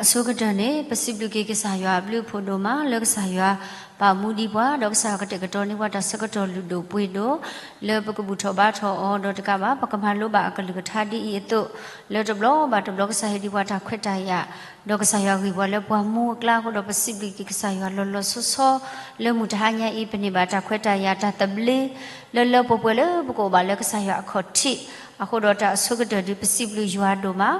အဆိကတၢၢ်န့ၣ် ပစံးဘျုးက့ၤကစၢ်ယွၤအဘျုးအဖှိၣ်ဒိၣ်မး လၢကစၢ်ယွၤပာ်မူဒံးပှၤ ဒီးကစၢ်ယွၤကတဲာ်ကတီၤန့ၢ်ပှၤတၢ်ဆၢကတီၢ်လုၢ်ဒိၣ်ပှ့ၤဒိၣ် လၢပကဘူၣ်ထီၣ်ဘါထီၣ်အီၤဒီးတကးဘၣ် ပကမၤလိဘၣ်အကလုၢ်ကထါဒ်အံၤအသိး လၢတဘျီဘၣ်တဘျီကစၢ်ဟ့ၣ်ဒံးပှၤတၢ်ခွဲးတၢ်ယာ် ဒီးကစၢ်ယွၤဂ့ၢ်ပှၤလၢပှၤမူအကျါအဃိဒီး ပစံးဘျုးက့ၤကစၢ်ယွၤလီၤလီၤဆီဆီ လၢမုၢ်တဟါညါအံၤ ပန့ၢ်ဘၣ်တၢ်ခွဲးတၢ်ယာ်တၢ်သဘျ့ လၢလၢပှဲၤပှဲၤလၢပကအိၣ်ဘၣ်လၢကစၢ်ယွၤအခီၣ်ထံး အဃိဒီးတၢ်အဆိကတၢၢ်ဒုး ပစံးဘျုးယွၤဒိၣ်မး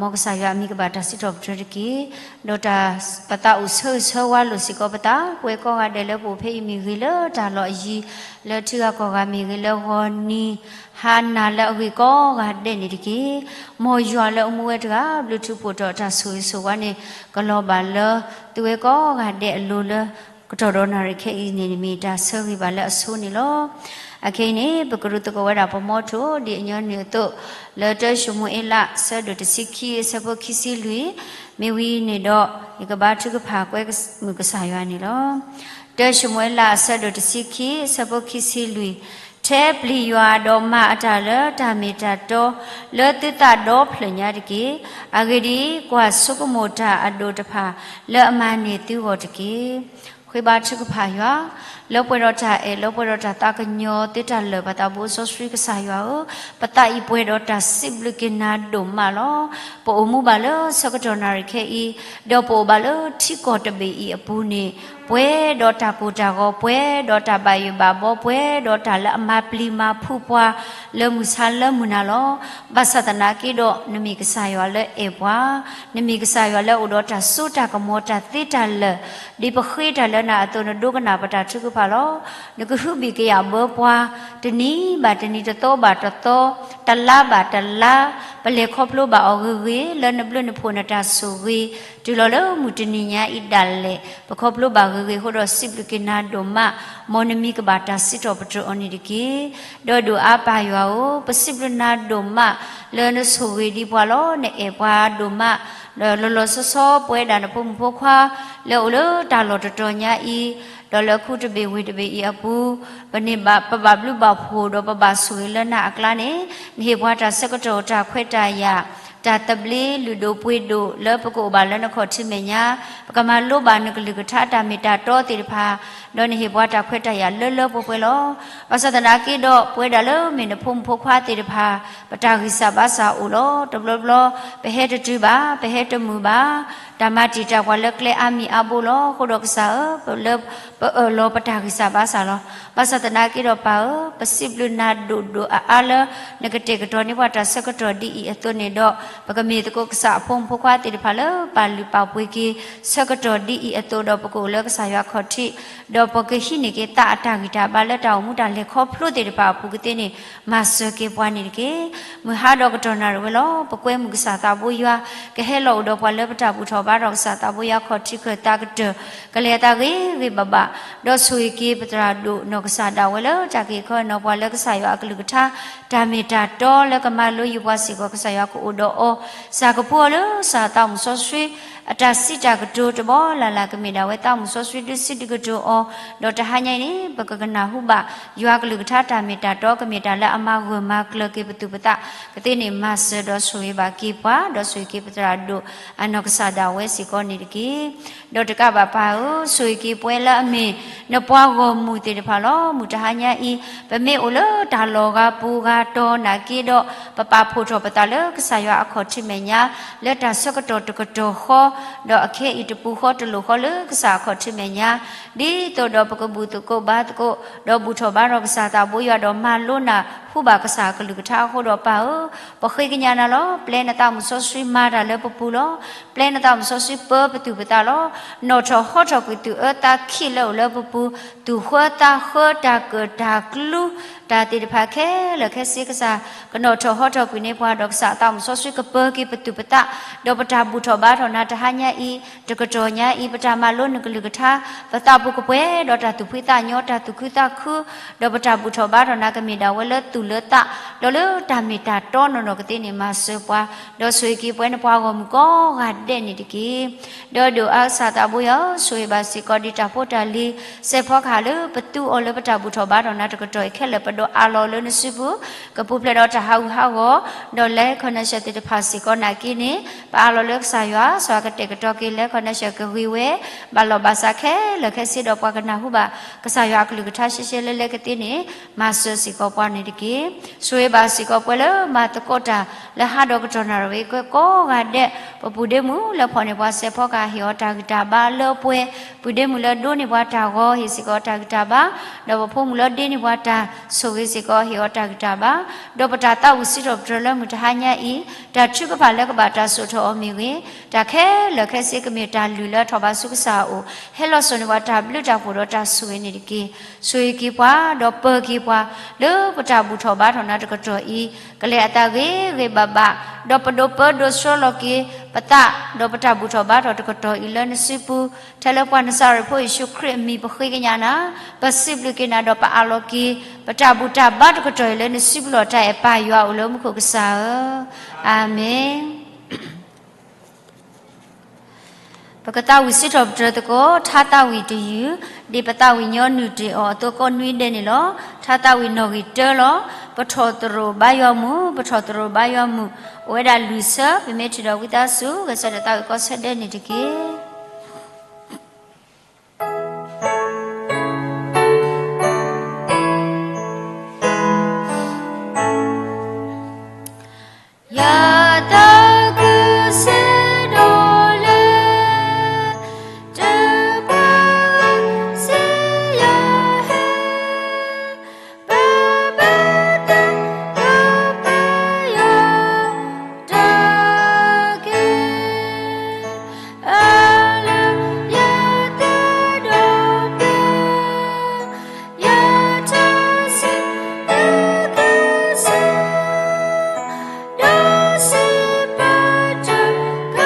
မ်ကစၢ်ယွၤအမံၤကဘၣ်တၢ်စံးထီၣ်ပတြၢၤတက့ၢ်. ဒီးတၢ်ပသးအိၣ်ဆၢဂ့ၤဆၢဝါလိာ်စ့ၢ်ကီးပသး ပဝဲကိးဂၤဒဲးလၢပအိၣ်ဖဲအံၤမ့ၢ်ဂ့ၤ လၢတၢ်လီၢ်အယံၤ လၢထံဂၤကီၢ်ဂၤမ့ၢ်ဂ့ၤ လၢဂီၤနံၤဟါနၤလၢအဂ့ၤကိးဂၤဒဲးန့ၣ်တက့ၢ်. မ်ယွၤလၢအမူဝဲတဂၤ ဘျုးထူးဖှိၣ်ထီၣ်တၢ်ဆိၣ်ဂ့ၤဆိၣ်ဝါန့ၣ် ကလီၤဘၣ်လၢသုဝဲကိးဂၤဒဲးအလိၤလၢ ကတီၢ်ဒီးနၣ်ရံၣ်ခဲအံၤန့ၣ် မ့ၢ်တၢ်ဆၢဂ့ၤဘၣ်လၢအဆိန့ၣ်လီၤ. အခဲအံၤန့ၣ် ပကရူၢ်သကိးဝဲဒၣ်ပမီထိၣ် ဒ်အညီနုၢ်အသိး လၢတၢၡမူၤအ့လး အဆၢဒိၣ်တဆံခံ အဆၢဖိခံဆံလွံၢ် မ့ၢ်ဝံၤန့ၣ်ဒီး ယကဘါထုကဖၣ်ကွဲမုာ်ကစၢ်ယွၤန့ၣ်လီၤ. တၢၡမူၤအ့လး အဆၢဒိၣ်တဆံခံ အဆၢဖိခံဆံလွံၢ်, ထဲပျံၤယွၤဒီးမၤအတၢ်လၢတၢ်မ့ၢ်တၢ်တီ လၢသုသးဒီဖျၢၣ်ညါတက့ၢ်. အဂ့ၢ်ဒ်အံၤ, ကွၢ်ဆိကမိၣ်တၢ်အဒိၣ်တဖၣ် လၢအမၤန့ၢ်သုဂီၢ်တက့ၢ်. ဃ့ဘါထုကဖၣ်ယွၤ, လၢပှဲၤဒီးတၢ်အဲၣ် လၢပှဲၤဒီးတၢ်သးကညီၤ သုတၢ်လၢာ်ပသးဘိစီဆှံကစၢ်ယွၤဧၢ, ပသးအံၤပှဲၤဒီးတၢ်စံးဘျုးက့ၤနၤဒိၣ်မးလီၤ. ပအိၣ်မူဘၣ်လၢဆၢကတီၢ်နၣ်ရံၣ်ခဲအံၤ, ဒီးပအိၣ်ဘၣ်လၢထံကီၢ်တဘ့ၣ်အံၤအပူၤန့ၣ်, ပှဲၤဒီးတၢ်ကိၢ်တၢ်ဂီၤ, ပှဲၤဒီးတၢ်ဘၣ်ယိၣ်ဘၣ်ဘီ, ပှဲၤဒီးတၢ်လၢအမၤပျံၤမၤဖုးပှၤ လၢမုၢ်ဆါလၢမုၢ်နၤလီၤ. ဘၣ်ဆၣ်သနာ်က့ဒီး နမ့ၢ်ကစၢ်ယွၤလၢအဲၣ်ပှၤ, နမ့ၢ်ကစၢ်ယွၤလၢအိၣ်ဒီးတၢ်စိတၢ်ကမီၤတၢ်သ့တၢ်လၢာ်, ဒ်ပဃ့တၢ်လၢနၤအသိး နဒိကနၣ်ပတၢ်ထုကဖၣ်လီၤ. နကဟုဘံၣ်ကယာ်ဘၢပှၤ, တနံၤဘၣ်တနံၤ တသီဘၣ်တသီ, တလါဘၣ်တလါ, ပလဲၤခီဖျိဘၣ်အီၤဂ့ၤဂ့ၤ လၢနဘျုးနဖှိၣ်နတၢ်ဆိၣ်ဂ့ၤ, တုၤလီၤလၢမုၢ်တနံၤညါအံၤဒၣ်လဲာ် ပခီဖျိဘၣ်ဂ့ၤဂ့ၤအဃိဒီး စံးဘျုးက့ၤနၤဒိၣ်မး, မ်နမံၤကဘၣ်တၢ်စံးထီၣ်ပတြၢၤအီၤန့ၣ်တက့ၢ်. ဒီးဒိၣ်အါပၢ်ယွၤဧၢ, ပစံးဘျုးနၤဒိၣ်မး လၢနဆိၣ်ဂ့ၤဒံးပှၤလီၤ, နအဲၣ်ပှၤဒိၣ်မး, ဒီးလီၤလီၤဆီဆီပဝဲဒၣ်နဖိမုၣ်ဖိခွါ လၢအိၣ်လၢတၢ်လီၢ်တတီၤညါအံၤ, ဒီးလၢခူတဘ့ၣ်ဝ့ၢ်တဘ့ၣ်အံၤအပူၤ, ပန့ၢ်ဘၣ် ပဘၣ်ဘျုးဘၣ်ဖှိၣ်ဒီးပဘၣ်ဆိၣ်ဂ့ၤလၢနၤအကျါန့ၣ်, နဟ့ၣ်ပှၤတၢ်ဆၢကတီၢ်တၢ်ခွဲးတၢ်ယာ်, တၢ်သဘျ့လုၢ်ဒိၣ်ပှ့ၤဒိၣ် လၢပကအိၣ်ဘၣ်လၢနခီၣ်ထံးမဲာ်ညါ, ပကမၤလိဘၣ်နကလုၢ်ကထါတၢ်မ့ၢ်တၢ်တီသ့ၣ်တဖၣ်, ဒီးနဟ့ၣ်ပှၤတၢ်ခွဲးတၢ်ယာ်လၢလၢပှဲၤပှဲၤလီၤ. ဘၣ်ဆၣ်သနာ်က့ဒီး ပဝဲဒၣ်လၢမ့ၢ်နဖိမုၣ်ဖိခွါသ့ၣ်တဖၣ်, ပတၢ်ဂံၢ်စၢ်ဘါစၢ်အိၣ်လီၤ. တဘျီဘျီ ပဟဲတတုၤဘၣ်, ပဟဲတမုာ်ဘၣ်, တၢ်မၤတံာ်တာ်ပှၤလၢကျဲအါမံၤအါဘိလီၤ. အဃိဒီးကစၢ်ဧၢ, လၢ ပအၢၣ်လီၤပတၢ်ဂံၢ်စၢ်ဘါစၢ်လီၤ. ဘၣ်ဆၣ်သနာ်က့ဒီးပၢ်ဧၢ, ပစံးဘျုးနၤဒိၣ်ဒိၣ်အါအါလၢ နကတဲာ်ကတီၤန့ၢ်ပှၤတၢ်ဆၢကတီၢ်ဒ်အံၤအသိးန့ၣ်ဒီး, ပကမ့ၢ်သကိးကစၢ်အဖိမုၣ်ဖိခွါသ့ၣ်တဖၣ်လၢပာ်လုၢ်ပာ်ပှ့ၤက့ၤ ဆၢကတီၢ်ဒ်အံၤအသိးဒီး ပကအိၣ်လၢကစၢ်ယွၤခီၣ်ထံး, ဒီးပကဟံးန့ၢ်က့ၤသးအတၢ်ဂံၢ်တၢ်ဘါလၢတၢ်အိၣ်မူတၢ်လဲၤခီဖျိသ့ၣ်တဖၣ်အပူၤကသ့န့ၣ်, မၤစၢၤက့ၤပှၤန့ၣ်တက့ၢ်. မုၢ်ဟါဒီးကတီၢ်နၣ်ရံၣ်ဝဲလီၤ. ပကွဲမုာ်ကစၢ်သးဘိယွၤ, ကဟဲလီၤအိၣ်ဒီးပှၤလၢပတၢ်ဘူၣ်ထီၣ်ဘါထီၣ်ကစၢ်သးဘိယွၤခီၣ်ထံးခၢၣ်သးကတၢၢ်, ကလဲၤအသးဂ့ၤဂ့ၤဘၣ်ဘၣ်, ဒီးဆိၣ်ဂ့ၤက့ၤပသရၣ်ဒိၣ်နီၢ်ကစၢ်ဒၣ်ဝဲလၢတၢ်က့ၤခီနီၢ်ပှၤလၢကစၢ်ယွၤအကလုၢ်ကထါ, တၢ်မ့ၢ်တၢ်တီလၢကမၤလိယုာ်ပှၤစ့ၢ်ကီး ကစၢ်ယွၤကအိၣ်ဒီးအီၤ, စၢ်ကဖိအီၤလၢစၢ်သးမုၣ်စီဆှံ, အတၢ်စံးတၢ်ကတိၤတဘီလၢ်လၢ် ကမ့ၢ်ဒၣ်ဝဲသးမုၣ်စီဆှံဒုးစံးဒုးကတိၤအီၤ, ဒီးတဟါညါအံၤန့ၣ် ပကကနၢ်ဟူဘၣ် ယွၤကလုၢ်ကထါတၢ်မ့ၢ်တၢ်တီ ကမ့ၢ်တၢ်လၢအမၤဂၢၢ်မၤကျၢၤက့ၤပသူၣ်ပသးကသ့န့ၣ် မၤစၢၤဒီးဆိၣ်ဂ့ၤဘၣ်က့ၤပှၤ, ဒီးဆိၣ်ဂ့ၤက့ၤပသရၣ်ဒိၣ်အနီၢ်ကစၢ်ဒၣ်ဝဲစ့ၢ်ကီးန့ၣ်တက့ၢ်. ဒီးတကးဘၣ်ပၢ်ဧၢ, ဆိၣ်ဂ့ၤက့ၤပဝဲလၢအမ့ၢ် နပှၤဂီၢ်မုၢ်သ့ၣ်တဖၣ်လီၤ. မုၢ်တဟါညါအံၤ ပမ့ၢ်အိၣ်လၢတၢ်လီၢ်ဂၤပူၤဂၤတီၤနာ်က့ဒီး, ပပာ်ဖှိၣ်ထီၣ်ပသးလၢကစၢ်ယွၤအခီၣ်ထံးမဲာ်ညါ, လၢတၢ်ဆၢကတီၢ်တကတီၢ်ဃီ, ဒီးအခဲအံၤတပူၤဃီတလိၣ်ဃီလၢကစၢ်အခီၣ်ထံးမဲာ်ညါ, ဒ်သိးဒီးပကဘူၣ်သကိးဘါသကိး, ဒီးဘူၣ်ထီၣ်ဘါထီၣ်ကစၢ်သးဘိယွၤ ဒီးမၤလိနၢ်ဟူဘၣ်ကစၢ်အကလုၢ်ကထါအဃိဒီးပၢ်ဧၢ, ပဃ့ကညးနၤလီၤ. ပျဲနသးမုၣ်စီဆှံမၤတၢ်လၢပပူၤလီၤ. ပျဲနသးမုၣ်စီဆှံပၢပသူၣ်ပသးလီၤ. နီၣ်ထီၣ်ဟီထီၣ်ကွံာ်သူၣ်အၢသးခံးလၢအိၣ်လၢပပူၤ, သူၣ်ဃၢသးဃၢတၢ်ကၢၣ်တၢ်ကျူ တၢ်သ့ၣ်တဖၣ်ခဲလၢာ်ခဲဆ့ကစၢ် ကနီၣ်ထီၣ်ဟီထီၣ်ကွံာ်န့ၢ်ပှၤ ဒီးကစၢ်အသးမုၣ်စီဆှံကပၢက့ၤပသူၣ်ပသး, ဒီးပတၢ်ဘူၣ်ထီၣ်ဘါထီၣ်နၤတဟါညါအံၤ, တကတီၢ်ညါအံၤ, ပတၢ်မၤလိနကလုၢ်ကထါ, ပသးပူၤကပှဲၤဒီးတၢ်သူၣ်ဖှံသးညီ တၢ်သူၣ်ခုသးခု, ဒီးပတၢ်ဘူၣ်ထီၣ်ဘါထီၣ်နၤကမ့ၢ်ဒၣ်ဝဲလၢ လၢသး, ဒီးလၢတၢ်မ့ၢ်တၢ်တီနီၢ်နီၢ်ကသ့န့ၣ် မၤစၢၤပှၤ, ဒီးဆိၣ်ဂ့ၤက့ၤပှၤန့ၣ်ပှၤဂီၢ်မုၢ်ကိးဂၤဒဲးန့ၣ်တက့ၢ်. ဒီးဒုးအါကစၢ်သးဘိယွၤဧၢ, ဆိၣ်ဂ့ၤဘၣ်စ့ၢ်ကီးဒ်တၢ်ဖိတၢ်လံၤ, စဲးဖီကဟၣ်လၢပသူအီၤလၢပတၢ်ဘူၣ်ထီၣ်ဘါထီၣ်နၤတကတီၢ်အံၤခဲလၢာ် ပဒိးအးလီၤလၢနစုပူၤ, ကပူၤဖျဲးဒီးတၢ်ဟးဂူာ်ဟးဂီၤ, ဒီးလဲၤခီၣ်နၢ်ဆၢၣ်သ့ၣ်တဖၣ်စ့ၢ်ကီး နာ်က့န့ၣ် ပအးလီၤလၢကစၢ်ယွၤ, ကစၢ်ယွၤကတဲာ်ကတီၤက့ၤ လဲၤခီၣ်နၢ်ဆၢၣ်ကဂ့ၤဝဲ, ဘၣ်လီၢ်ဘၣ်စးခဲလၢာ်ခဲဆ့ဒီး ပှၤကနၢ်ဟူဘၣ်ကစၢ်ယွၤအကလုၢ်ကထါရှဲရှဲလၢလၢကသ့န့ၣ် မၤစၢၤစ့ၢ်ကီးပှၤန့ၣ်တက့ၢ်. ဆိၣ်ဂ့ၤဘၣ်စ့ၢ်ကီးပှၤလၢမၤသကိးတၢ်လၢဟါဒီးကတီၢ်နၣ်ရံၣ်ဝဲ ကိးဂၤဒဲး, ပပုၢ်ဒ့မုၣ်လၢဖီၣ်န့ၢ်ပှၤ စဲးဖီကဟၣ် ဟ့ၣ်အီၤတၢ်ဂံၢ်တၢ်ဘါလၢပှဲၤ, ပုၢ်ဒ့မုၣ်လၢဒိးန့ၢ်ပှၤတၢ်ဂီၤ ဟ့ၣ်စ့ၢ်ကီးတၢ်ဂံၢ်တၢ်ဘါ, ဒီးပဖိမုၣ်လၢဒ့န့ၢ်ပှၤတၢ်ဆိၣ်ဂ့ၤစ့ၢ်ကီး ဟ့ၣ်အီၤတၢ်ဂံၢ်တၢ်ဘါ, ဒီးပတၢ်သးဝံၣ်စံးထီၣ်ပတြၢၤလၢမုၢ်တဟါညါအံၤ, တၢ်ထုကဖၣ်လၢကဘၣ်တၢ်စိာ်ထီၣ်အီၤမ့ၢ်ဂ့ၤ, တၢ်ခဲလၢာ်ခဲဆ့ကမ့ၢ်တၢ်လုၢ်လၢထီၣ်ဘးဆူကစၢ်အအိၣ်, ဟဲလီၤစိာ်န့ၢ်ပှၤတၢ်ဘျုးတၢ်ဖှိၣ်ဒီးတၢ်ဆိၣ်ဂ့ၤန့ၣ်တက့ၢ်. ဆိၣ်ဂ့ၤက့ၤပှၤ, ဒီးပၢၤက့ၤပှၤ, လၢပတၢ်ဘူၣ်ထီၣ်ဘါထီၣ်နၤတကတီၢ်အံၤ, ကလဲၤအသးဂ့ၤဂ့ၤဘၣ်ဘၣ်, ဒီးပဒိးပၢဒိးဆှၢလီၤက့ၤပသး, ဒီးပတၢ်ဘူၣ်ထီၣ်ဘါထီၣ်တကတီၢ်အံၤလၢနစုပူၤ, ထဲလၢပှၤနစၤရ့းဖိယ့ၣ်ၡူးခရံာ်အမံၤပဃ့ကညးနၤ, ပစံးဘျုးက့ၤနၤဒီးပအးလီၤက့ၤ, ပတၢ်ဘူၣ်တၢ်ဘါတကတီၢ်အံၤလၢနစုပူၤလီၤ. တၢ်အဲၣ်ပၢ်ယွၤအိၣ်လၢမူခိၣ်ကစၢ်ဧၢ, အၤမ့ၣ်. ပကသးဝံၣ်စံးထီၣ်ပတြၢၤသကိး ထါသးဝံၣ်တယုၢ်, ဒ်ပသးဝံၣ်ညီနုၢ်တ့ၢ်အီၤအသိးကိးနွံဒဲးန့ၣ်လီၤ. ထါသးဝံၣ်နီၣ်ဂံၢ်တၢလီၤ. ပထီၣ်သရိာ်ဘါယွၤမုၢ်, ပထီၣ်သရိာ်ဘါယွၤမုၢ်, အိၣ်ဝဲဒၣ်လွံၢ်ဆၢ, ပမ့ၢ်ထုးဒီးဝံသးစူၤ ဂဲၤဆၢထၢၣ်သးဝံၣ်ကိးဆၢဒဲးန့ၣ်တက့ၢ်. ယသးခုစံးဒီးလဲ, တဘၣ်စံးယဟဲ, ပဘၣ်သးဒီးပယီၤတၢ်က့ၤ, အလၢယသးဒီးပျၢၤ ယထါစံးလၢကစၢ်, ဒီးစံးဘျုးတၢ်က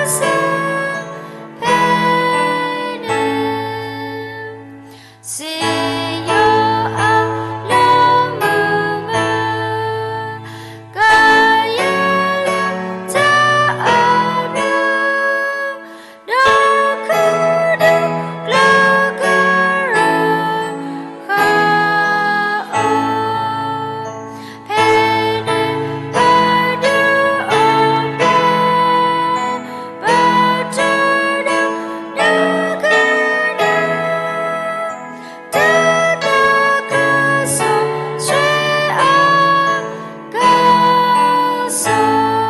စၢ်ဖဲန့ၣ်, စံယိၤအလၢမုၢ်မၢ, ကယဲၢ်လၢတၢ်အဘျုး ဒီးခုဒီးကျၢၤ ကရၢဃာ်အီၤ, ဖဲန့ၣ်ပဒုးအိၣ်ဘှီၣ်, ပတၢ်ဒီးနကနၣ် တၢ်သးခုကစီၣ်ဆှံအကစီၣ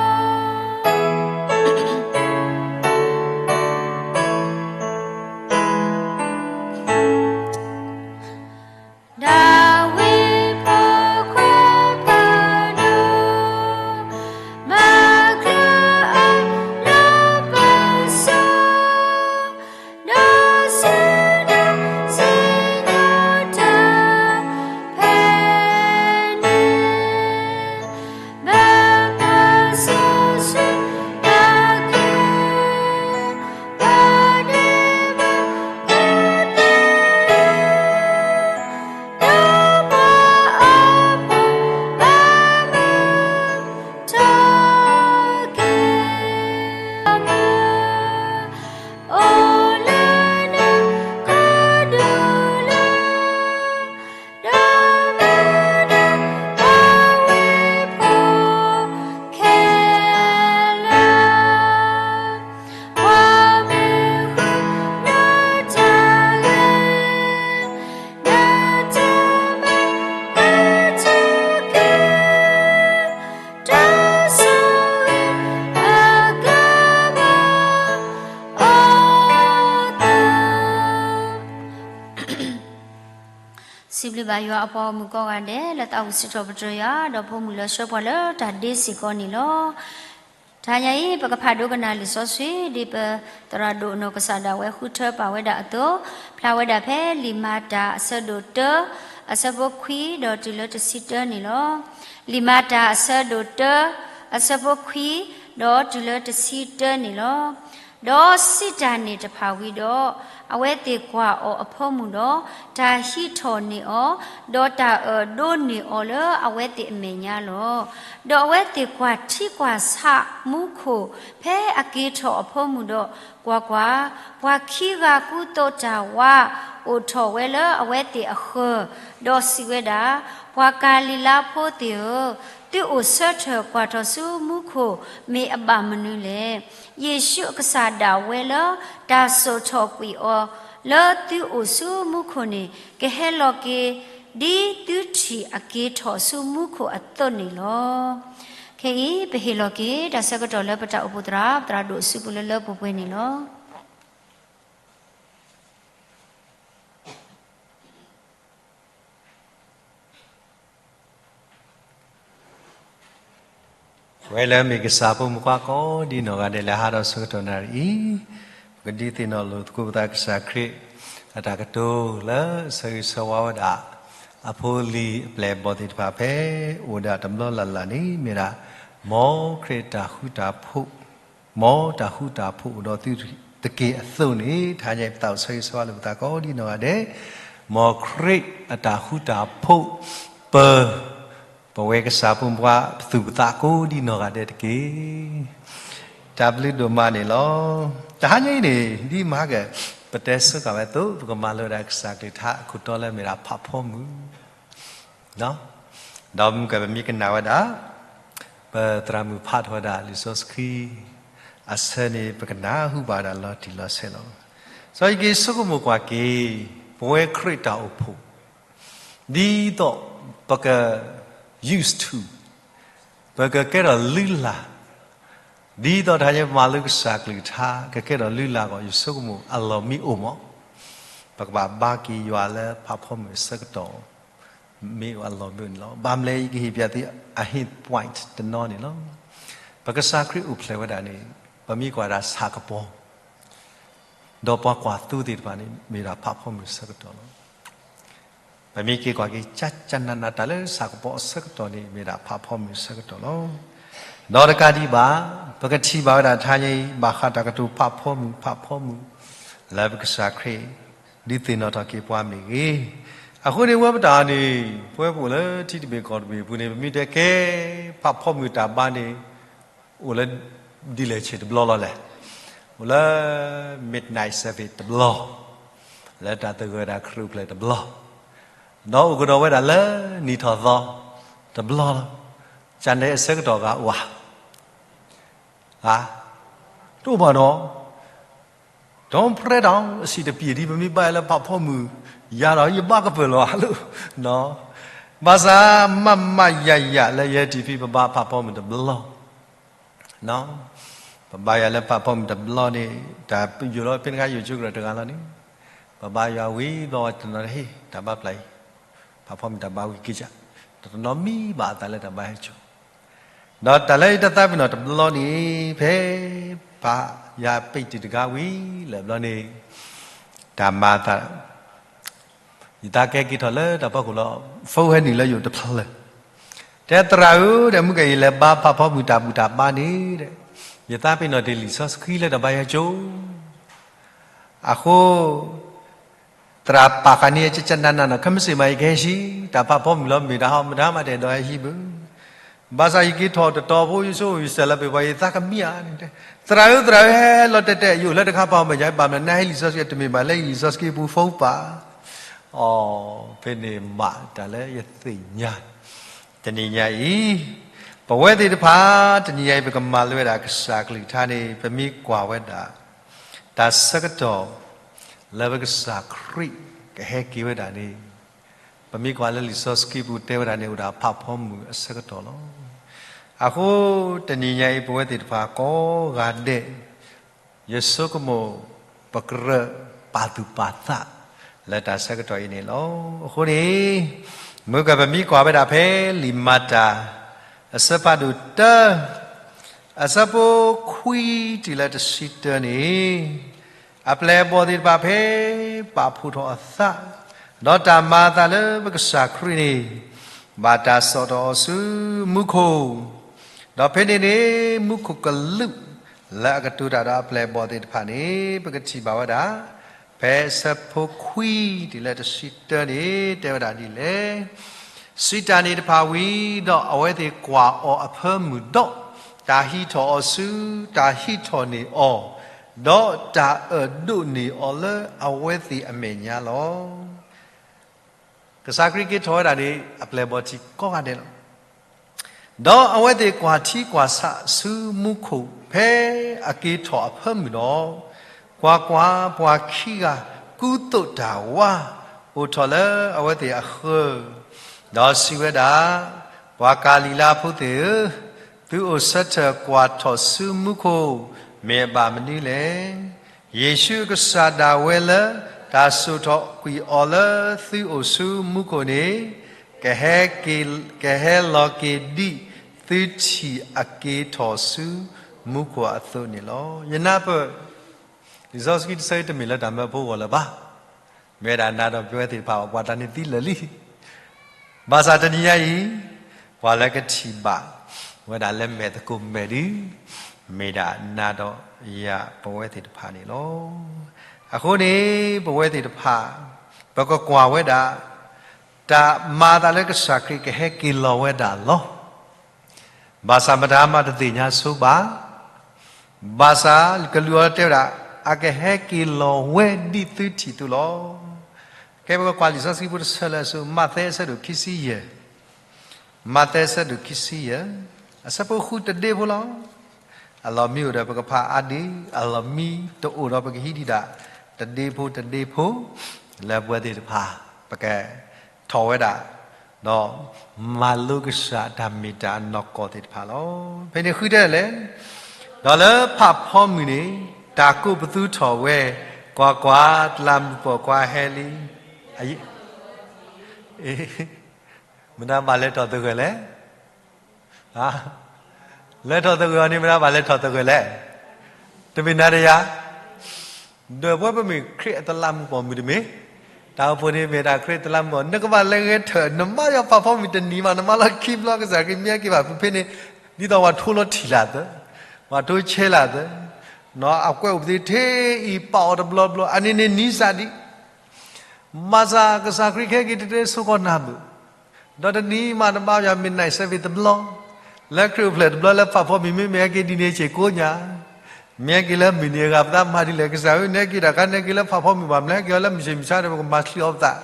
်, ဒၤဝံးဖိခွါဖးဒိၣ်, မၤကျၢၤအလၢပစီ ဒီးစံးဒၣ်စံၣ်ညီၣ်တၢ်ဖဲန့ၣ်, ဘၣ်မၤစီဆှံနာ်က့ၤ ပှၤဒဲးဘးသ့ၣ်တဖၣ်, ဒီးပှၤအီၣ်ဖိဘၣ်မုာ်ထီၣ်က့ၤ, အိၣ်လၢနကဒုလၢ ဒီးမ့ၢ်ဒၣ်ပှၤဝ့ၢ်ဖိခဲလၢာ်, ပှၤမ့ၢ်ဃုနတၢ်ဂ့ၤ နတၢ်ဘၣ်နတၢ်က့ၤ, တၢ်ဆိၣ်ဂ့ၤအကဘီအသး စံးဘျုးဘၣ်ယွၤအပှၤဂီၢ်မုၢ်ကိးဂၤဒဲး လၢသးဝံၣ်စံးထီၣ်ပတြၢၤယွၤ ဒီးဖိမုၣ်လၢဆှၢပှၤလၢတၢ်ဒ့စ့ၢ်ကီးန့ၣ်လီၤ. တဟါညါအံၤ ပကဖးဒိကနၣ်လံာ်စီဆှံ ဒ်ပသရၣ်ဒိၣ်နီၢ်ကစၢ်ဒၣ်ဝဲဃုထၢပာ်ဝဲဒၣ်အသိး, ဖျါဝဲဒၣ်ဖဲလံာ်မၤတၢ်အဆၢဒိၣ်တၢ အဆၢဖိခွံဒီးတုၤလၢတဆံတၢန့ၣ်လီၤ. လံာ်မၤတၢ်အဆၢဒိၣ်တၢ အဆၢဖိခွံ ဒီးတုၤလၢတဆံတၢန့ၣ်လီၤ. ဒီးစံးတၢ်န့ၣ်တဖၣ်ဝံၤဒီး, အဝဲသ့ၣ်ကွၢ်အီၤအဖၢမုၢ်ဒီး, တၢ်ဟံးထီၣ်န့ၢ်အီၤ, ဒီးတၢ်အၢၣ်ဒိးန့ၢ်အီၤလၢအဝဲသ့ၣ်အမဲာ်ညါလီၤ. ဒီးအဝဲသ့ၣ်ကွၢ်ထံကွၢ်ဆးမူခိၣ်ဖဲအက့ၤထီၣ်အဖၢမုၢ်ဒီး, ကွၢ်ကွၢ်, ပှၤခံဂၤကူသိးတၢ်ဝါအိၣ်ထီၣ်ဝဲလၢအဝဲသ့ၣ်အဃၢၤ, ဒီးစံးဝဲဒၣ်, ပှၤကၤလံၤလါဖိသ့ၣ်ဧၢ, သုအိၣ်ဆၢထၢၣ်ကွၢ်ထီၣ်ဆူမူခိၣ်မ့ၢ်အဘၣ်မနုၤလဲၣ်. ယ့ၣ်ၡူးအကစၢ်ဒၣ်ဝဲလၢတၢ်စိာ်ထီၣ်ကွံာ်အီၤလၢသုအိၣ်ဆူမူခိၣ်န့ၣ် ကဟဲလီၤက့ၤ ဒ်သုထံၣ်အက့ၤထီၣ်ဆူမူခိၣ်အသိးန့ၣ်လီၤ. ခဲအံၤ ပဟ့ၣ်လီၤက့ၤတၢ်ဆၢကတီၢ်လၢပတၢ်အိၣ်ဖှိၣ်သရၣ် သရၣ်ဒိၣ်အစုပူၤလၢလၢပှဲၤပှဲၤန့ၣ်လီၤ. ပဝဲလၢမ့ၢ်ကစၢ်ဖိမုၣ်ဖိခွါကိးဒ်နီၢ်ဂၤဒဲးလၢဟါဒီးဆၢကတီၢ်နၣ်ရံၣ်အံၤ, ပကဒုးသ့ၣ်နီၣ်လိာ်သကိးပသးကစၢ်ခရံာ် အတၢ်ကတိၤလၢဆၢဂ့ၤဆၢဝါဝဲဒၣ် အဖိအလံၤအပျဲၢ်အဘီၣ်သ့ၣ်တဖၣ်ဖဲ အိၣ်ဝဲဒၣ်တဘျီလၢ်လၢ်န့ၣ် မ့ၢ်ဒၣ် မ်ခရံာ်တၢ်ဃူတၢ်ဖိး မ်တၢ်ဃူတၢ်ဖိးအိၣ်ဒီးသုတက့ၢ်အသိးန့ၣ် တဟါညါအံၤပသးအိၣ်ဆၢဂ့ၤဆၢဝါလိာ်ပသးကိးဒ်နီၢ်ဂၤဒဲး, မ်ခရံာ်အတၢ်ဃူတၢ်ဖိး ပၢၤ ပဝဲကစၢ်ဖိမုၣ်ဖိခွါပသူၣ်ပသးကိးဒ်နီၢ်ဂၤဒဲးတက့ၢ်. တၢ်ဘျုးဒိၣ်မးန့ၣ်လီၤ. တဟါညါအံၤန့ၣ် ဒ်မဟါက ပတဲစ့ၢ်ကီးဝဲအသိး ပကမၤလိဝဲဒၣ်ကစၢ်ကလုၢ်ကထါအခိၣ်တီလၢမ့ၢ်ဒၣ်ဖးဖီမုၢ် ဒီးမုၢ်ကပမ့ၢ်ကနၣ်ဝဲဒၣ် ပသရၣ်မုၣ်ဖးထီၣ်ဝဲဒၣ်လံာ်စီဆှံ အဆၢန့ၣ် ပကနၢ်ဟူဘၣ်ဝဲဒၣ်လီၤတံၢ်လီၤဆဲးလီၤ. စီၤယက့ၤဆိကမိၣ်ကွၢ်က့ၤ ပဝဲခရံာ်တၢ်အိၣ်ဖှိၣ် ဒ်သိးပက used to ပကကဲထီၣ်လုၢ်လၢ် ဒ်သိးတဟါညါပမၤလိကစၢ်ကလုၢ်ကထါ ကကဲထီၣ်လုၢ်လၢ်အဂီၢ် ယဆိကမိၣ်အလီၢ်မ့ၢ်အိၣ်မး ပကဘၣ်ဘါက့ၤယွၤလၢဖးဖီမုၢ်အဆၢကတီၢ် မ့ၢ်အိၣ်အလီၢ်မ့ၢ်အိၣ်န့ၣ်လီၤ. ဘၣ်မနုၤလဲၣ် ယကဟ့ၣ်ပျးသုအ hint point တနီၤန့ၣ်လီၤ. ပကစၢ်ခရံာ်အိၣ်ဖျဲၣ်ဝဲဒၣ်န့ၣ် ပမ့ၢ်ကွၢ်ဒၣ်ဆၣ်ကပီၤ ဒီးပှၤကွၢ်သိသ့ၣ်တဖၣ်န့ၣ် မ့ၢ်ဒၣ်ဖးဖီမုၢ်အဆၢကတီၢ်လီၤ. ပမ့ၢ်က့ၤကွၢ်က့ၤ ကၠၢ်ကၠၢ်နးနး တၢ်လၢဆၣ်ကပီၤအဆၢကတီၢ်န့ၣ် မ့ၢ်ဒၣ်ဖးဖီမုၢ်အဆၢကတီၢ်လီၤ. ဒီးတကးဒံးဘၣ် ပကထံၣ်ဘၣ်ဝဲဒၣ်တဟါညါအံၤ ဘၣ်ဃးတၢ်ကတိၤဖးဖီမုၢ် ဖးဖီမုၢ် လၢပကစၢ်ခရံာ် ဒုးသ့ၣ်နီၣ်ထီၣ်က့ၤပှၤမ့ၢ်ဂ့ၤ, အဃိန့ၣ် ဝဲပတၢ်န့ၣ် ပဝဲပအိၣ်လၢထံတဘ့ၣ်ကီၢ်တဘ့ၣ်အပူၤန့ၣ် ပမ့ၢ်တဲကဲ ဖးဖီမုၢ်တၢ်ဘါန့ၣ် အိၣ်လၢဒ်လဲၣ်ဆ့ၣ်တဘျီလီၤလဲၣ်. အိၣ်လၢ midnight service တဘျီ, လၢတၢ်သဂၢၢ်တၢ်ခရံာ်အိၣ်ဖျဲၣ်တဘျီ, ဒီးအိၣ်ကဒီးဝဲဒၣ်လၢနံၣ်ထီၣ်သီတဘျီလီၤ. ကၠၢ်နဲအဆၢကတီၢ်ဂၤအိၣ်ဧါ, ဧါ, တအိၣ်ဘၣ်နီၤ. ဒီးဖရဲဒီး အဆံးတပျ့ၤဒ် ပမ့ၢ်ဘါယွၤလၢဖးဖီမုၢ် ယၤဒီး ယဘါကပၢၢ်လီၤဧါလၢ, ဘၣ်ဆၣ် မးမးယၤယၤလၢယဟဲတံၢ်ဖံ ပဘါဖးဖီမုၢ်တဘျီ, ပဘါယွၤလၢဖးဖီမုၢ်တဘျီန့ၣ် တၢ်ယိာ်လီၤဖဲန့ၣ်အခါ ယိာ်ကၠိကရၢၢ်တဂၤလီၤန့ၣ်, ပဘါယွၤဝံၤဘျီတနီၤဟ့ၣ် တၢ်ဘါပျၢ်အံၤ, ဖးဖီမုၢ်တၢ်ဘါဝံၤက့ၤကၠၢ်, တနီၤမံဘၣ်အသးလၢတၢ်ဘါဟဲကၠိ, ဒီးတၢ်လၢယတသးပ့ၤနီၣ်တဘျီန့ၣ် ဖဲပၢ်ယၤပ့းတံၢ်တဂၤဝံၤလၢာ်ဘျီန့ၣ် တၢ်မၤအသး ယသးကဲက့ၤထီၣ်လၢတၢ်ဖီခိၣ်လီၤ. phone ဟဲနုာ်လၢယအိၣ်တဖျၢၣ်လၢာ်, တဲသရၣ်ဧၢ, ဒီးမုၢ်ကယလဲၤဘါဖးဖီမုၢ်တၢ်ဘူၣ်တၢ်ဘါန့ၣ်, ယသးပ့ၤနီၣ်တ့ၢ်လံာ်စီဆှံလၢတၢ်ဘါယွၤကၠိ, အဃိ သရၣ်ပာ်ဃာ်န့ၢ်ယကၠၢ်နးနးနီၤ ခဲမုၢ်ဆ့ၣ်မး ယကဟဲဟံး, တၢ်ဖးဖီမုၢ်လီၤမ့ၢ်တၢ်ဟီ မတၤမးတအဲၣ်ဒိးဟဲဟံးဘၣ်. ဘၣ်ဆၣ်ယက့ၤထီၣ်တတီၤဖိ ယဆိယစဲးလၢပှဲၤပှဲၤ ယသးကမံဧါန့ၣ်, သရၣ်ဧၢ, သရၣ်ဧၢ, ဟဲလီၤတဲာ်တဲာ် ယအိၣ်လၢတခါ ပာ်မၢယၤ ဘၣ်မနုၤနဟဲလံာ်စီဆှံ တမ့ၢ်ဘၣ်လၢယလံာ်စီဆှံအပူၤ phone ပာ်, အီၤ ဖဲန့ၣ်မးတၢ်လၢယသ့ၣ်ညါ တနံၤညါအံၤ, ပဝဲသ့ၣ်တဖၣ် တနံၤညါအံၤ ပကမၤလိဝဲဒၣ်ကစၢ်ကလုၢ်ကထါန့ၣ် ပမ့ၢ်ကွၢ်ဝဲဒၣ် တၢ်ဆၢကတီၢ် လၢပကစၢ်ခရံာ်ကဟဲက့ၤဝဲဒၣ်န့ၣ်, ပမ့ၢ်ကွၢ်လၢလံာ်စီဆှံပူၤတဲဝဲဒၣ်န့ၣ် အိၣ်ဒၣ်ဖးဖီမုၢ်အဆၢကတီၢ်လီၤ. အဃိ တနံၤညါအံၤ ပဝဲသ့ၣ်တဖၣ်ကိးဂၤဒဲး ယဆိကမိၣ် ပကြၢးပာ်သူၣ်ပာ်သး လၢတၢ်ဆၢကတီၢ်အံၤန့ၣ်လီၤ. အဃိန့ၣ် မုၢ်ကပမံကွၢ်ဝဲဒၣ်ဖဲလံာ်မၤတၢ် အဆၢဖးဒိၣ်တၢ အဆၢဖိခွံတုၤလၢတဆံတၢန့ၣ်, အပျဲၢ်အဘီၣ်သ့ၣ်တဖၣ်ဖဲ ပာ်ဖှိၣ်ထီၣ်အသး ဒီးတၢ်မၤအသးလၢပကစၢ်ခရံာ်န့ၣ် ဘၣ်တၢ်စိာ်ထီၣ်အီၤဆူမူခိၣ်, ဒီးဖဲန့ၣ်န့ၣ် မူခိၣ်ကလူး လၢအကတိၤတၢ်ဒီးအပျဲၢ်အဘီၣ်သ့ၣ်တဖၣ်န့ၣ် ပကထံၣ်ဘၣ်ဝဲဒၣ် ဖဲအဆၢဖိခွံတုၤလၢတဆံတၢန့ၣ် တဲဝဲဒၣ်ဒ်လဲၣ်. စံးတၢ်န့ၣ်တဖၣ်ဝံၤဒီး အဝဲသ့ၣ်ကွၢ်အီၤအဖၢမုၢ်ဒီး တၢ်ဟံးထီၣ်အီၤဆူ တၢ်ဟံးထီၣ်န့ၢ်အီၤ, ဒီးတၢ်အၢၣ်ဒိၣ်န့ၢ်အီၤလၢအဝဲသ့ၣ်အမဲာ်ညါလီၤ. ကစၢ်ခရံာ်က့ၤထီၣ်ဝဲဒၣ်န့ၣ် အပျဲၢ်အဘီၣ်ထံးကိးဂၤဒဲးလီၤ. ဒီးအဝဲသ့ၣ်ကွၢ်ထံကွၢ်ဆးဆူမူခိၣ် ဖဲအက့ၤထီၣ်အဖၢမုၢ်ဒီး, ကွၢ်ကွၢ်, ပှၤခံဂၤကူသိးတၢ်ဝါ အိၣ်ထီၣ်လၢအဝဲသ့ၣ်အဃၢၤ, ဒီးစံးဝဲဒၣ်, ပှၤကၤလံၤလါဖိသ့ၣ်ဧၢ, သုအိၣ်ဆၢထၢၣ်ကွၢ်ထီၣ်ဆူမူခိၣ် မ့ၢ်အဘၣ်မနုၤလဲၣ်. ယ့ၣ်ၡူးအကစၢ်ဒၣ်ဝဲလၢ တၢ်စိာ်ထီၣ်ကွံာ်အီၤလၢသုအိၣ်ဆူမူခိၣ်န့ၣ်, ကဟဲက့ၤ, ကဟဲလီၤက့ၤဒံးသုထံၣ်အက့ၤထီၣ်ဆူမူခိၣ်အသိးန့ၣ်လီၤ. ယနၢ်ပၢၢ် လံာ်စီဆှံတဆၢအံၤတမ့ၢ်လၢတၢ်မၢဖိအဂီၢ်လၢၤဘၣ်. မ့ၢ်ဝဲဒၣ်နၤဒီးပဝဲသ့ၣ်တဖၣ်အဂီၢ် ပှၤတၢ်န့ၣ်သံလၢာ်လံ. ဘၣ်ဆၣ်တနံၤညါအံၤ ပှၤလၢကထံၣ်ဘၣ်ဝဲဒၣ်လၢမဲာ်သကိးမဲာ်ဒု မ့ၢ်ဒၣ်နၤဒီးယၤပဝဲသ့ၣ်တဖၣ်န့ၣ်လီၤ. အဃိန့ၣ် ပဝဲသ့ၣ်တဖၣ် ပကကွၢ်ဝဲဒၣ် တၢ်မၤအသးလၢကစၢ်ခရံာ်ကဟဲက့ၤလီၤဝဲဒၣ်လီၤ. ဘၣ်ဆၣ်မတၤမးတသ့ၣ်ညါဆိဘၣ်. ဘၣ်ဆၣ်ကလူးအီၤတဲဝဲဒၣ် အကဟဲက့ၤလီၤဝဲဒံးသုထံၣ်သုလီၤ. ကဲ ပကကွၢ်လံာ်စီဆှံဖိတဆၢလၢအဆိ မးသဲအဆၢဒိၣ်ခံဆံယဲၢ်, မးသဲအဆၢဒိၣ်ခံဆံယဲၢ်, အဆၢဖိဃုတဒ့ဖိလီၤ. အလီၢ်မံအိၣ်ဒီးပကဖးအါဒံး, အလီၢ်မံတအိၣ်ဒီးပကဟံးဒံးဒၣ် တဒ့ဖိတဒ့ဖိ လၢပဝဲသ့ၣ်တဖၣ် ပကထီၣ်ဝဲဒၣ် ဒီးမၤလိကစၢ်တၢ်မ့ၢ်တၢ်အနီၢ်ကီၢ်သ့ၣ်တဖၣ်လီၤ. ဖဲန့ၣ်ဃုတဲလဲၣ်, ဒီးလၢဖးဖီမုၢ်န့ၣ် တၢ်ကိးပသူထီၣ်ဝဲ, ကွၢ်ကွၢ်, တလးမူးပိာ်ခွါဟဲလံ. မတၤဘၣ်လဲၤထီၣ်သဂၢၢ်လဲၣ်. လဲၤထီၣ်သဂၢၢ်အီၤန့ၣ် မတၤဘၣ်လဲၤထီၣ်သဂၢၢ်လဲၣ်. တမ့ၢ်နၤဒီးယၤ ဒီးပဝဲပမ့ၢ်ခရံာ်အတလးမူးပိာ်မုၣ်တမ့ၢ်, တၢ်အိၣ်ဖှိၣ်န့ၣ်မ့ၢ်တၢ်ခရံာ်အတလးမူးပိာ်, နကဘၣ်လဲၤဂဲၤထၢၣ်, နမါယွၤဖးဖီမုၢ်တနံၤမး, နမါလီၤခံဘျီ ကစၢ်ခရံာ်မ့ၢ်ဟဲက့ၤဘၣ်ဖုးဖဲန့ၣ်, ဒ်သိးပှၤထိလီၤထံၣ်လၢ်သၢ, ပှၤထိဆဲးလၢ်သၢ, အကွဲးအိၣ်ပသ့ထဲအံၤ ပာ်အီၤတဘျီဘျီ, အန့ၣ်န့ၣ်နံစၢ်ဒံး ဘၣ်ဆၣ်ကစၢ်ခရံာ်ကဟဲက့ၤတတဲဆိကီးနၢ်ဘၣ်, ဒီးတနံၤမး နမါယွၤမ့ၢ်နံစၢ်ဖဲတဘျီ, လၢခရံာ်အိၣ်ဖျဲၣ်တဘျီလၢဖးဖီမုၢ် မ့မ့ၢ်ဟဲက့ၤဒ်န့ၣ် ဆ့ၣ်ကိညါ, မ့ၢ်ဟဲက့ၤလၢမုၢ်နံၤအဂၤ ပသးမၤဒ်လဲၣ်, ကစၢ်ဧၢ နဟဲက့ၤတၢ်ခါ နဟဲက့ၤလၢဖးဖီမုၢ်ဘၣ်, မ့ၢ်ဟဲက့ၤလၢမုၢ်ဆ့ၣ်မုၢ်ဆါဒီး ပကမၤချံးအီၤပသး,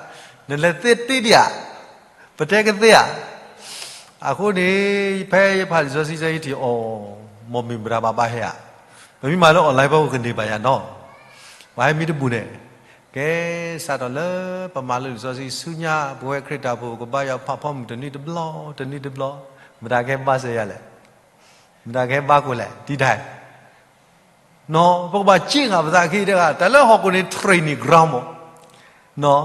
နလဲၤသ့တ့ဒံးဧါ, ပတဲကသ့ဧါ. အဃိန့ၣ် ဖဲယဖးလံာ်စီဆှံယဲၢ်ထံၣ်အီၤ, မ်မ့ၢ်မတၤဘၣ်ဘၣ်ဟဲဧါ, ပမ့ၢ်မၤလၢ online ဖီခိၣ်ကန့ၢ်ဘၣ်ယၤနီၤ, ပှၤဟဲမံတဘူၣ်န့ၣ်, ကဲ စးထီၣ်လၢပမၤလိလံာ်စီဆှံဆူညါ ပဝဲခရံာ်တၢ်အိၣ်ဖှိၣ် ကဘါယွၤဖးဖီမုၢ်တနွံတဘျီ တနွံတဘျီ, မတၤကဟဲဘါစၢၤယၤလဲၣ်, မတၤကဟဲဘါကွၢ်လဲၣ် တံဒဲး နီၤ ပကဘၣ်စ့ၢ်ကီးပသးက့ၤတဂၤ တၢ်လၢဟီၣ်ခိၣ်န့ၣ် training ground မး, နီၤ,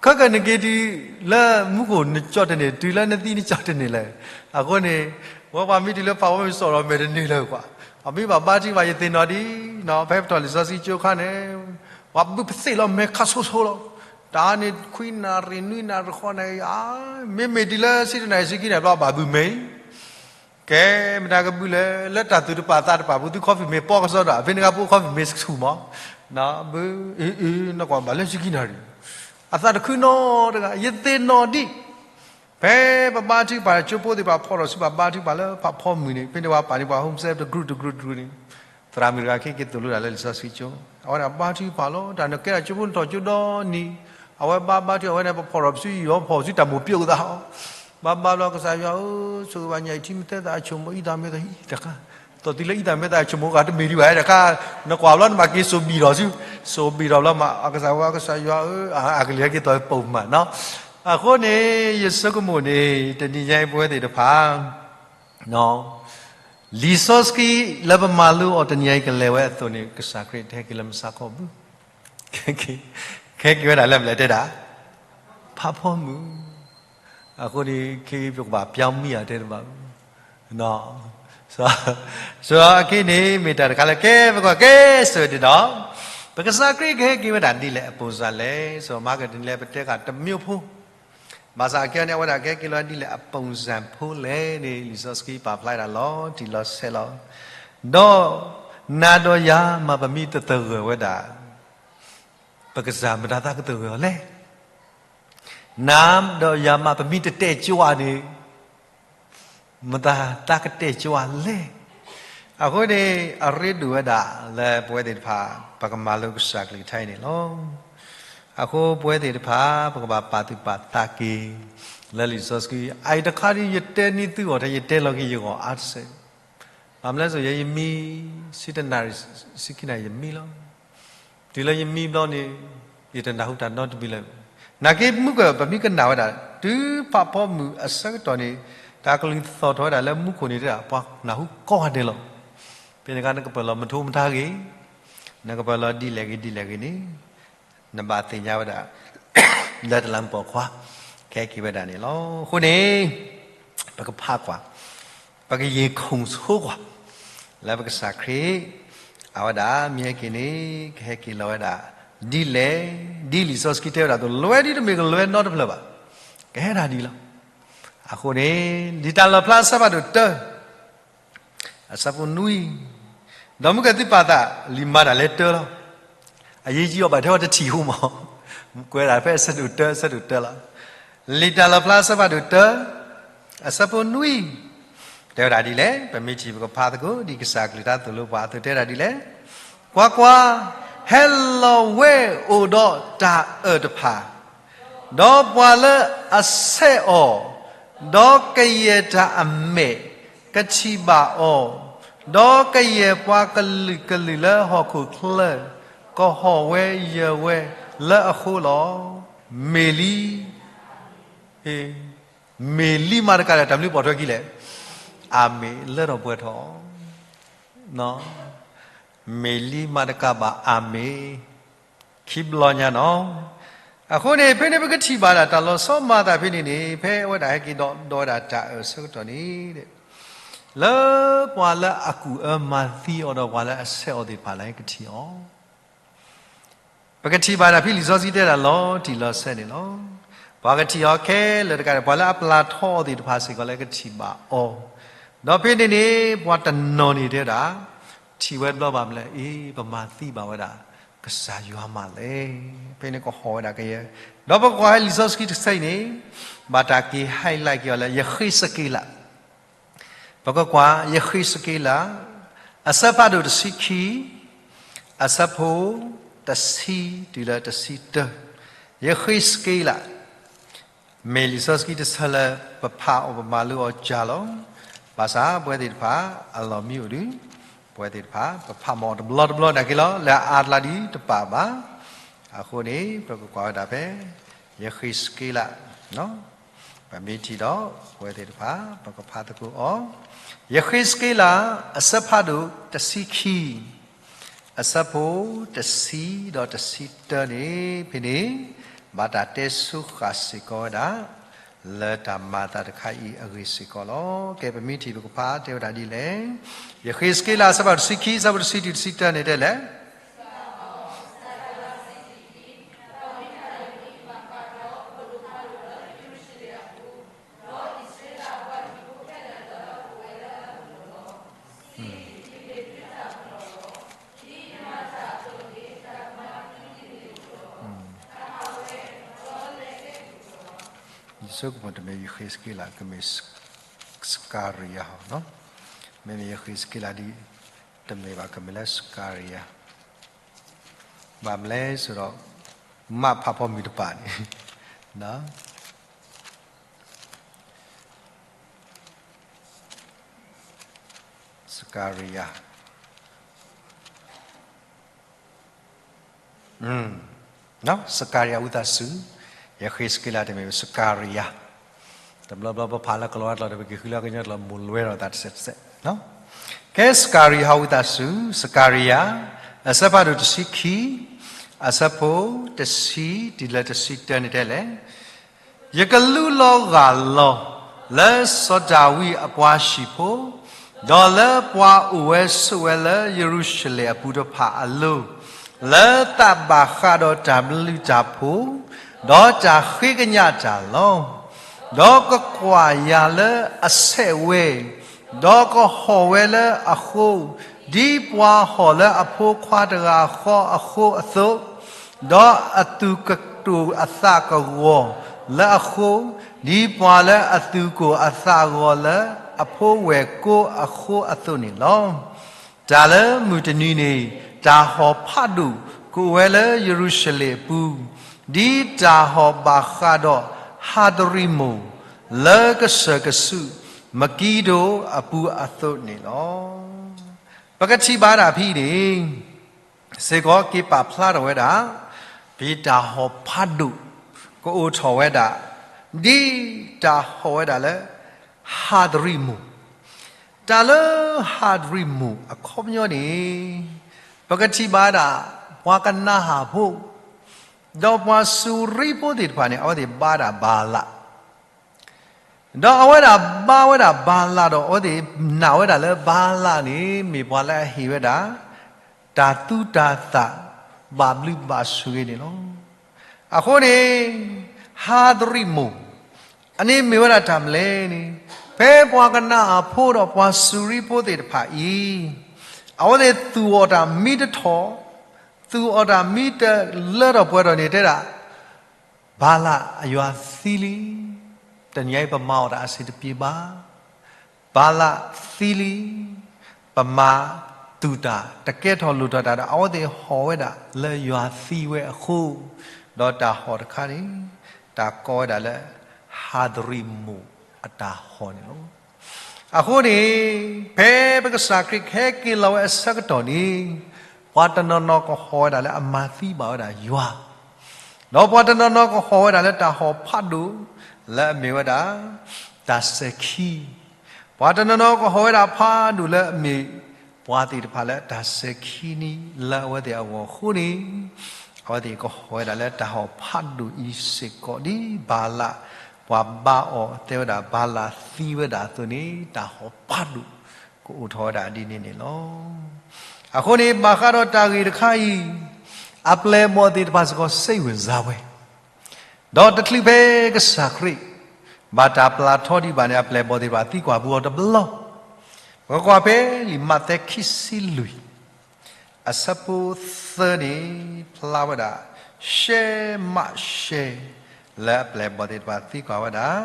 ခဲကနက့ၤတုၤလၢမူခိၣ်နကၠီတန့ၢ် တုၤလၢနသံနကၠီတန့ၢ်လၢၤ, အဃိန့ၣ် ဝဲပှၤမ့ၢ်တုၤလၢဖးဖီမုၢ် စိာ်ထီၣ်မဲာ်တန့ၢ်လၢၤကွၢ်, ပှၤမ့ၢ်ဘၣ်ဘါထုကဖၣ် ယသ့ၣ်နီၣ်ဒံး, နီၤ ဖဲပထီၣ်လံာ်စီဆှံကၠိခါန့ၣ် ပှၤဘုပသ့ၣ်လီၤမဲာ်ခါဆိဆိလီၤ, တၢ်န့ၣ် ခွံနၣ်ရံၣ် နွံနၣ်ရံၣ် ဃိးနၣ်ရံၣ် မ့မ့ၢ်တုၤလၢဆံတၢနၣ်ရံၣ် ဆံခံနၣ်ရံၣ် ဘၣ်ဘုးမဲာ်အံၤ ကဲ မတၤကဘုးလဲၣ်, လၢတၢ်သူၣ်တပာ်သးတပာ်ပူၤ သု coffee မ့ၢ်ပီကစီဒီး ဖဲန့ၣ်အခါ ဖိ coffee မ့ၢ်ဆူၣ်မး, ဘုး အ့ အ့ နကွၢ်ဘၣ်လၢဆံခံနၣ်ရံၣ်, အသးတခုနီတဂၤ ယသ့ၣ်နီၣ်ဒံး, ဖဲပဘါထုကဖၣ် ကၠိဖိသ့ၣ်တဖၣ်ဖီၣ်ထီၣ်ဆူ ဘၣ်ဘါထုကဖၣ်လၢဖးဖီမုၢ်န့ၣ် ဖဲန့ၣ်ပှၤပာ်န့ၢ်ပှၤ home serve တကရူၢ်တကရူၢ်တကရူၢ်န့ၣ်, သရၣ်မုၣ်တဂၤခဲက့ၤသိၣ်လိတၢ်လၢလံာ်စီဆှံကၠိ, အဝဲဒၣ်ဘါထုကဖၣ်လီၤ, တၢ်နကဲထီၣ်ကၠိဖိနထီၣ်ကၠိဒီနံၤ, အဝဲဘါဘါထု အဝဲန့ၣ် ပဖီၣ်ထီၣ်ပစုယီၤ ဖီၣ်ဆူတၢ်မိၢ်ပၠိကသး, ဘါဘါဘျီ ကစၢ်ယွၤဧၢ, ဆိၣ်ဂ့ၤဘၣ်ညၣ်အံၤ ထံမသဲသးအဆိမိၣ် အံသးမ့ၢ်သးဟံၣ်တခါ, သိးတုၤလၢအံသးမ့ၢ်သးအဆိမိၣ်ဂၤတမ့ၢ်ဒံးဘၣ်တခါ, နကွၢ်ဘျီနဘၣ်က့ၤစိာ်ဘံၣ်ထီၣ်ဆူ, စိာ်ဘံၣ်ထီၣ်ဘျီမး အကစၢ်ဝဲ ကစၢ်ယွၤဧၢ, အကလံၤဟဲက့ၤသိးပိာ်မးနီၤ, အဃိန့ၣ် ယဆိကမိၣ်န့ၣ် တနံၤညါအံၤပဝဲသ့ၣ်တဖၣ် လံာ်စီဆှံလၢပမၤလိအီၤတနံၤညါအံၤကလဲၤဝဲအသိးန့ၣ် ကစၢ်ခရံာ်တဟဲက့ၤလၢမုၢ်ဆါခီဘၣ်, ကဟဲက့ၤဝဲဒၣ်လၢအဘျဲၣ်တဲဒၣ် ဖးဖီမုၢ်, အဃိန့ၣ် ခဲအံၤပကဘၣ်ပျီမံအီၤတဲတဘၣ်, စီၤအခံန့ၣ် မ့ၢ်တၢ်တခါလၢကဲပကွၢ်ကဲစၢၤဒံးဒီး, ပကစၢ်ခရံာ်ကဟဲက့ၤဝဲဒၣ်ဒ်လဲၣ်အပုံစံလဲၣ်, စီၤမၤကဒၤလံၤတဲဃာ်တမံၤဖိ ဘၣ်ဆၣ်အခဲအံၤန့ၣ် အဝဲဒၣ်ကဟဲက့ၤလီၤဒ်လဲၣ်အပုံစံဖိလဲၣ်န့ၣ် လံာ်စီဆှံပာ်ဖျါဒၣ်လီၤတံၢ်လီၤဆဲးလီၤ, ဒီး နၤဒီးယၤမး ပမ့ၢ်တသဂၢၢ်ဝဲဒၣ် ပကစၢ် မတၤသးကသဂၢၢ်အီၤလဲၣ်. နၤဒီးယၤမး ပမ့ၢ်တတဲာ်ကၠွၤန့ၣ် မတၤသးကတဲာ်ကၠွၤလဲၣ်. အဃိန့ၣ် အရ့ဒိၣ်ဝဲဒၣ်လၢပဝဲသ့ၣ်တဖၣ် ပကမၤလိကစၢ်ကလုၢ်ကထါအံၤန့ၣ်လီၤ. အဃိပဝဲသ့ၣ်တဖၣ် ပကဘၣ်ပာ်သူၣ်ပာ်သးက့ၤ လၢလံာ်စီဆှံ အအံၤတခါဒ်ယတဲန့ၢ်သုဂီၢ်ထဲ ယတဲလီၤက့ၤယဂီၢ်အါတစဲး. ဘၣ်မနုၤလဲၣ် ယဲယမံ ဆံတနၣ်ရံၣ် ဆံခံနၣ်ရံၣ် ယမံလီၤ. တုၤလၢယမံဘျီန့ၣ် ယတနၢ်ဟူတၢ်နီတမံၤလၢၤ. နာ်က့မုၢ်ကၢၢ် ပမ့ၢ်ကနၣ်ဝဲဒၣ်တုၤဖးဖီမုၢ်အဆၢကတီၢ်န့ၣ် တၢ်ကလုၢ်သီၣ်ထီၣ်ဝဲဒၣ်လၢမူခိၣ်န့ၣ် ပှၤနၢ်ဟူကိးဂၤဒဲးလီၤ. ဖဲန့ၣ်အခါ နကပၢၢ်လီၤမထူမထါဂ့ၤ, နကပၢၢ်လီၤဒ်လဲၣ်ဂ့ၤဒ်လဲၣ်ဂ့ၤန့ၣ် နဘၣ်သ့ၣ်ညါဝဲဒၣ် လၢတလးမူပိာ်ခွါ ကဟဲက့ၤဝဲဒၣ်န့ၣ်လီၤ. အဃိန့ၣ် ပကဖးကွၢ်, ပကယ့ၤခိၣ်ဆိကွၢ် လၢပကစၢ်ခရံာ် အဝဲဒၣ်မ့ၢ်ဟဲက့ၤန့ၣ် ကဟဲက့ၤလီၤဝဲဒၣ် ဒ်လဲၣ်, ဒ်လံာ်စီဆှံတဲဝဲဒၣ်အသိး လွဲဒ်တမ့ၢ်ကလွဲနီတဖျၢၣ်ဘၣ်, ကဟဲဒၣ်ဒ်လီၤ. အဃိန့ၣ် လံာ်တၢ်လီၣ်ဖျါအဆၢဖးဒိၣ်တၢ အဆၢဖိနွံ, ဒီးမုၢ်ကၢၢ်သုပာ်သး လံာ်မၤတၢ်လၢတၢလီၤ. အရေးကြီးအီၤဘၣ်ထဲအီၤတထံၣ်ဟူမး, ကွဲးဒၣ်ဖဲအဆၢဒိၣ်တၢ အဆၢဒိၣ်တၢလီၤ. လံာ်တၢ်လီၣ်ဖျါအဆၢဖးဒိၣ်တၢ အဆၢဖိနွံ, တဲဝဲဒၣ်ဒ်လဲၣ်, ပမ့ၢ်ထံၣ်ပကဖးသကိး ဒ်ကစၢ်ကလုၢ်တၢ်သိၣ်လိပှၤအသိးတဲဒၣ်ဒ်လဲၣ်, ကွၢ်ကွၢ်, ဟဲလီၤဝဲအိၣ်ဒီးတၢ်အၢၣ်တဖၣ် ဒီးပှၤလၢအဆဲးအီၤ, ဒီးကယဲၢ်တၢ်အမဲာ်ကထံၣ်ဘၣ်အီၤ, ဒီးကယဲၢ်ပှၤကလုာ်ကလုာ်လၢဟီၣ်ခိၣ်ချၢ ကဟီၣ်ဝဲယၢၤဝဲလၢအဃိလီၤ. မ့ၢ်လံ, မ့ၢ်လံမးတကးဒီး တၢ်မနုၤပိာ်ထွဲခံလဲၣ်. အၤမ့ၣ်လၢထီၣ်ပှဲၤထီၣ်, မ့ၢ်လံမးတကးဘၣ် အၤမ့ၣ် ခံဘျီညါနီၤ. အဃိန့ၣ် ဖဲန့ၣ်ပကထံၣ်ဘၣ်ဒၣ်တၢ်လီၤဆီမၤသးဖဲန့ၣ်န့ၣ် ဖဲအဝဲဒၣ်ဟဲက့ၤဒီးဒီးဝဲဒၣ်တၢ်အၢၣ်ဆၢကတီၢ်န့ၣ် လၢပှၤလၢအကူၣ်အၢမၤသံအီၤဒီးပှၤလၢအဆဲးအီၤသ့ၣ်တဖၣ်လၢကထံၣ်အီၤ ပကထံၣ်ဘၣ်ဒၣ်ဖဲလံာ်စီဆှံတဲဒၣ်လီၤတံၢ်လီၤဆဲးန့ၣ်လီၤ. ပှၤကထံၣ်အီၤခဲလၢာ်တကးဒံး ပှၤလၢအပျၢ်ထီအီၤသ့ၣ်တဖၣ်စ့ၢ်ကီးလၢကထံၣ်ဘၣ်အီၤ, ဒီးဖဲန့ၣ်န့ၣ် ပှၤတနီၤန့ၣ်တဲဝဲဒၣ် ထံၣ်ဝဲတဘျီဘၣ်မနုၤလဲၣ်, အ့ ပမၤသံဘၣ်ဝဲဒၣ် ကစၢ်ယွၤမးလဲၣ်. ဖဲန့ၣ်ကဟီၣ်ဝဲဒၣ်ကယဲၢ်, ဒီးပကွၢ်ဖဲလံာ်စီဆှံတဆၢအံၤန့ၣ် ဘၣ်တၢ်က့ၤ highlight က့ၤအီၤလၢယဃ့းစက့လး ပကကွၢ် ယဃ့းစက့လး အဆၢဖးဒိၣ်တဆံခံ, အဆၢဖိတဆံတုၤလၢတဆံတၢ, ယဃ့းစက့လး, မ့ၢ်လံာ်စီဆှံတဆၢလၢပဖးအီၤပမၤလိအီၤကၢ်လီၤ. ဘၣ်ဆၣ်ပဝဲသ့ၣ်တဖၣ် အလီၢ်မံအိၣ်ဒီး ပဝဲသ့ၣ်တဖၣ် ပဖးမၤအီၤတဘျီတဘျီနာ်က့လီၤ လၢအအါတလါဒ်တပာ်ဘၣ်. အဃိန့ၣ် ပကကွၢ်ဝဲဒၣ်ဖဲ ယဃ့းစက့လး ပမ့ၢ်ထံၣ်ဒီး ပဝဲသ့ၣ်တဖၣ် ပကဖးသကိးအီၤ, ယဃ့းစက့လး အဆၢဖးဒိၣ်တဆံခံ, အဆၢဖိတဆံဒီးတဆံတၢန့ၣ် ဖဲန့ၣ် ဘၣ်တၢ်တဲဆိဃာ်စ့ၢ်ကီးဝဲဒၣ် လၢတၢ်မၤအသးတခါအံၤအဂ့ၢ်စ့ၢ်ကီးလီၤ. ကဲ ပမ့ၢ်ထံၣ်ပကဖးတဲဝဲဒၣ်ဒ်လဲၣ်, ယဃ့းစက့လး အဆၢဖးဒိၣ်တဆံခံ အဆၢဖိတဆံတုၤတဆံတၢန့ၣ်တဲလဲၣ် ယဆိကမိၣ်တမ့ၢ်ယဃ့းစက့လး ကမ့ၢ်စကၤရယၤ, မ့မ့ၢ်ယဃ့းစက့လးဒ် တမ့ၢ်ဘၣ် ကမ့ၢ်လၢစကၤရယၤ, ဘၣ်မနုၤလဲၣ်ဆိုတော့ မ့ၢ်ဖးဖီမုၢ်တပာ်န့ၣ် စကၤရယၤ စကၤရယၤဝံသးစူၤ, ယဃ့းစက့လးတမ့ၢ် စကၤရယၤ, တဘျီဘျီပဖးလၢကလီၤဝါကျိာ်ဒီး ပက့ၤဃုလၢကညီကျိာ် မိၢ်လွဲထီၣ်သးတစဲးတစဲး, ကဲ စကၤရယၤဟီဝံသးစူၤ, စကၤရယၤ, အဆၢဖးဒိၣ်တဆံခံ, အဆၢဖိတဆံတုၤလၢတဆံတၢန့ၣ်တဲလဲၣ် ယကလူလီၤဂာ်လီၤ လၢစီၤဒၤဝံးအပှၤဟံၣ်ဖိ, ဒီးလၢပှၤအိၣ်ဝဲဆိးဝဲလၢယရူၤၡလ့ၣ်အပူၤတဖၣ်အလိၤ, လၢသးဘၣ်ဃးဒီးတၢ်ဘျုးတၢ်ဖှိၣ်, ဒီးတၢ်ဃ့ကညးတၢ်လီၤ. ဒီးကကွၢ်ယၤလၢအဆဲးဝဲ, ဒီးကဟီၣ်ဝဲလၢအဃိ, ဒ်ပှၤဟီၣ်လၢအဖိခွါတဂၤဃီအဃိအသိး, ဒီးအသူၣ်ကတိၤအသးကဂီၤလၢအဃိ, ဒ်ပှၤလၢအသူၣ်ကိၢ်အသးဂီၤလၢအဖိဝဲၢ်ကိအဃိအသိးန့ၣ်လီၤ. တၢ်လၢမုၢ်တနံၤန့ၣ် တၢ်ဟီၣ်ဖးဒိၣ်ကအိၣ်ဝဲလၢယရူၤၡလ့ၣ်အပူၤ, ဒ်တၢ်ဟီၣ်ဘၣ်ဃးဒီးဟးဒရံၣ်မိၣ် လၢကစၢၢ်ကဆူးမကံဒိၣ်အပူၤအသိးန့ၣ်လီၤ. ပကထံၣ်ဘၣ်ဒၣ်ဖဲအံၤန့ၣ် စ့ၢ်ကီးက့ၤပာ်ဖျါထီၣ်ဝဲဒၣ် ဖဲတၢ်ဟီၣ်ဖးဒိၣ်ကအိၣ်ထီၣ်ဝဲဒၣ် ဒ်တၢ်ဟီၣ်ဝဲဒၣ်လၢ ဟးဒရံၣ်မိၣ်, တၢ်လၢဟးဒရံၣ်မိၣ်အခီပညီန့ၣ် ပကထံၣ်ဘၣ်ဒၣ် ပှၤကနၤဧၣ်ဖိ ဒီးပှၤစူၤရံဖိသ့ၣ်တဖၣ်န့ၣ် အဝဲသ့ၣ်ဘါဒၣ်ဘၤလး ဒီးအဝဲဒၣ်ဘါဝဲဒၣ်ဘၤလးဒီး အဝဲသ့ၣ်နာ်ဝဲဒၣ်လၢဘၤလးန့ၣ် မ့ၢ်ပှၤလၢအဟ့ၣ်ဝဲဒၣ် တၢ်သူတၢ်သၣ် ဘၣ်ဘျုးဘၣ်ဆိၣ်ဂ့ၤန့ၣ်လီၤ. အဃိန့ၣ် ဟးဒရံၣ်မိၣ် အန့ၣ်မ့ၢ်ဝဲဒၣ်တၢ်မနုၤလဲၣ်န့ၣ် ဖဲပှၤကနၤဧၣ်ဖိဒီးပှၤစူၤရံဖိသ့ၣ်တဖၣ်အံၤ အဝဲသ့ၣ်သူၣ်အီၣ်တၢ်မံတထီၣ်, သူၣ်အီၣ်တၢ်မံတလၢထီၣ်ပှဲၤထီၣ်န့ၣ်တဲဒၣ် ဘၤလးအယွၤသံလံ, တနံၤအံၤပမၤအီၣ်တၢ်အဆၢတပျ့ၤဘၣ်. ဘၤလးသံလံ, ပမၤတူၢ်တၢ် တကဲထီၣ်လိၣ်ထီၣ်တၢ်ဒီး အဝဲသ့ၣ်ဟီၣ်ဝဲဒၣ်လၢယွၤသံဝဲအဃိ, ဒီးတၢ်ဟီၣ်တခါန့ၣ် တၢ်ကိးဝဲဒၣ်လၢ ဟးဒရံၣ်မိၣ်အတၢ်ဟီၣ်န့ၣ်လီၤ. အဃိန့ၣ် ဖဲပကစၢ်ခရံာ်ကဟဲက့ၤလီၤဝဲအဆၢကတီၢ်န့ၣ် ပှၤတနီၤနီၤကဟီၣ်ဝဲဒၣ်လၢအမၤသံဘၣ်ဝဲဒၣ်ယွၤ, ဒီးပှၤတနီၤနီၤကဟီၣ်ဝဲဒၣ်လၢတၢ်ဟီၣ်ဖးဒိၣ် လၢအမ့ၢ်ဝဲဒၣ် တၢ်စဲၤခံ, ပှၤတနီၤနီၤကဟီၣ်ဝဲဒၣ်ဖးဒိၣ်လၢအမ့ၢ် ပှၤသ့ၣ်တဖၣ်လၢတၢ်စဲၤခံန့ၣ် လၢအဝဲသ့ၣ်အဂီၢ်အဃိန့ၣ် အဝဲသ့ၣ်ကဟီၣ်ဝဲဒၣ်လၢတၢ်ဟီၣ်ဖးဒိၣ်အံၤစ့ၢ်ကီး ဒ်ဘၤလး ပှၤဘါအီၤတဲဝဲဒၣ် ဘၤလးသံဝဲဒၣ်အသိးန့ၣ် တၢ်ဟီၣ်ဖးဒိၣ်ကအိၣ်ထီၣ်ဝဲဒၣ်ဒ်န့ၣ်န့ၣ်လီၤ. အဃိန့ၣ် ဘၣ်ဃးဒီးတၢ်ဂ့ၢ်တခါအံၤ အပျဲၢ်အဘီၣ်သ့ၣ်တဖၣ်စ့ၢ်ကီး စိတ်ဝင်စားဝဲ ဒီးတချုးဖဲကစၢ်ခရံာ် ဘၣ်တၢ်ပျၢ်ထီဒံးဘၣ်န့ၣ် အပျဲၢ်အဘီၣ်သ့ၣ်တဖၣ်သံကွၢ်ပူၤအီၤတဘျီ, ပကွၢ်ဖဲလံာ်မးသဲခံဆံလွံၢ် အဆၢဖိသၢန့ၣ် ဖျါဝဲဒၣ် ရှဲမးရှဲ လၢအပျဲၢ်အဘီၣ်သ့ၣ်တဖၣ်သံကွၢ်ဝဲဒၣ်,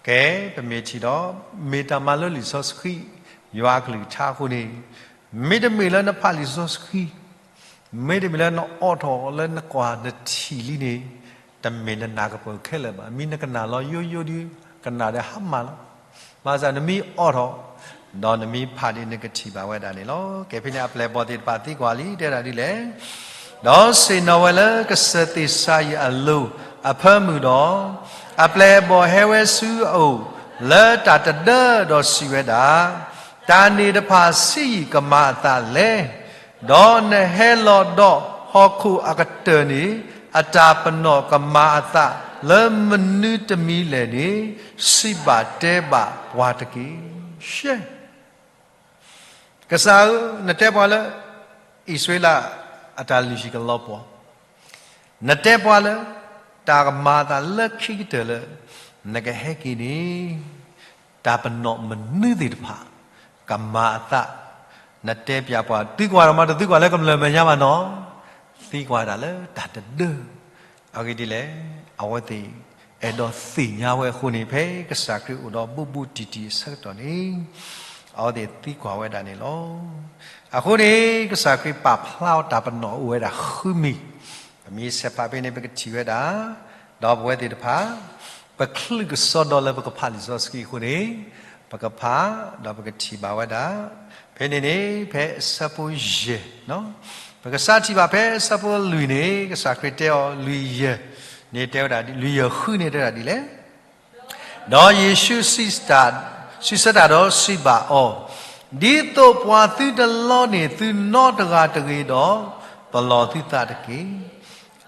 ကဲ ပမ့ၢ်ထံၣ်ဒီး မ့ၢ်တၢ်မၤလိလံာ်စီဆှံ ယွၤအကလုၢ်ကထါအဃိန့ၣ်, မ့တမ့ၢ်လၢနဖးလံာ်စီဆှံ မ့တမ့ၢ်လၢနအိးထီၣ်လၢနကွၢ်နထံၣ်လံန့ၣ်, တမ့ၢ်နနၢ်ကပၢၢ်ခဲလၢာ်ဘၣ်. မ့ၢ်နကနၣ်လီၤယိယိဒီး ကနၣ်ဒီးဟါမၢ်လီၤ. ဘၣ်ဆၣ်နမ့ၢ်အိးထီၣ် ဒီးနမ့ၢ်ဖးဒ်နကထံၣ်ဘၣ်ဝဲဒၣ်န့ၣ်လီၤ. ကဲ ဖဲန့ၣ်အပျဲၢ်အဘီၣ်သ့ၣ်တဖၣ်သံကွၢ်လံ တဲဒၣ်ဒ်လဲၣ်, ဒီးဆ့ၣ်နီၤဝဲလၢကစၢၢ်သ့ၣ်စၤယံးအလိၤအဖၢမုၢ်ဒီး, အပျဲၢ်အဘီၣ်ဟဲဝဲဆူအအိၣ်လၢတၢ်တဒၢဒီးစံးဝဲဒၣ်, တၢ်န့ၣ်တဖၣ်ဆံးယံာ်ကမၤအသးလဲၣ်. ဒီးနဟဲလီၤဒီးဟီၣ်ခိၣ်အကတၢၢ်န့ၣ် အတၢ်ပနီၣ်ကမၤအသးလၢမနုၤတမံၤလဲၣ်န့ၣ်, စံးဘၣ်တဲဘၣ်ပှၤတက့ၢ်. ရှဲ ကစၢ်ဧၢ, နတဲပှၤလၢ အံၣ်စရ့လးအတၢ်လုၢ်ဟံၣ်ကလီၤပှီၢ်, နတဲပှၤလၢ တၢ်ကမၤအသးလၢခံကတၢၢ်လၢ နကဟဲက့ၤန့ၣ် တၢ်ပနီၣ်မနုၤသ့ၣ်တဖၣ် ကမၤအသး, နတဲပျးပှၤ သုကွၢ်ဒီးမၤတသံကွၢ်လၢကမျၢၢ်မဲာ်ညါဘၣ်နီၤ, သံကွၢ်ဒၣ်လၢတၢ်တဒၢ, အဂ့ၢ်ဒ်လဲၣ်, အဝဲသ့ၣ်အဲၣ်ဒိးသ့ၣ်ညါဝဲအဃိန့ၣ် ဖဲကစၢ်ခရံာ်အိၣ်ဒီးဘူးဘူးတံၢ်တံၢ်အဆၢကတီၢ်န့ၣ် အဝဲသ့ၣ်သံကွၢ်ဝဲဒၣ်န့ၣ်လီၤ. အဃိန့ၣ် ကစၢ်ခရံာ်ပာ်ဖျါအီၤတၢ်ပနီၣ်အိၣ်ဝဲဒၣ်ဃုမံၤ, ပမ့ၢ်ဆဲးဖးဖဲန့ၣ် ပကထံၣ်ဝဲဒၣ်, ဒီးပဝဲသ့ၣ်တဖၣ် ပချုးကစီဒီလၢပကဖးလံာ်စီဆှံအဃိန့ၣ်, ပကဖး, ဒီးပကထံၣ်ဘၣ်ဝဲဒၣ်, ဖဲန့ၣ်န့ၣ် ဖဲအဆၢဖိယဲၢ်, ပကစးထံၣ်ဘၣ်ဖဲအဆၢဖိလွံၢ်န့ၣ် ကစၢ်ခရံာ်တဲအီၤ လွံၢ်ယဲၢ်န့ၣ်တဲဝဲဒၣ်, လွံၢ်ယဲၢ်ဃုန့ၣ်တဲဝဲဒၣ်ဒ်လဲၣ်. ဒီးယ့ၣ်ၡူးစံးတၢ်, စံးဆၢတၢ်ဒီးစံးဘၣ်အီၤ, ဒ်သိးပှၤသုတလီန့ၢ်သုနီတဂၤတဂ့ၤဒီး, ပလီၢ်သုသးတက့ၢ်.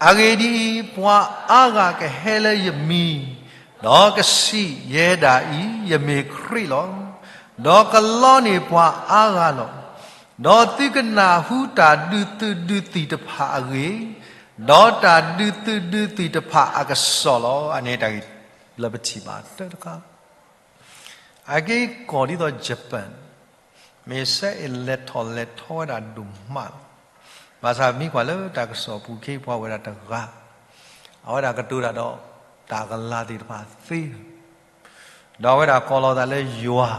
အဂ့ၢ်ဒ်အံၤ, ပှၤအါဂၤကဟဲလၢယမံၤ, ဒီးကစံးယဲဒၣ်အံၤ, ယမ့ၢ်ခရံာ်လီၤ. ဒီးကလီန့ၢ်ပှၤအါဂၤလီၤ. ဒီးသုကနၢ်ဟူတၢ်ဒုးသုးဒုးသံၣ်တဖၣ်အဂ့ၢ်, ဒီးတၢ်ဒုးသုးဒုးသံၣ်တဖၣ်အကစီၣ်လီၤ. အန့ၣ်တၢ်ဂ့ၢ်လၢပထံၣ်ဘၣ်တၢ်တခါ, အက့ၤကီၢ်ဒ်သိး Japan, မ့ၢ်စဲအ့ၣ်လဲၤထီၣ်လဲၤထီဝဲဒၣ်ဒိၣ်မးလီၤ. ဘၣ်ဆၣ်မ့ၢ်ကွၢ်လၢတၢ်ကစီၣ်ပူၤ ခ့ပှၤအိၣ်ဝဲဒၣ်တဂၤ, အဝဲဒၣ်ကတိၤတၢ်ဒီးတၢ်ကလၤသ့ၣ်တဖၣ်သ့, ဒီးအဝဲဒၣ်ကိးလီၤသးလၢယွၤ,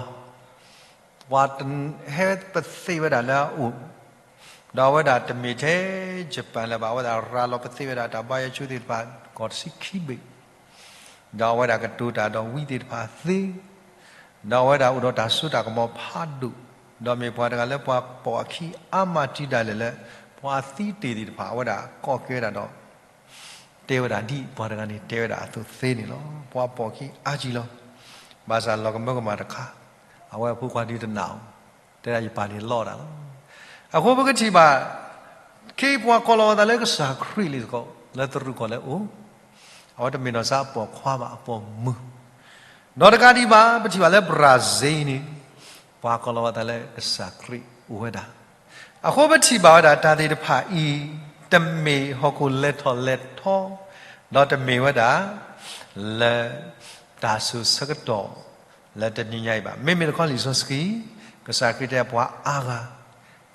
ပှၤဟဲပသ့ဝဲဒၣ်လၢအအိၣ်, ဒီးအဝဲဒၣ်တမ့ၢ်ထဲ ယပၣ် လၢၤဘၣ်, အဝဲဒၣ်ရၤလီၤပသ့ဝဲဒၣ်တၢ်ဘါယွၤဆူသ့ၣ်တဖၣ် ကီၢ်တဆံခံဘ့ၣ် ဒီးအဝဲဒၣ်ကတိၤတၢ်ဒီးဝံသ့ၣ်တဖၣ်သ့, ဒီးအဝဲဒၣ်အိၣ်ဒီးတၢ်စိတၢ်ကမီၤဖးဒိၣ်, ဒီးမ့ၢ်ပှၤတဂၤလၢပှၤပိာ်အခံအါမးတုၤဒၣ်လဲာ်လၢ ပှၤသံတ့ၢ်သ့ၣ်တဖၣ် အဝဲဒၣ်ကိးကဲဝဲဒၣ်ဒီး တဲဝဲဒၣ်ဒ်ပှၤတဂၤန့ၣ်တဲဝဲဒၣ်အသိးသ့န့ၣ်လီၤ. ပှၤပိာ်အခံအါကံလီၤ. ဘၣ်ဆၣ်လီၤကမၢကမၣ်တခါ, အဝဲအဖိခွါဒုးတနာ်အီၤ, တဲဒၣ်ယပၢ်န့ၣ်လီတၢ်လီၤ. အဃိပကထံၣ်ဘၣ် ခ့ပှၤကိးလီၤဝဲသးလၢကစၢ်ခရံာ်လံသကိး လၢသရူးကီၢ်လၢအအိၣ်, အဝဲတမ့ၢ်နီၢ်စၢ်အပိာ်ခွါဘၣ် အပိာ်မုၣ်, ဒီးတကးဒံးဘၣ် ပထံၣ်ဘၣ်လၢ Brazil န့ၣ် ပှၤကိးလီၤဝဲသးလၢကစၢ်ခရံာ်အိၣ်ဝဲဒၣ်. အဃိပထံၣ်ဘၣ်ဝဲဒၣ်တၢ်သ့ၣ်တဖၣ်အံၤ တမ့ၢ်ဟီၣ်ခိၣ်လဲၤထီၣ်လဲၤထီ, ဒီးတမ့ၢ်ဝဲဒၣ် လၢ တၢ်စိၤဆၢကတီၢ် လၢတနံၤညါအံၤဘၣ်. မ့မ့ၢ်တခီလံာ်စီဆှံ, ကစၢ်ခရံာ်တဲပှၤအါဂၤ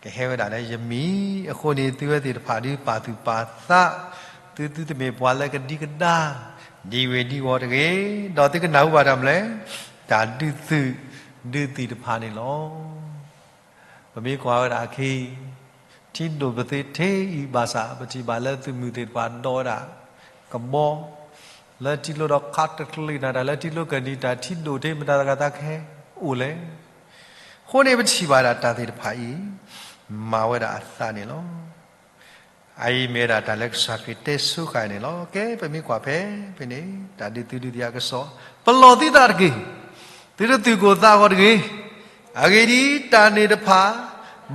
ကဟဲဝဲဒၣ်လၢယမံၤ, အဃိန့ၣ် သုဝဲသ့ၣ်တဖၣ်ဒုးပာ်သူၣ်ပာ်သး, သုသုတမ့ၢ်ပှၤလၢကဒံကဒါ, ဒံဝ့ၤဒံဝီၤတဂ့ၤ, ဒီးသုကနၢ်ဟူဘၣ်တၢ်မနုၤလဲၣ်, တၢ်ဒုးသုး, ဒုးသံၣ်တဖၣ်န့ၣ်လီၤ. ပမ့ၢ်ကွၢ်ဝဲဒၣ်အခံ, ထံဒိၣ်ပသ့ထဲအံၤဘၣ်ဆၣ် ပထံၣ်ဘၣ်လၢသုးမုၢ်သ့ၣ်တဖၣ်ဒီးဝဲဒၣ် ကဘီ, လၢထံကျိဒီးခးတချုးနၤတၢ် လၢထံကျိကနံၤတၢ် ထံဒိၣ်ထဲမတၤသဂၤသးကဟဲအိၣ်လဲၣ်. အဃိန့ၣ်ပထံၣ်ဘၣ်ဒၣ်တၢ်သ့ၣ်တဖၣ်အံၤ မၤဝဲဒၣ်အသးန့ၣ်လီၤ. အအံၤမ့ၢ်ဝဲဒၣ်တၢ်လၢကစၢ်ခရံာ်တဲဆိဃာ်န့ၣ်လီၤ. ကဲ ပမ့ၢ်ကွၢ်ဖဲဖဲန့ၣ် တၢ်ဒုးသုးဒုးသံၣ်အကစီၣ်, ပလီၢ်သုသးတက့ၢ်, သုတသူၣ်ကိၢ်သးဂီၤတဂ့ၤ. အဂ့ၢ်ဒ်အံၤ, တၢ်န့ၣ်တဖၣ်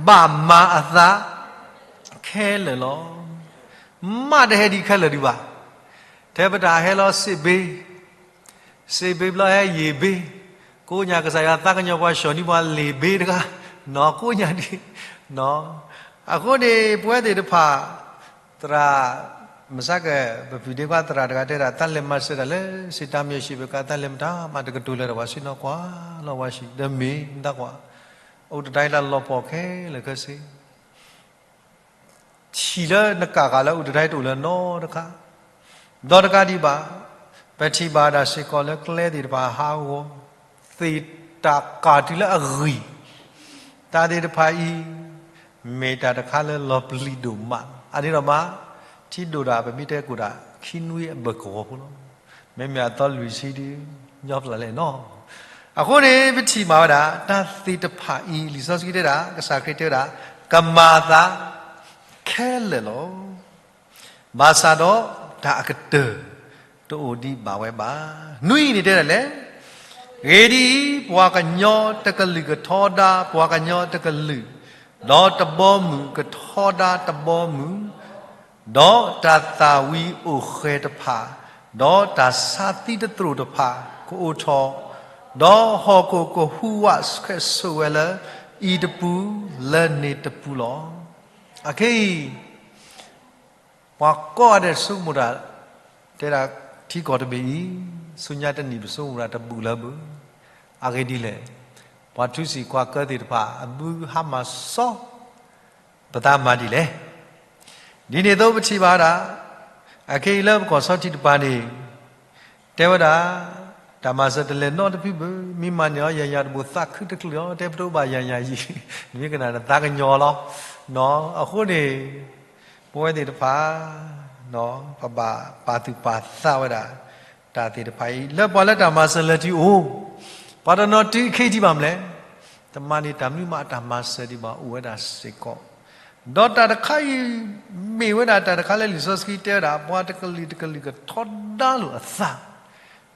ဘၣ်မၤအသးခဲလၢာ်လီၤ. မ့ၢ်တဟဲဒံးခဲလၢာ်ဒံးဘၣ်. ထဲပတၢ်ဟဲလီၤစ့းဘ့ စ့းဘ့ဘျီဟဲယံာ်ဘ့, ကိးညါကစၢ်ယွၤသးကညီၤပှၤ ဆှီၣ်နံၤပှၤလ့ၢ်ဘ့တဂၤ, နီၢ်ကိးညါဒံး, အဃိန့ၣ် ပဝဲသ့ၣ်တဖၣ် သရၣ်, မဆါက ပဖုဒ့ခွါသရၣ်တဂၤတဲဒၣ် သးလဲၤမၤစၢၤတၢ်လၢ စံးတၢ်မၠိၣ်ရှံးပကး သးလဲၤမတၤမးတကတိၤလၢၤဒီးပှၤဆ့ၣ်နီၤကွၢ်လီၤဝဲဆံး ဒီးမ့ၢ်သးကွၢ်, အိၣ်တတၢ်အံၤတၢ်လီၤပှီၢ်ခဲလၢာ်ခဲဆ့ ထံၣ်လၢနကးဃာ်လၢအိၣ်တတၢ်အံၤတအိၣ်လၢၤနီတခါ, ဒီးတကးဒံးဘၣ်, ပထံၣ်ဘၣ်ဒၣ်စ့ၢ်ကီးလၢကျဲသ့ၣ်တဖၣ်ဟးဂီၤ, သ့ၣ်တၢ်ကးတုၤလၢအဂံၢ်, တၢ်သ့ၣ်တဖၣ်အံၤ, မ့ၢ်တၢ်တခါလၢလီၤပျံၤဒိၣ်မး, အန့ၣ်ဒီးမး, ထံဒိၣ်ဒၣ်ပမ့ၢ်တဲကိၣ်ဒၣ် ခံနွံအဘၢၣ်ကဝီၤဖိလီၤ. မ့မ့ၢ်အသီလွံၢ်ဆံဒုး ညီဖျၢၣ်လဲၣ်နီၤ. အဃိန့ၣ် ပထံၣ်ဘၣ်ဝဲဒၣ် တၢ်သ့ၣ်တဖၣ်အံၤ လံာ်စီဆှံတဲဒၣ် ကစၢ်ခရံာ်တဲဝဲဒၣ် ကမၤအသးခဲလၢာ်လီၤ. ဘၣ်ဆၣ်ဒီးတၢ်အကတၢၢ် တအိၣ်ဒံးဘၣ်ဝဲဘၣ်. နွံအံၤန့ၣ်တဲဒၣ်လဲၣ်, အဂ့ၢ်ဒ်အံၤ, ပှၤကညီတကလုာ်ကထီဒါပှၤကညီတကလုာ်, ဒီးတဘီမုၢ်ကထီဒါတဘီမုၢ်, ဒီးတၢ်သၣ်ဝံၤအိၣ်ဃဲၤတဖၣ်, ဒီးတၢ်ဆါသံတသရိာ်တဖၣ်ကအိၣ်ထီၣ်, ဒီးဟီၣ်ခိၣ်ကဟူးဝးဆှဲးဆှိးဝဲလၢအံၤတပူၤလၢန့ၣ်တပူၤလီၤ. အခဲအံၤ ပှၤကိးဂၤဒဲးဆိကမိၣ်တၢ်, တဲဒၣ်ထံကီၢ်တဘ့ၣ်အံၤ, ဆူညါတနံၣ်ပဆိကမိၣ်တၢ်တဘူၣ်လၢၤဘၣ်. အဂ့ၢ်ဒ်လဲၣ်, ပှၤထူစံၣ်ကွၢ်ကၢသ့ၣ်တဖၣ် အဘုဟါမၢ်စီ ပသးမၤဒ်လဲၣ်. ဒ်န့ၣ်အသိးပထံၣ်ဘၣ်ဝဲဒၣ်, အခဲအံၤလၢပကီၢ်ဆီထံးတပၤန့ၣ်, တဲဝဲဒၣ်, တၢ်မၤစၢၤတလဲၤနီတဖုဘၣ်, မ့ၢ်မၤန့ၢ်အီၤယၤယၤတဘိၣ်သးခုတချုးအီၤ, တဲပတအိၣ်ဘၣ်ယၤယၤယံၤ, နမ့ၢ်ကနၣ်နသးကညီၤလီၤ. အဃိန့ၣ်, ပဝဲသ့ၣ်တဖၣ် ပဘၣ်ပာ်သူၣ်ပာ်သးဝဲဒၣ် တၢ်သ့ၣ်တဖၣ်အံၤ လၢပှၤလၢတၢ်မၤစၢၤလၢထံအိၣ်, ပှၤတနီၤတုၤခဲအံၤဒံးဘၣ်မနုၤလဲၣ်, တမၤန့ၢ်တၢ်မနုၤမး အတၢ်မၤစၢၤဒံးဘၣ်အိၣ်ဝဲဒၣ်စ့ၢ်ကီး, ဒီးတၢ်တခါအံၤ မ့ၢ်ဝဲဒၣ်တၢ်တခါလၢလံာ်စီဆှံတဲဝဲဒၣ် ပှၤတကလုာ်တကလုာ်ကထီဒါလိာ်အသး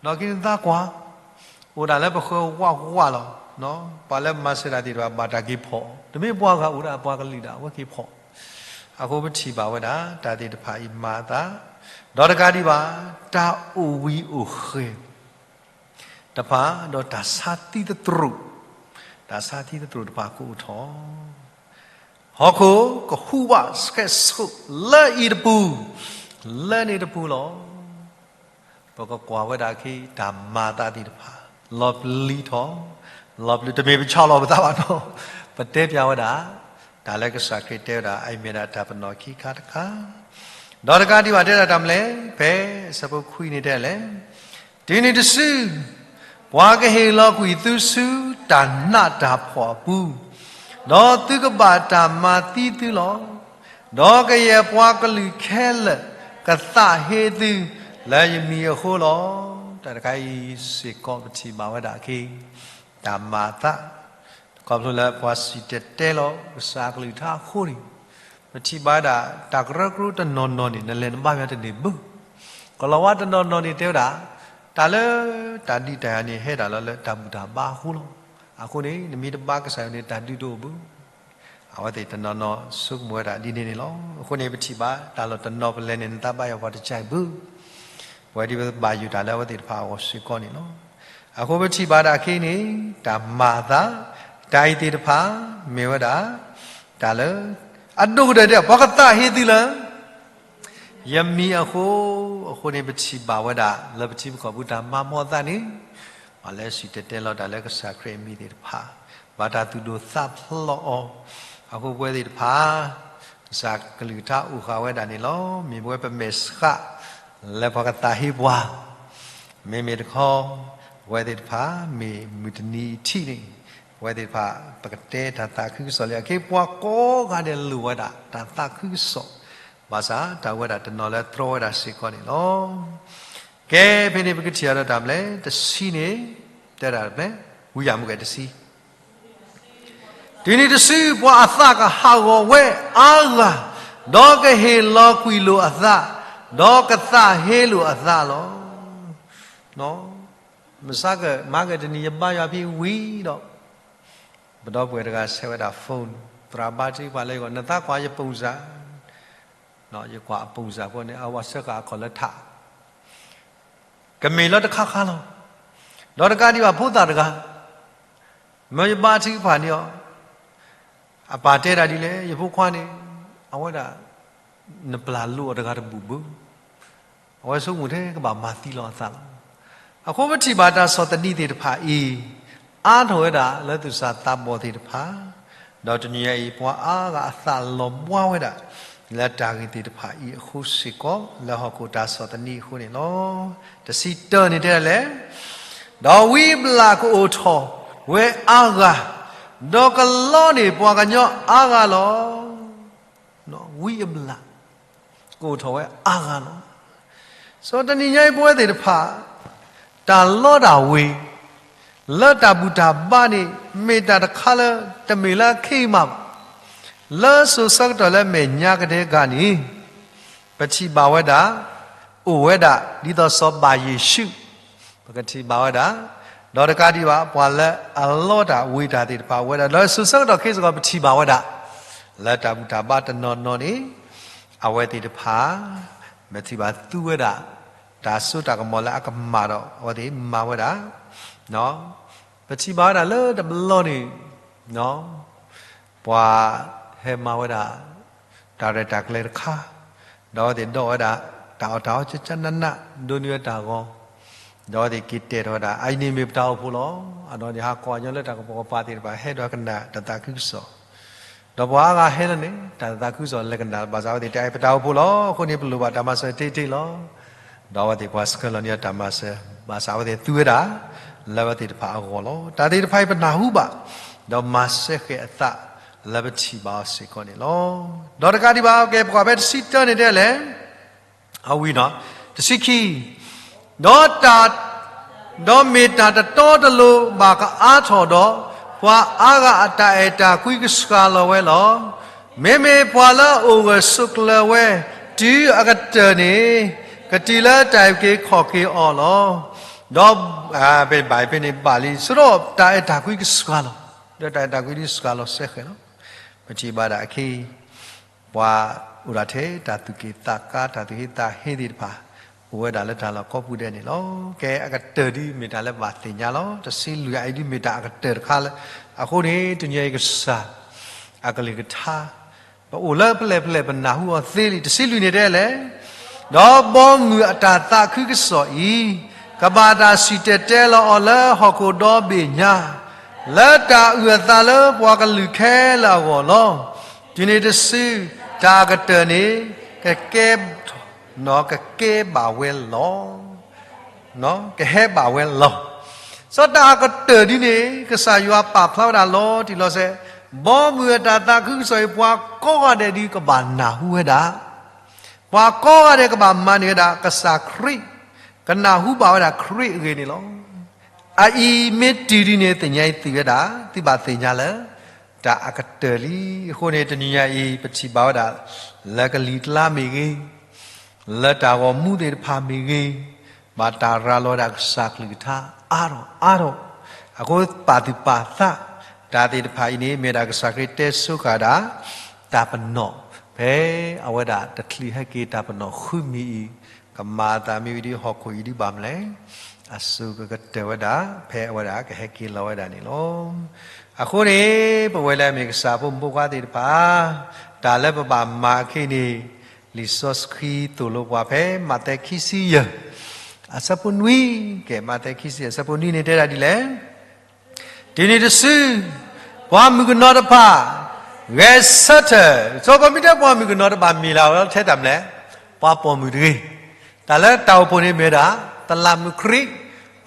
ဒီးက့ၤနသးကွၢ်, အိၣ်ဒၣ်လၢပဃၢၤဝးဝးလီၤ. ပှၤလၢမၤစၢၤတၢ်သ့ၣ်တဖၣ် ဘၣ်တၢ်က့ၤဖီၣ်, တမ့ၢ်ပှၤဂၤအိၣ်ဒၣ်ပှၤကလုာ်ဒၣ်ဝဲက့ၤဖီၣ်, အဃိပထံၣ်ဘၣ်ဝဲဒၣ် တၢ်သ့ၣ်တဖၣ်အံၤမၤအသး, ဒီးတကးဒံးဘၣ်, တၢ်အိၣ်ဝံၤအိၣ်ဃဲၤတဖၣ်, ဒီးတၢ်ဆါသံသတြိာ်, တၢ်ဆါသံသတြိာ်တဖၣ်ကအိၣ်ထီၣ် ဟီၣ်ခိၣ်ကဟူးဝးဆှဲးဆှိးလၢအံၤတပူၤ, လၢန့ၣ်တပူၤလီၤ. ပကကွၢ်ဝဲဒၣ်အခံ တၢ်မၤအသးသ့ၣ်တဖၣ် လီၤပျံၤထီၣ်, လီၤပျံၤ တမ့ၢ်ပဆီၣ်လီၤပသးဘၣ်နီၤ, ပတဲပၠးဝဲဒၣ် တၢ်လၢကစၢ်ခရံာ်တဲဝဲဒၣ် အအံၤမ့ၢ်ဒၣ်တၢ်ပနီၣ်ခံခါတခါ, ဒီးတကးဒံးဘၣ်တဲဒၣ်တၢ်မနုၤလဲၣ်, ဖဲအဆၢဖိခွံန့ၣ်တဲလဲၣ်, တုၤနုၤတစု ပှၤကဟ့ၣ်လီၤကွံာ်သုဆူတၢ်နးတၢ်ဖှီၣ်အပူၤ, ဒီးသုကဘၣ်တၢ်မၤသံသုလီၤ. ဒီးကယဲၢ်ပှၤကလုာ်ခဲလၢာ်ကသးဟ့သုလၢယမံၤအဃိလီၤ. တၢ်တခါအံၤစ့ၢ်ကီးပထံၣ်ဘၣ်ဝဲဒၣ်အခံ တၢ်မၤအသး ခီဖျိလၢပှၤစံၣ်တဲၤတဲလီၤကစၢ်အကလုၢ်ကထါအဃိန့ၣ်, ပထံၣ်ဘၣ်ဝဲဒၣ် တၢ်ကရၢကရိတနီၤနီၤန့ၣ် နလဲၤနဘါယွၤတန့ၢ်ဘၣ်. ကလီၤဝါတနီၤနီၤန့ၣ်တဲဝဲဒၣ် တၢ်လၢတၢ်ဒုးတၢ်ယၤန့ၣ် ဟဲဒၣ်လီၤလၢတၢ်ဘူၣ်တၢ်ဘါအဃိလီၤ. အဃိန့ၣ် နမ့ၢ်တဘါကစၢ်ယွၤန့ၣ် တၢ်ဒုးတအိၣ်ဘၣ်. အဝဲသ့ၣ်တနီၤနီၤဆိကမိၣ်ဝဲဒၣ်ဒ်န့ၣ်န့ၣ်လီၤ. အဃိန့ၣ် ပထံၣ်ဘၣ်တၢ်လီၤတနီၤပလဲၤန့ၣ် နသးဘါယွၤပှၤတကဲဘၣ်. ပဝဲဒ်ပဘၣ်ယိၣ်တၢ်လၢအဝဲသ့ၣ်တဖၣ်အဂီၢ်စ့ၢ်ကီးန့ၣ်လီၤ. အဃိပထံၣ်ဘၣ်ဒၣ်အခံန့ၣ် တၢ်မၤအသး တၢ်အံၤသ့ၣ်တဖၣ် မ့ၢ်ဝဲဒၣ် တၢ်လၢ အဒိၣ်ကတၢၢ်ဒဲး ပှၤကသးဟ့သုလၢ ယမံၤအဃိ, အဃိန့ၣ် ပထံၣ်ဘၣ်ဝဲဒၣ် လၢပထံပကီၢ်ပူၤတၢ်မၤမီၢ်သးန့ၣ်, ပှၤလၢစံၣ်တဲၤတဲလီၤတၢ်လၢကစၢ်ခရံာ်အမံၤသ့ၣ်တဖၣ် ဘၣ်တၢ်သူၣ်ဒိၣ်သးဖျိးအီၤ, အဃိပဝဲသ့ၣ်တဖၣ် ကစၢ်ကလုၢ်ကထါအိၣ်ဃာ်ဝဲဒၣ်န့ၣ်လီၤ. မ့ၢ်ပဝဲပမဲာ်ဆှး လၢပှၤကသးဟ့ပှၤ မ့မ့ၢ်တခီ ပဝဲသ့ၣ်တဖၣ် မ့ၢ်မုၢ်တနံၤအထံးန့ၣ် ပဝဲသ့ၣ်တဖၣ် ပကတဲတၢ်သးခုကစီၣ်လံ. အခဲအံၤပှၤကိးဂၤဒဲးလိၣ်ဝဲဒၣ် တၢ်သးခုကစီၣ်, ဘၣ်ဆၣ်တၢ်အိၣ်ဝဲဒၣ်တနီၤလၢတြီဝဲဒၣ်စ့ၢ်ကီးန့ၣ်လီၤ. ကဲ ဖဲန့ၣ်ပကထံၣ်အီၤဒီးတၢ်မနုၤလဲၣ်, တဆံန့ၣ် တဲဒၣ်တဖျၢၣ် ဝံယၢ်မူကဲတဆံ တုၤနုၤတစု ပှၤအသးကဟးဂီၤဝဲအါဂၤ, ဒီးကဟ့ၣ်လီၤကွံာ်လိာ်အသး, ဒီးကသးဟ့လိာ်အသးလီၤ. မဆါကမၤကတနံၤ ယဘါယွၤဖဲဝံၤဒီး ပဒီပုၢ်ဝဲၢ်တဂၤဆဲးဝဲဒၣ် phone, သရၣ်ဘါထုကဖၣ်လၢယဂီၢ် နသးကွၢ်ယ ပုံစံ, ယကွၢ်အ ပုံစံ ဖိန့ၣ် အဝဲစၢဃာ်အခီၣ်လၢထး ကမ့ၢ်လၢတခါခါလီၤ. ဒီးတကးဒံးဘၣ်ဖိသၣ်တဂၤ မၢယဘါထုကဖၣ်န့ၢ်အီၤ, အပၢ်တဲဒၣ်ဒ်လဲၣ်, ယဖိခွါန့ၣ် အဝဲဒၣ် နပျၢ်လိအီၤတဂၤတဘူၣ်ဘၣ်. အဝဲဆိကမိၣ်ထဲကဘၣ်မၤသံလီၤအသးလီၤ. အဃိပထံၣ်ဘၣ်တၢ်ဆီၣ်သနံးသ့ၣ်တဖၣ်အံၤ အါထီၣ်ဝဲဒၣ်လၢသူၣ်စၢ်သးဘီၣ်သ့ၣ်တဖၣ်, ဒီးတနံၤအံၤ ပှၤအါဂၤအသးလီၤဘှါဝဲဒၣ် လၢတၢ်ဂ့ၢ်သ့ၣ်တဖၣ်အံၤအဃိစ့ၢ်ကီး လၢဟီၣ်ခိၣ်တၢ်ဆီၣ်သနံးအဃိန့ၣ်လီၤ. တဆံတၢန့ၣ်တဲဒ်လဲၣ်, ဒီးဝံအဘျၣ်ကအိၣ်ထီၣ်ဝဲအါဂၤ, ဒီးကလီန့ၢ်ပှၤကညီအါဂၤလီၤ. ဝံအဘျၣ် ကအိၣ်ထီၣ်ဝဲအါဂၤလီၤ. စီၤတနံၤညါအံၤပဝဲသ့ၣ်တဖၣ် တၢ်လီတၢ်ဝ့ၤ လၢတၢ်ဘူၣ်တၢ်ဘါန့ၣ် မ့ၢ်တၢ်တခါလၢတမ့ၢ်လၢအခံမးဘၣ်. လၢစိၤဆၢကတီၢ်လၢမဲာ်ညါကဒဲကၢ်န့ၣ် ပထံၣ်ဘၣ်ဝဲဒၣ် အိၣ်ဝဲဒၣ်ဒ်သိးစီၤဘၣ်ယ့ၣ်ၡူး, ပကထံၣ်ဘၣ်ဝဲဒၣ်, ဒီးတကးဒံးဘၣ် ပှၤလၢအလီတၢ်ဝ့ၤတၢ်သ့ၣ်တဖၣ် အိၣ်ဝဲဒၣ် လၢစိၤဆၢကတီၢ်ခဲအံၤစ့ၢ်ကီး ပထံၣ်ဘၣ်ဝဲဒၣ် လၢတၢ်ဘူၣ်တၢ်ဘါတနီၤနီၤန့ၣ် အဝဲသ့ၣ်တဖၣ် မ့ၢ်ထံၣ်ဘၣ်သူဝဲဒၣ် တၢ်စိတၢ်ကမီၤလၢအကမၣ်ဒီး အဝဲသ့ၣ်မၤဝဲဒၣ် ပထံၣ်ဘၣ်ဝဲဒၣ်လၢတဘျီန့ၣ် ပှၤဟဲမၤဝဲဒၣ် တၢ်ရဲၣ်တၢ်ကျဲၤတခါ, ဒီးအဝဲသ့ၣ်ဒိးဝဲဒၣ် တၢ်အီၣ်တၢ်အီကကနးနး ဒိးန့ၢ်ဝဲတၢ်ဂီၤ, ဒီးအဝဲသ့ၣ်က့ၤတဲာ်ထီၣ်ဝဲဒၣ် အအံၤန့ၣ်မ့ၢ်ပတၢ်အိၣ်ဖှိၣ်လီၤ. အဒီးန့ၣ်ဟးကိးညီလၢတၢ်ကပိာ်ကပၤသ့ၣ်တဖၣ် ဟဲဒီးကနၣ်တၢ်သးခုကစီၣ်, ဒီးပှၤအါဂၤဟဲလၢန့ၣ် တၢ်သးခုကစီၣ်လဲၤကနၣ် ဘၣ်ဆၣ်အဝဲသ့ၣ်တဲ ပတၢ်အိၣ်ဖှိၣ်လီၤ. အဃိန့ၣ် ပလိၣ်ဘၣ်တၢ်မၤစၢၤတ့တ့ၢ်လီၤ. ဒီးအဝဲသ့ၣ်ပှၤဆှၢလီၤန့ၢ်တၢ်မၤစၢၤ, ဘၣ်ဆၣ်အဝဲသ့ၣ်သူဝဲဒၣ် လၢအဝဲသ့ၣ်တဖၣ်အဂီၢ်လီၤ. တၢ်သ့ၣ်တဖၣ်အံၤပနၢ်ဟူဘၣ်, ဒီးမၤစၢၤဃဲၤအသး လၢပထံၣ်ဘၣ်အီၤစ့ၢ်ကီးန့ၣ်လီၤ. ဒီးတကးဒံးဘၣ် ကဲ ပကွၢ်ဖဲတဆံတၢန့ၣ်တဲလဲၣ် အဝံၤနီၤ, တဆံခံ, ဒီးတၢ်, ဒီးမ့ၢ်တၢ်တတီတလိၤဘၣ်ကအါထီၣ်ဒီး, ပှၤအါဂၤအတၢ်အဲၣ်တၢ်ကွံကစှၤလီၤဝဲလီၤ. မ့မ့ၢ်ပှၤလၢအအိၣ်ဂၢၢ်ဆိးကျၢၤဝဲ တုၤအကတၢၢ်န့ၣ် ကတုၤလၢတၢ်အုၣ်က့ၤခီၣ်က့ၤအီၤလီၤ. ဒီး ဖဲဘၣ်ဖဲန့ၣ်ဘၣ်လံ ဆိဒီးတၢ်အဲၣ်တၢ်ကွံကစှၤလီၤ, ဒီးတၢ်အဲၣ်တၢ်ကွံဒ်စှၤလီၤစဲဃဲၤလီၤ. ပထံၣ်ဘၣ်ဒၣ်အခံ ပှၤအိၣ်ဒၣ်ထဲတၢ်သူၣ်က့ၣ်သးကါ တၢ်သူၣ်ဟ့သးဟ့သ့ၣ်တဖၣ် အိၣ်ဝဲဒၣ်လၢတၢ်လီၢ်ကိးပူၤဒဲးန့ၣ်လီၤ. ကဲ အကတၢၢ်ဒ်မ့ၢ်တၢ်လၢဘၣ်သ့ၣ်ညါလီၤ. တဆံလွံၢ်အံၤဒ်မ့ၢ်တၢ်အကတၢၢ်တခါလၢ, အဃိန့ၣ် တနံၤအံၤကစၢ်အကလုၢ်ကထါ ပအိၣ်လၢဖဲလဲၣ်ဖဲလဲၣ် ပနၢ်ဟူအီၤသ့လံ. တဆံလွံၢ်န့ၣ်တဲလဲၣ်, ဒီးဘီမုၢ်အတၢ်သးခုကစီၣ်အံၤ ကဘၣ်တၢ်စံၣ်တဲၤတဲလီၤအီၤလၢဟီၣ်ခိၣ်ဒီဘ့ၣ်ညါ လၢတၢ်အုၣ်အသးလၢပှၤကလုာ်ခဲလၢာ်အဂီၢ်လီၤ. တုၤနုၤတစု တၢ်အကတၢၢ်န့ၣ် ကကဲ ကကဲဘၣ်ဝဲလီၤ. ကဟဲဘၣ်ဝဲလီၤ. စီၤတၢ်အကတၢၢ်ဒ်န့ၣ် ကစၢ်ယွၤပာ်ဖျါဝဲဒၣ်လီၤတံၢ်လီၤဆဲး, ဘီမုၢ်အတၢ်သးခုကစီၣ်အံၤ ပှၤကိးဂၤဒဲးဒုးကဘၣ်နၢ်ဟူဝဲဒၣ်, ပှၤကိးဂၤဒဲးကဘၣ်မၤန့ၢ်ဝဲဒၣ်ကစၢ်ခရံာ်, ကနၢ်ဟူဘၣ်ဝဲဒၣ်ခရံာ်အဂ့ၢ်န့ၣ်လီၤ. အအံၤမ့ၢ်တုၤဒ်န့ၣ် သ့ၣ်ညါအံၤသ့ၣ်ဝဲဒၣ်, သုဘၣ်သ့ၣ်ညါလၢ တၢ်အကတၢၢ်လံ. အဃိန့ၣ် တနံၤညါအံၤ ပထံၣ်ဘၣ်ဝဲဒၣ် လၢကလံၤကျါမ့ၢ်ဂ့ၤ, လၢတၢ်ဂီၤမူသ့ၣ်တဖၣ်မ့ၢ်ဂ့ၤ, ဘၣ်တၢ်ရၤလီၤဝဲဒၣ်ကစၢ်ကလုၢ်ကထါအါထီၣ်အါထီၣ်, အဃိပာ်သူၣ်ပာ်သး တၢ်သ့ၣ်တဖၣ်အံၤန့ၣ် မ့ၢ်ဝဲဒၣ်ကစၢ်ခရံာ်တဲဆိဃာ်ဝဲဒၣ် တၢ်ပနီၣ်, ဖဲအဝဲဒၣ်တချုးဟဲက့ၤတၢ်ပနီၣ်ဃုမံၤအံၤ, ကမၤအသးမ့ၢ်ဝံၤဒီးဟီၣ်ခိၣ်အံၤဒုးဘၣ်မနုၤလဲၣ်, အစိၤကကတၢၢ်ဝဲဒၣ် ဖဲအဝဲဒၣ်ကဟဲက့ၤလီၤဝဲဒၣ်န့ၣ်လီၤ. အဃိန့ၣ် ပဝဲလၢအမ့ၢ်ကစၢ်ဖိမုၣ်ဖိခွါသ့ၣ်တဖၣ်, တၢ်လၢပဘၣ်မၤအခံန့ၣ် လံာ်စီဆှံသိၣ်လိပှၤဖဲမးသဲခံဆံယဲၢ်, အဆၢဖိနွံ, ကဲ မးသဲခံဆံယဲၢ် အဆၢဖိနွံန့ၣ်တဲဒၣ်ဒ်လဲၣ်, တုၤနုၤတစု ပှၤမုၣ်ကနီၤတဖၣ် ဂဲၤဆၢထၢၣ်, စီၤပမ့ၢ်တဲပှၤမုၣ်ကနီၤတဖၣ်မ့ၢ်လၢအဝဲထဲတၢ်မနုၤလဲၣ်, ပှၤပိာ်မုၣ်တဂ့ၤ. တၢ်လၢတၢ်အိၣ်ဖှိၣ်န့ၣ်မ့ၢ်ဝဲဒၣ် တလးမူးခရံာ်,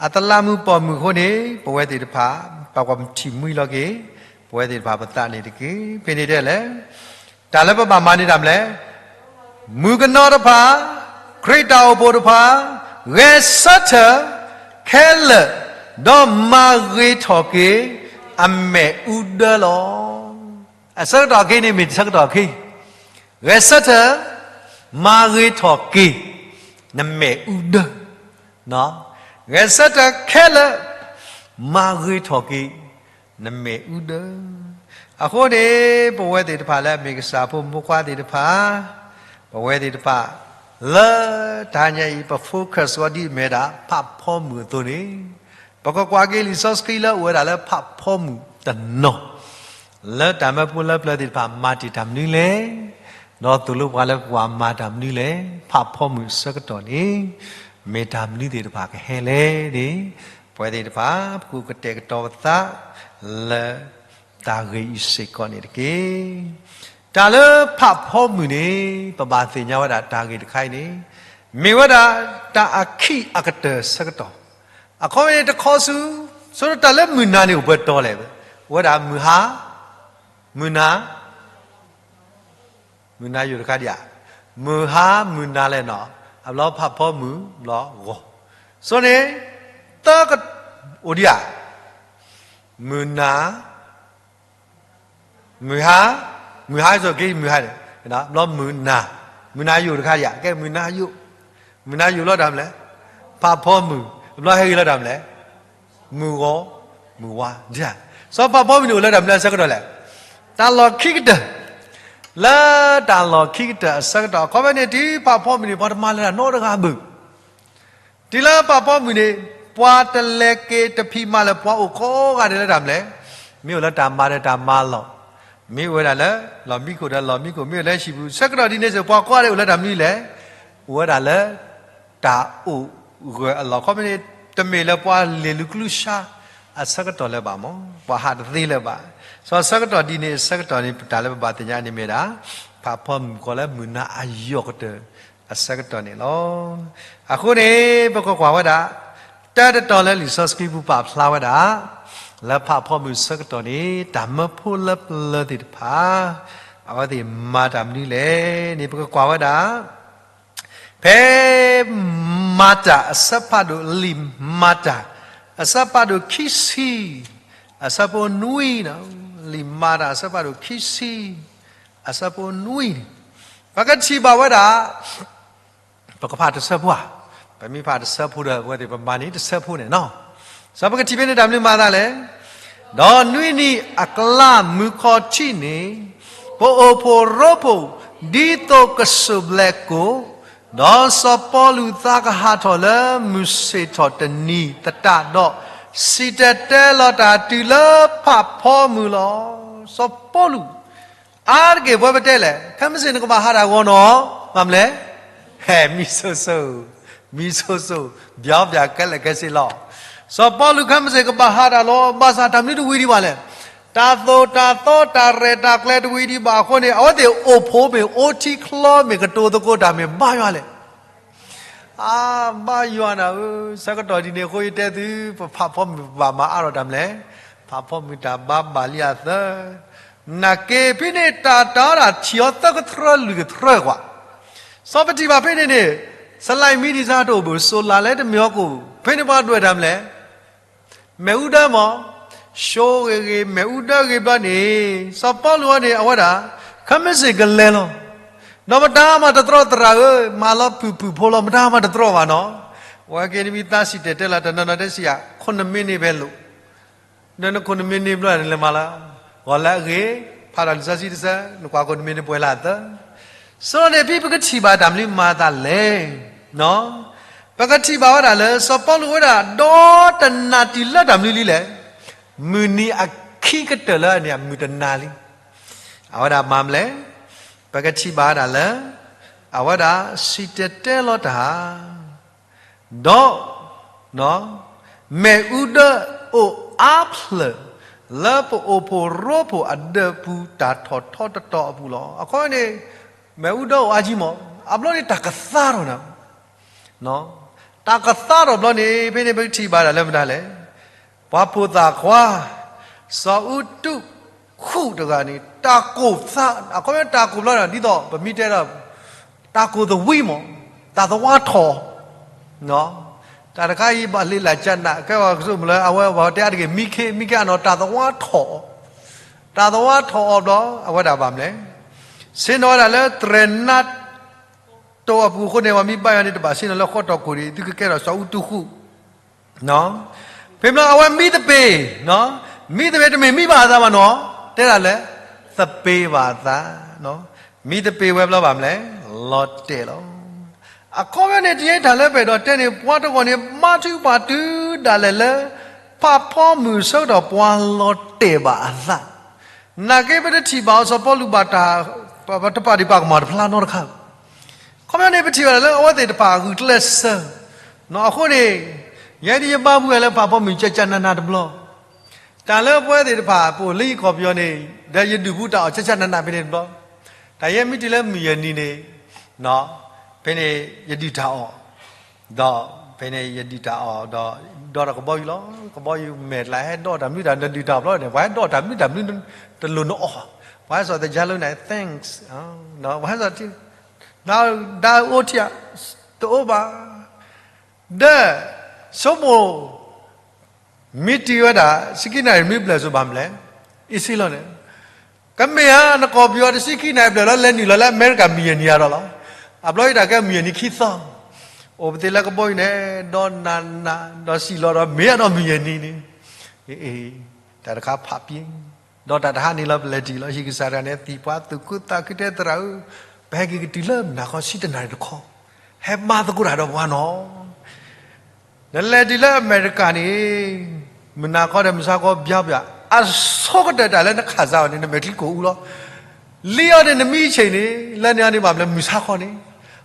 အတလးမူးပိာ်မုၣ်အဃိန့ၣ် ပဝဲသ့ၣ်တဖၣ် ပှၤကွၢ်ထံၣ်မှံလီၤက့ၤ ပဝဲသ့ၣ်တဖၣ်ပသးန့ၣ်တက့ၢ်. ဖဲန့ၣ်တဲလဲၣ် တၢ်လၢပဘၣ်မၤန့ၢ်တၢ်မနုၤလဲၣ်, မုၣ်ကနီၤတဖၣ်, ခရံာ်တၢ်အိၣ်ဖှိၣ်တဖၣ်, ဂဲၤဆၢထၢၣ်ခဲလၢာ်, ဒီးမၤဂ့ၤထီၣ်က့ၤ အမဲာ်အူဒၢလီၤ. အဆၢကတီၢ်ခဲအံၤန့ၣ်မ့ၢ်တဆၢကတီၢ်ခဲအံၤ, ဂဲၤဆၢထၢၣ်, မၤဂ့ၤထီၣ်က့ၤ နမဲာ်အူဒၢ, ဂဲၤဆၢထၢၣ်ခဲလၢာ်, မၤဂ့ၤထီၣ်က့ၤ နမဲာ်အူဒၢ. အဃိန့ၣ် ပဝဲသ့ၣ်တဖၣ်လၢအမ့ၢ်ကစၢ်ဖိမုၣ်ဖိခွါသ့ၣ်တဖၣ်, ပဝဲသ့ၣ်တဖၣ် လၢတဟါညါအံၤ ပ focus ဝဲဒ်အမ့ၢ်ဝဲဒၣ် ဖးဖီမုၢ်အသိးန့ၣ်, ပကကွၢ်က့ၤလံာ်စီဆှံလၢအိၣ်ဝဲဒၣ်လၢဖးဖီမုၢ်တနီၤ, လၢတၢ်မၢဖိလၢပျၢၤသ့ၣ်တဖၣ်မၤတ့ၢ်တၢ်မနုၤလဲၣ်, ဒီးသိၣ်လိပှၤလၢပကဘၣ်မၤတၢ်မနုၤလဲၣ်, ဖးဖီမုၢ်အဆၢကတီၢ်န့ၣ် မ့ၢ်တၢ်မနုၤသ့ၣ်တဖၣ်ကဟဲလဲၣ်န့ၣ်, ပဝဲသ့ၣ်တဖၣ် ပကကတဲာ်ကတီၤပသး လၢတၢ်ဂ့ၢ်အံၤစ့ၢ်ကီးန့ၣ်တက့ၢ်. တၢ်လၢဖးဖီမုၢ်န့ၣ် ပဘၣ်သ့ၣ်ညါဝဲဒၣ်တၢ်ဂ့ၢ်တခါအံၤန့ၣ် မ့ၢ်ဝဲဒၣ်တၢ်အခံးအကတၢၢ်အဆၢကတီၢ်, အခီပညီန့ၣ်တခီဆူ ဆိတၢ်လၢမုၢ်နၤန့ၣ်အိၣ်ပှဲၤတီၤလဲၣ်, အိၣ်ဝဲဒၣ်မုၢ်ဟါ, မုၢ်နၤ, မုၢ်နၤယိာ်တခါဒံးဧါ, မုၢ်ဟါမုၢ်နၤလဲၣ်နီၤ, အဘျီဖးဖီမုၢ် ဘျီဂီၤ, ဆိန့ၣ် သၢက အိၣ်ဒံးဧါ, မုၢ်နၤ မုၢ်ဟါ, မုၢ်ဟါစိၤက့ၤမုၢ်ဟါန့ၣ်, ဘျီမုၢ်နၤ, မုၢ်နၤယိာ်တခါယၤ, ကဲမုၢ်နၤယိာ်, မုၢ်နၤယိာ်လီၤတၢ်မနုၤလဲၣ်, ဖးဖီမုၢ်, ဘျီဟဲဂ့ၤလီၤတၢ်မနုၤလဲၣ်, မုၢ်ဂီၤ, မုၢ်ဝါ, ဒ်, စီၤဖးဖီမုၢ်န့ၣ်အိၣ်လၢတၢ်မနုၤလဲၣ်အဆၢကတီၢ်လဲၣ်, တၢ်လီၢ်ခံကတၢၢ်, လၢတၢ်လီၢ်ခံကတၢၢ်အဆၢကတီၢ် အခီပညီန့ၣ် တုၤဖးဖီမုၢ်န့ၣ် ပှၤတမၤလၢၤတၢ်နီတဂၤဘၣ် တုၤလၢဖးဖီမုၢ်န့ၣ် ပှၤတလဲၤက့ၤတဖံးမၤလၢၤပှၤအိၣ်ကိးဂၤဒဲးလၢတၢ်မနုၤလဲၣ်, မ့ၢ်အိၣ်လၢတၢ်မၤဒီးတၢ်မၤလီၢ်, မ့ၢ်အိၣ်ဝဲဒၣ်လၢ လီၢ်မံခိၣ်ဒီးလီၢ်မံခိၣ်, မ့ၢ်အိၣ်လၢဟံၣ်ပူၤ, ဆၢကတီၢ်ဒ်န့ၣ်စ့ၢ် ပှၤကိးဂၤဒဲးအိၣ်လၢတၢ်မနုၤလဲၣ်, အိၣ်ဝဲဒၣ်လၢ တၢ်အိၣ်ဂၢၢ်အလီၢ်, အခီပညီန့ၣ် တမ့ၢ်လၢပှၤလ့ၤလူၤကလူၤဆါ အဆၢကတီၢ်လၢၤဘၣ်မး, ပှၤဟးတသ့လၢၤဘၣ်, စီၤဆၢကတီၢ်ဒ်န့ၣ်အဆၢကတီၢ်န့ၣ် ပတၢ်လၢပဘၣ်သ့ၣ်ညါန့ၣ်မ့ၢ်ဝဲဒၣ် ဖးဖီမုၢ်ကီးလၢမုၢ်နၤအယိာ်ကတၢၢ် အဆၢကတီၢ်န့ၣ်လီၤ. အဃိန့ၣ် ပကကွၢ်ဝဲဒၣ် တၢ်တတီၤလၢလံာ်စီဆှံပူၤပာ်ဖျါဝဲဒၣ် လၢဖးဖီမုၢ်ဆၢကတီၢ်န့ၣ် တၢ်မၢဖိလၢပျၢၤသ့ၣ်တဖၣ် အဝဲသ့ၣ်မၤတၢ်မနုၤလဲၣ်န့ၣ် ပကကွၢ်ဝဲဒၣ် ဖဲ မၤတၢ်အဆၢဖးဒိၣ် လံာ်မၤတၢ် အဆၢဖးဒိၣ်ခံဆံ အဆၢဖိနွံ, လံာ်မၤတၢ်အဆၢဖးဒိၣ်ခံဆံ အဆၢဖိနွံန့ၣ် ပကထံၣ်ဘၣ်ဝဲဒၣ် ပကဖးတဆၢဖိဧါ, ပမ့ၢ်ဖးတဆၢဖိဒီး ပဝဲသ့ၣ်ပမၤန့ၣ်တဆၢဖိန့ၣ်နီၤ, စီၤပကထံၣ်ဖဲန့ၣ်တၢ်မနုၤမၤသးလဲၣ်, ဒီးနွံနံၤအကျါမုၢ်ခီထံးန့ၣ် ပအိၣ်ဖှိၣ်ရိဖှိၣ် ဒ်သိးကစူးဘျဲးကိၣ်, ဒီးစီၤပီလူးသးကဟးထီၣ်လၢမုၢ်ဆ့ၣ်ထီၣ်တနံၤသတးဒီး စံၣ်တဲၤတဲလီၤတၢ်တုၤလၢဖးဖီမုၢ်လီၤ. စီၤပီလူး အါတက့ၢ်ပဝဲပတဲလဲၣ်, ခဲမုၢ်ဆ့ၣ်နကဘၣ်ဟးတၢ်ဂီၤနီၤ, မ့ၢ်မနုၤလဲၣ်, ဟဲ မံဆိၣ်စိၤ, မံဆိၣ်စိၤ, ဘျီဘျီခဲလၢာ်ခဲဆ့လီၤ. စီၤပီလူးခဲမုၢ်ဆ့ၣ်ကဘၣ်ဟးတၢ်လီၤ, ဘၣ်ဆၣ်တၢ်မနုၤတဝံၤဒံးဘၣ်လဲၣ်. တၢ်သိၣ်တၢ်သီတၢ်ရဲၣ်တၢ်ကျဲၤတဝံၤဒံးဘၣ်အဃိန့ၣ် အဝဲသ့ၣ်အိၣ်ဖှိၣ်မ့ၢ်အိၣ်ထံချီမ့ၢ် ကတိၤသကိးတၢ်မ့ၢ်ဘါယွၤလဲၣ်. အါ, ဘါယွၤနၤဧၢ, ဆၢကတီၢ်ဒ်န့ၣ်အဃိ ယတဲသု ပဖးဖီမုၢ်ဘၣ်မၤအါထီၣ်တၢ်မနုၤလဲၣ်. ဖးဖီမုၢ်တၢ်ဘါဘၣ်လံအသၢ နာ်က့ ဖဲန့ၣ်တၢ်တၤတၢ်ထံၣ်အီၤသၢကထြၢလွံၢ်ကထြၢကွၢ်, စီၤပထံၣ်ဘၣ်ဖဲန့ၣ်န့ၣ် စလံမံဒံးစးတအိၣ်ဘၣ်, စိလးလဲတမ့ၢ်အီၤကိၣ်, ဖဲန့ၣ်ပှၤဒွဲၣ်တၢ်မနုၤလဲၣ်. မ့ၣ်အူဒၢမး, ဆိဂ့ၤဂ့ၤ မ့ၣ်အူဒၢဂ့ၤဘျီန့ၣ် စီၤပီလူးအံၤန့ၣ် အဝဲဒၣ် ခဲမုၢ်ဆ့ၣ်ကလဲၤလီၤ. ဒီးမတၤမၤတတြီသရၣ်ဧၢ, မၤလီၤဖုၣ်ဖုၣ်ဖိလီၤ မတၤမၤတတြီဘၣ်နီၤ. ဝဲက့ၤနမံသးစံၣ်တဲၤတဲလီၤ တနီၤနီၤတဲစံးယၤ ခိၣ်နမံန့ၣ်ဖဲလိာ် ဒီးနခိၣ်နမံန့ၣ်ဘျီန့ၣ်လဲၤမၤလၢ ဂီၤလၢအဂ့ၤ, ဖးဒီးလံာ်စီဆှံတဆၢ နကွၢ်ခိၣ်နမံန့ၣ်ပှဲၤလၢအသၢ. ဆိန့ၣ်ဖဲပကထံၣ်ဘၣ်တၢ်မနုၤမၤသးလဲၣ်. ပကထံၣ်ဘၣ်ဝဲဒၣ်လၢ စီၤပီလူးဝဲဒၣ် ဒီတနၤတုၤလၢတၢ်မနုၤလံလဲၣ်. မုၢ်နံၤအခံကတၢၢ်လၢအန့ၣ် အမုၢ်တနၤလံ. အဝဲဒၣ်မၤမနုၤလဲၣ်. ပကထံၣ်ဘၣ်ဝဲဒၣ်လၢ အဝဲဒၣ်စံၣ်တဲၤတဲလီၤတၢ် ဒီး မ့ၣ်အူဒၢအိၣ်အါဖျၢၣ် လၢပအိၣ်ဖှိၣ်ရိဖှိၣ်အဒၢးပူၤ တၢ်ထီၣ်ထီတတီၤအပူၤလီၤ. အခီပညီန့ၣ် မ့ၣ်အူဒၢအိၣ်အါကံမး, အဘျီန့ၣ်တၢ်ကသါထီၣ်နၤ, တၢ်ကသါထီၣ်ဘျီန့ၣ် ဖဲန့ၣ်ပကထံၣ်ဘၣ်ဒၣ်လၢမတၤလဲၣ်. ပှၤဖိသၣ်ခွါ စီၤအူတူၣ်ခူၣ်တဂၤန့ၣ် တၢ်ကိၢ်သး, အခီပညီတၢ်ကိၢ်ဘျီန့ၣ် ဒ်သိးပမ့ၢ်တဲဒီး တၢ်ကိၢ်သဝံမး, တၢ်သဝါထီၣ် တၢ်တခါအံၤဘၣ်လံလၢ်ကနး ကဲဝဲကဆိမိၣ်လၢ အဝဲပှၤတဲအါတက့ၢ် မံခ့ မံခ့အနီၢ် တၢ်သဝါထီၣ်, တၢ်သဝါထီၣ်အီၤဘျီ အဝဲဒၣ်ဘၣ်မနုၤလဲၣ်. ဆ့ၣ်နီၤဝဲဒၣ်လၢတြဲၤနါတိၤအပူၤအဃိန့ၣ် ပှၤမ့ၢ်ဘါယွၤန့ၣ် တဘၣ်ဆ့ၣ်နီၤလၢဃီတီၢ်ခိၣ်ဒံး သုကကဲထီၣ်စီၤအူတူၣ်ခူၣ် ဖဲမ့ၢ်အဝဲမံသပ့ၤ, မံသပ့ၤတမ့ၢ်မံဘၣ်အသးဘၣ်နီၤ, တဲဒၣ်လဲၣ်, သပ့ၤဘၣ်အသး, မံသပ့ၤဝဲဘျီဘၣ်မနုၤလဲၣ်, လီၤတဲာ်လီၤ. အခီပညီန့ၣ် တယဲတၢ်လၢပအဲၣ်ဒိးတဲန့ၣ် ပှၤတဂီၢ်န့ၣ် ဘါထုကဖၣ်တုၤဒၣ်လဲာ်လၢ ဖးဖီမုၢ်ဆၢကတီၢ်ပှၤလီၤတဲာ်ဘၣ်အသး, နာ်က့ပတထံၣ်ဘၣ်အီၤ စီၤပီလူးဘၣ်တၢ် တပာ်ဒံးပာ်ကမၣ်တဖျါနီတခါ အခီပညီန့ၣ် ပထံၣ်ဝဲဒၣ်လၢအဝဲသ့ၣ်တဖၣ်အဂုာ်ကျဲးစၢး, အဃိန့ၣ် ယဲဒၣ်ယဘါမုၢ်ဝဲလၢဖးဖီမုၢ်ကၠၢကၠၢနးနးတဘျီ, တၢ်လၢပဝဲသ့ၣ်တဖၣ် ပအိၣ်လၢယကီၢ်ပယီၤန့ၣ် ဒီးယဒုၣ်ပူၤတၢ်အီၣ်ကၠၢကၠၢနးနးဖဲန့ၣ်တဘျီ, တၢ်ယဲမ့ၢ်တုၤလၢမုၢ်ယဲၢ်နံၤန့ၣ်, ဖဲန့ၣ် ယဒုၣ်တၢ်အီၣ် ဒီးဖဲန့ၣ်ယဒုၣ်တၢ်အီၣ်ဒီး ဒီးတၢ်ကဘီယူၤလီၤ. ကဘီယူၤမဲာ်ကျါဟဲဒီးတၢ်မနုၤတၢ် နဒုၣ်တၢ်အီၣ်ဘျီန့ၣ် ပှၤဟဲဒီးတၢ်မနုၤတၢ်မနုၤ တလိၣ်နအီၣ်, ပှၤဟဲစိာ်သကြားလုံးန့ၣ် thanks, ပှၤဟဲစိာ်ထံ ဒါအိၣ်ထံၣ်ဧါ, တအိၣ်ဘၣ်, ဒီး ဆိကမိၣ် မ့ၢ်တုၤဝဲဒၣ် ဆံခံနၣ်ရံၣ်မ့ၢ်ဘျဲၣ်စိဘၣ်မနုၤလဲၣ်, အ့ၣ်စ့လီၤန့ၣ်, ကမ့ၢ်ဧါ နကီၢ်ပယီၤတဆံခံနၣ်ရံၣ်ဘျဲၣ်လီၤ လဲၤနုာ်လီၤလၢအမဲရကၤမုၢ်ယဲၢ်နံၤအါထီၣ်လီၤ. အဘျီယတၢ်ကဲမုၢ်ယဲၢ်နံၤခံသီ, အိၣ်ပသ့ၣ်လၢကဘီယူၤန့ၣ် ဒီးနးနး ဒီးစံၣ်လီၤဒီးမ့ၢ်အါဒီးမုၢ်ယဲၢ်နံၤန့ၣ်, တၢ်တခါဖးပျ့ၤ ဒီးတၢ်တဟါန့ၣ်လီၤ ပလဲၤတုၤလီၤ ဟံၣ်ကစၢ်တဂၤန့ၣ် သံၣ်ပှၤသူၣ်ခုသးခုတဲသရၣ်ဧၢ, ပဟဲက့ၤကတုၤလၢမုၢ်နၤခီဆံတနၣ်ရံၣ်တခီ, ဟဲမၤသကိးတၢ်ဒီးပှၤနီၤ နလဲၤတုၤလၢအမဲရကၤန့ၣ်, မုၢ်နၤခီဒီးမုၢ်ဆါခီဘျါဘျါ, အဆိကတၢၢ်တၢ်လၢနခးစးအီၤန့ၣ် နမဲာ်ချံကိၢ်အူလီၤ. လံအီၤန့ၣ်နမံဆ့ၣ်န့ၣ်, လၢန့ၣ်အီၤန့ၣ်ဘၣ်မနုၤလဲၣ် မုၢ်ဆါခီန့ၣ်,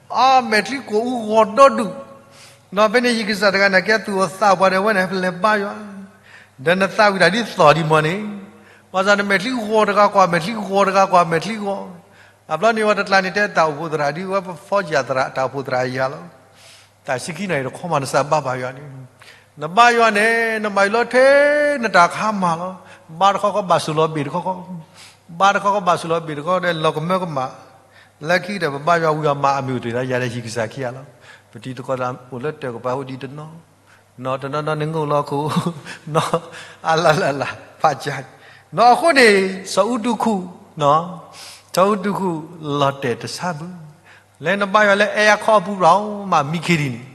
အမဲာ်ချံကိၢ်အူဂီၤဒီဒူၣ်, ဒီးဖဲန့ၣ်ဟံၣ်ကစၢ်တဂၤန့ၣ် ကဲသူၣ်အိၣ်သးအိၣ်ပှၤဒီးဝဲန့ၣ် ပလဲၤဘါယွၤ, ဒီးနသးဝံၣ်တၢ်ဒ်သိးဒံးမီၢ်န့ၣ်, ဘၣ်ဆၣ်နမဲာ်ချံဂီၤတဂၤကွၢ် မဲာ်ချံဂီၤတဂၤကွၢ် မဲာ်ချံဂီၤ, အဘျီန့ၣ်ဝဲတကျါန့ၣ် တဲတၢ်အိၣ်ဖှိၣ်သရၣ်ဒ်ဝဲပဖီကၠၣ်သရၣ် တၢ်အိၣ်ဖှိၣ်သရၣ်ယၤလီၤ တၢ်ဆံခံနၣ်ရံၣ်တခီမး နစးဘါဘၣ်ယွၤန့ၣ်, နဘါယွၤန့ၣ် နဘၣ်ယိၣ်လီၤထဲ နတၢ်ခါမၤလီၤ. ဘါတခီခီဘၣ်စူၤလီၤဘ့ၣ်တခီခီ, ဘါတခီခီဘၣ်စူၤလီၤဘ့ၣ်တခီဒီး လီၤကမၢကမၣ်, လၢခံဒီးပဘါယွၤဝံၤအီၤမၤအမုာ်တ့ၢ်လီၤ ယၤဒီးဟံၣ်ကစၢ်ခံဂၤလီၤ. ပတံၤသကိးသးအိၣ်လၢတၢ်ကပၤအိၣ်ဒံးတနီၤ, နီၤတနီၤနီၤန့ၣ် ငိၢ်လီၤခိၣ်, နီၤအလၢ်လၢ်လၢ် ဖးကၠၢ်, နီၤအဃိန့ၣ် စီၤအူတူၢ်ခူၣ်, စီၤအူတူၢ်ခူၣ် လီၤတဲာ်တဆါဘု လဲၤနဘါယွၤလၢအဲအခီအပူၤ ဘၣ်မးမံခ့ဒံးန့ၣ်,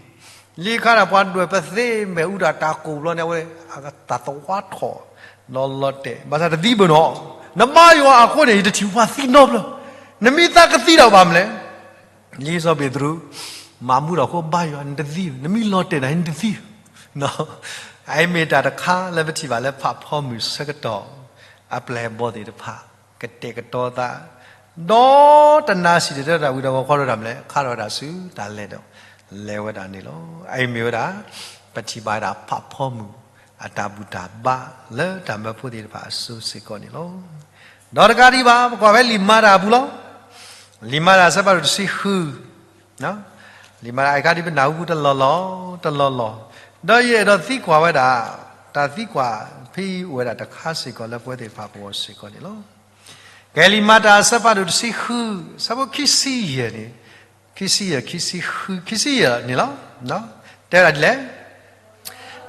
လံခါဒီးပှၤဒွဲၣ်ပသ့မဲာ်အူဒၣ်တၢ်ကိၢ်ဘျီန့ၣ် အဝဲတၢ်သဝါထီၣ်, ဒီးလီၤတဲာ် ဘၣ်ဆၣ်တသံဘၣ်နီၤ, နဘါယွၤအဃိန့ၣ် ယတထံၣ်ပှၤသံနီတဘျီ, နမ့ၢ်သးကသံဒီးဘၣ်မနုၤလဲၣ်, လံာ်စီၤပ့းတရူး မၤမူဒီးအဃိဘါယွၤ နတသံ, နမ့ၢ်လီၤတဲာ်နၤ နတသံ အအံၤမ့ၢ်တၢ်တခါလၢပထံၣ်ဘၣ်လၢဖးဖီမုၢ်ဆၢကတီၢ် အပျဲၢ်အဘီၣ်သ့ၣ်တဖၣ် ကတဲာ်ကတီၤသး, ဒီးတနါစံၣ်တဲၤတဲလီၤတၢ်ဝံၤဒီး ဂီၤခီဒီးတၢ်မနုၤလဲၣ် ခါထီၣ်ဝဲဒၣ်ဆူတၢ်လဲၤဒီး လဲၤဝဲဒၣ်န့ၣ်လီၤ. အအံၤမ့ၢ်ဝဲဒၣ် ပထံၣ်ဘၣ်ဝဲဒၣ်ဖးဖီမုၢ်အတၢ်ဘူၣ်တၢ်ဘါလၢတၢ်မၢဖိသ့ၣ်တဖၣ်အစိၤစ့ၢ်ကီးန့ၣ်လီၤ. ဒီးတကးဒံးဘၣ် ပကွၢ်ဖဲလံာ်မၤတၢ်အပူၤလီၤ. လံာ်မၤတၢ်အဆၢဖးဒိၣ်တဆံဃု, လံာ်မၤတၢ်အခါဒ်ပနၢ်ဟူပူၤတလီၢ်လီၢ်တလီၢ်လီၢ်, ဒီးယအဲၣ်ဒိးသံကွၢ်ဝဲဒၣ် တၢ်သံကွၢ်ဖဲအံၤအိၣ်ဝဲဒၣ်တခါစ့ၢ်ကီးလၢပဝဲသ့ၣ်တဖၣ်ပဂီၢ်စ့ၢ်ကီးန့ၣ်လီၤ. ကဲ လံာ်မၤတၢ်အဆၢဖးဒိၣ်တဆံဃု, အဆၢဖိခံဆံယဲၢ်န့ၣ်, ခံဆံယဲၢ်, ခံဆံဃု, ခံဆံယဲၢ်န့ၣ်လီၤ. တဲဝဲဒၣ်ဒ်လဲၣ်,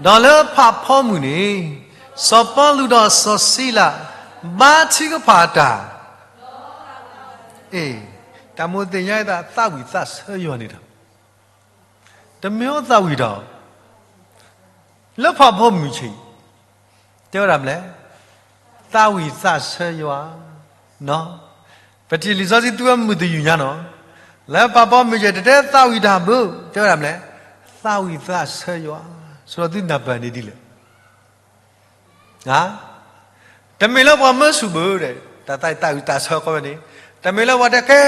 ဒီးလၢဖးဖီမုၢ်န့ၣ် စီၤပီလူးဒီးစီၤစံလၤ ဘါထုကဖၣ်တၢ်, အ့, တၢ်မိၣ်သ့ၣ်ညါအသး သးဝံၣ်သးဆၢယွၤန့ၣ်ဒီး တမ့ၢ်အီၤသးဝံၣ်တၢ် လၢဖးဖီမုၢ်ဆ့ၣ်, တဲဝဲဒၣ်မနုၤလဲၣ်, သးဝံၣ်သးဆၢယွၤ, ပထံၣ်လံာ်စီဆှံသူဝဲမုာ်တယုၢ်ညါနီၤ, လၢဖးဖီမုၢ်ဆ့ၣ် တတဲသးဝံၣ်တၢ်ဘၣ်, တဲဝဲဒၣ်မနုၤလဲၣ်, သးဝံၣ်သးဆၢယွၤ, ဆိဒီးသုနၢ်ပၢၢ်န့ၣ်ဒ်လဲၣ် တမ့ၢ်လၢပှၤမၢဆူၣ်ဘၣ်ဒီး တၢ်သးဝံၣ်သးဆၢခီဝဲန့ၣ်, တမ့ၢ်လၢပှၤတဲကဲ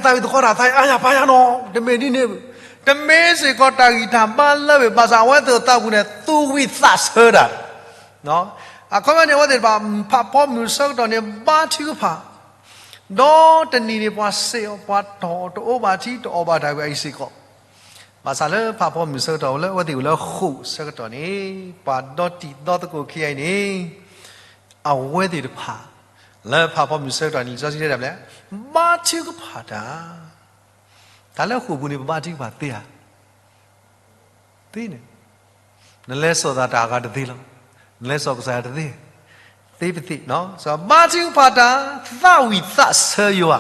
သးဝံၣ်သကိးတၢ်သးအါယၤပၢ်ယၤနီၤ, တမ့ၢ်ဒ်န့ၣ်ဘၣ်, တမ့ၢ်စ့ၢ်ကီးတၢ်ဂံၢ်တၢ်ဘါလၢဝဲ ဘၣ်ဆၣ်အဝဲသ့ၣ်အသးပူၤန့ၣ် သူၣ်ဝံၣ်သးဆၢတၢ်, အခီပညီန့ၣ် အဝဲသ့ၣ်တဖၣ် ဖးဖီမုၢ်ဆၢကတီၢ်န့ၣ် ဘါထုကဖၣ်, ဒီးတနံၤန့ၣ် ပှၤစံးအီၤ ပှၤတီၢ်အီၤ တအိၣ်ဘၣ်ထံ တအီၣ်ဘၣ်တၢ်ဝဲအံၤစ့ၢ်ကီး ဘၣ်ဆၣ်လၢဖးဖီမုၢ်ဆၢကတီၢ်လၢအဝဲသ့ၣ်အိၣ်လၢဃိာ်ဆၢကတီၢ်န့ၣ် ပှၤဒီတံၤသကိးခံဂၤအံၤန့ၣ် အဝဲသ့ၣ်တဖၣ် လၢဖးဖီမုၢ်ဆၢကတီၢ်န့ၣ် လံာ်စီဆှံတဲဒၣ်မနုၤလဲၣ်, ဘါထုကဖၣ်တၢ်, တၢ်လၢဃိာ်ပူၤန့ၣ် ပဘါထုကဖၣ်သ့ဧါ, သ့န့ၣ်, နလဲၤစိာ်သးတၢ်အဂၤတသ့လီၤ, နလဲၤစိာ်ကစၢ်ယွၤတသ့, သ့ပသ့ၣ်, ဘါထုကဖၣ်တၢ်, သးဝံၣ်သးဆၢယွၤ,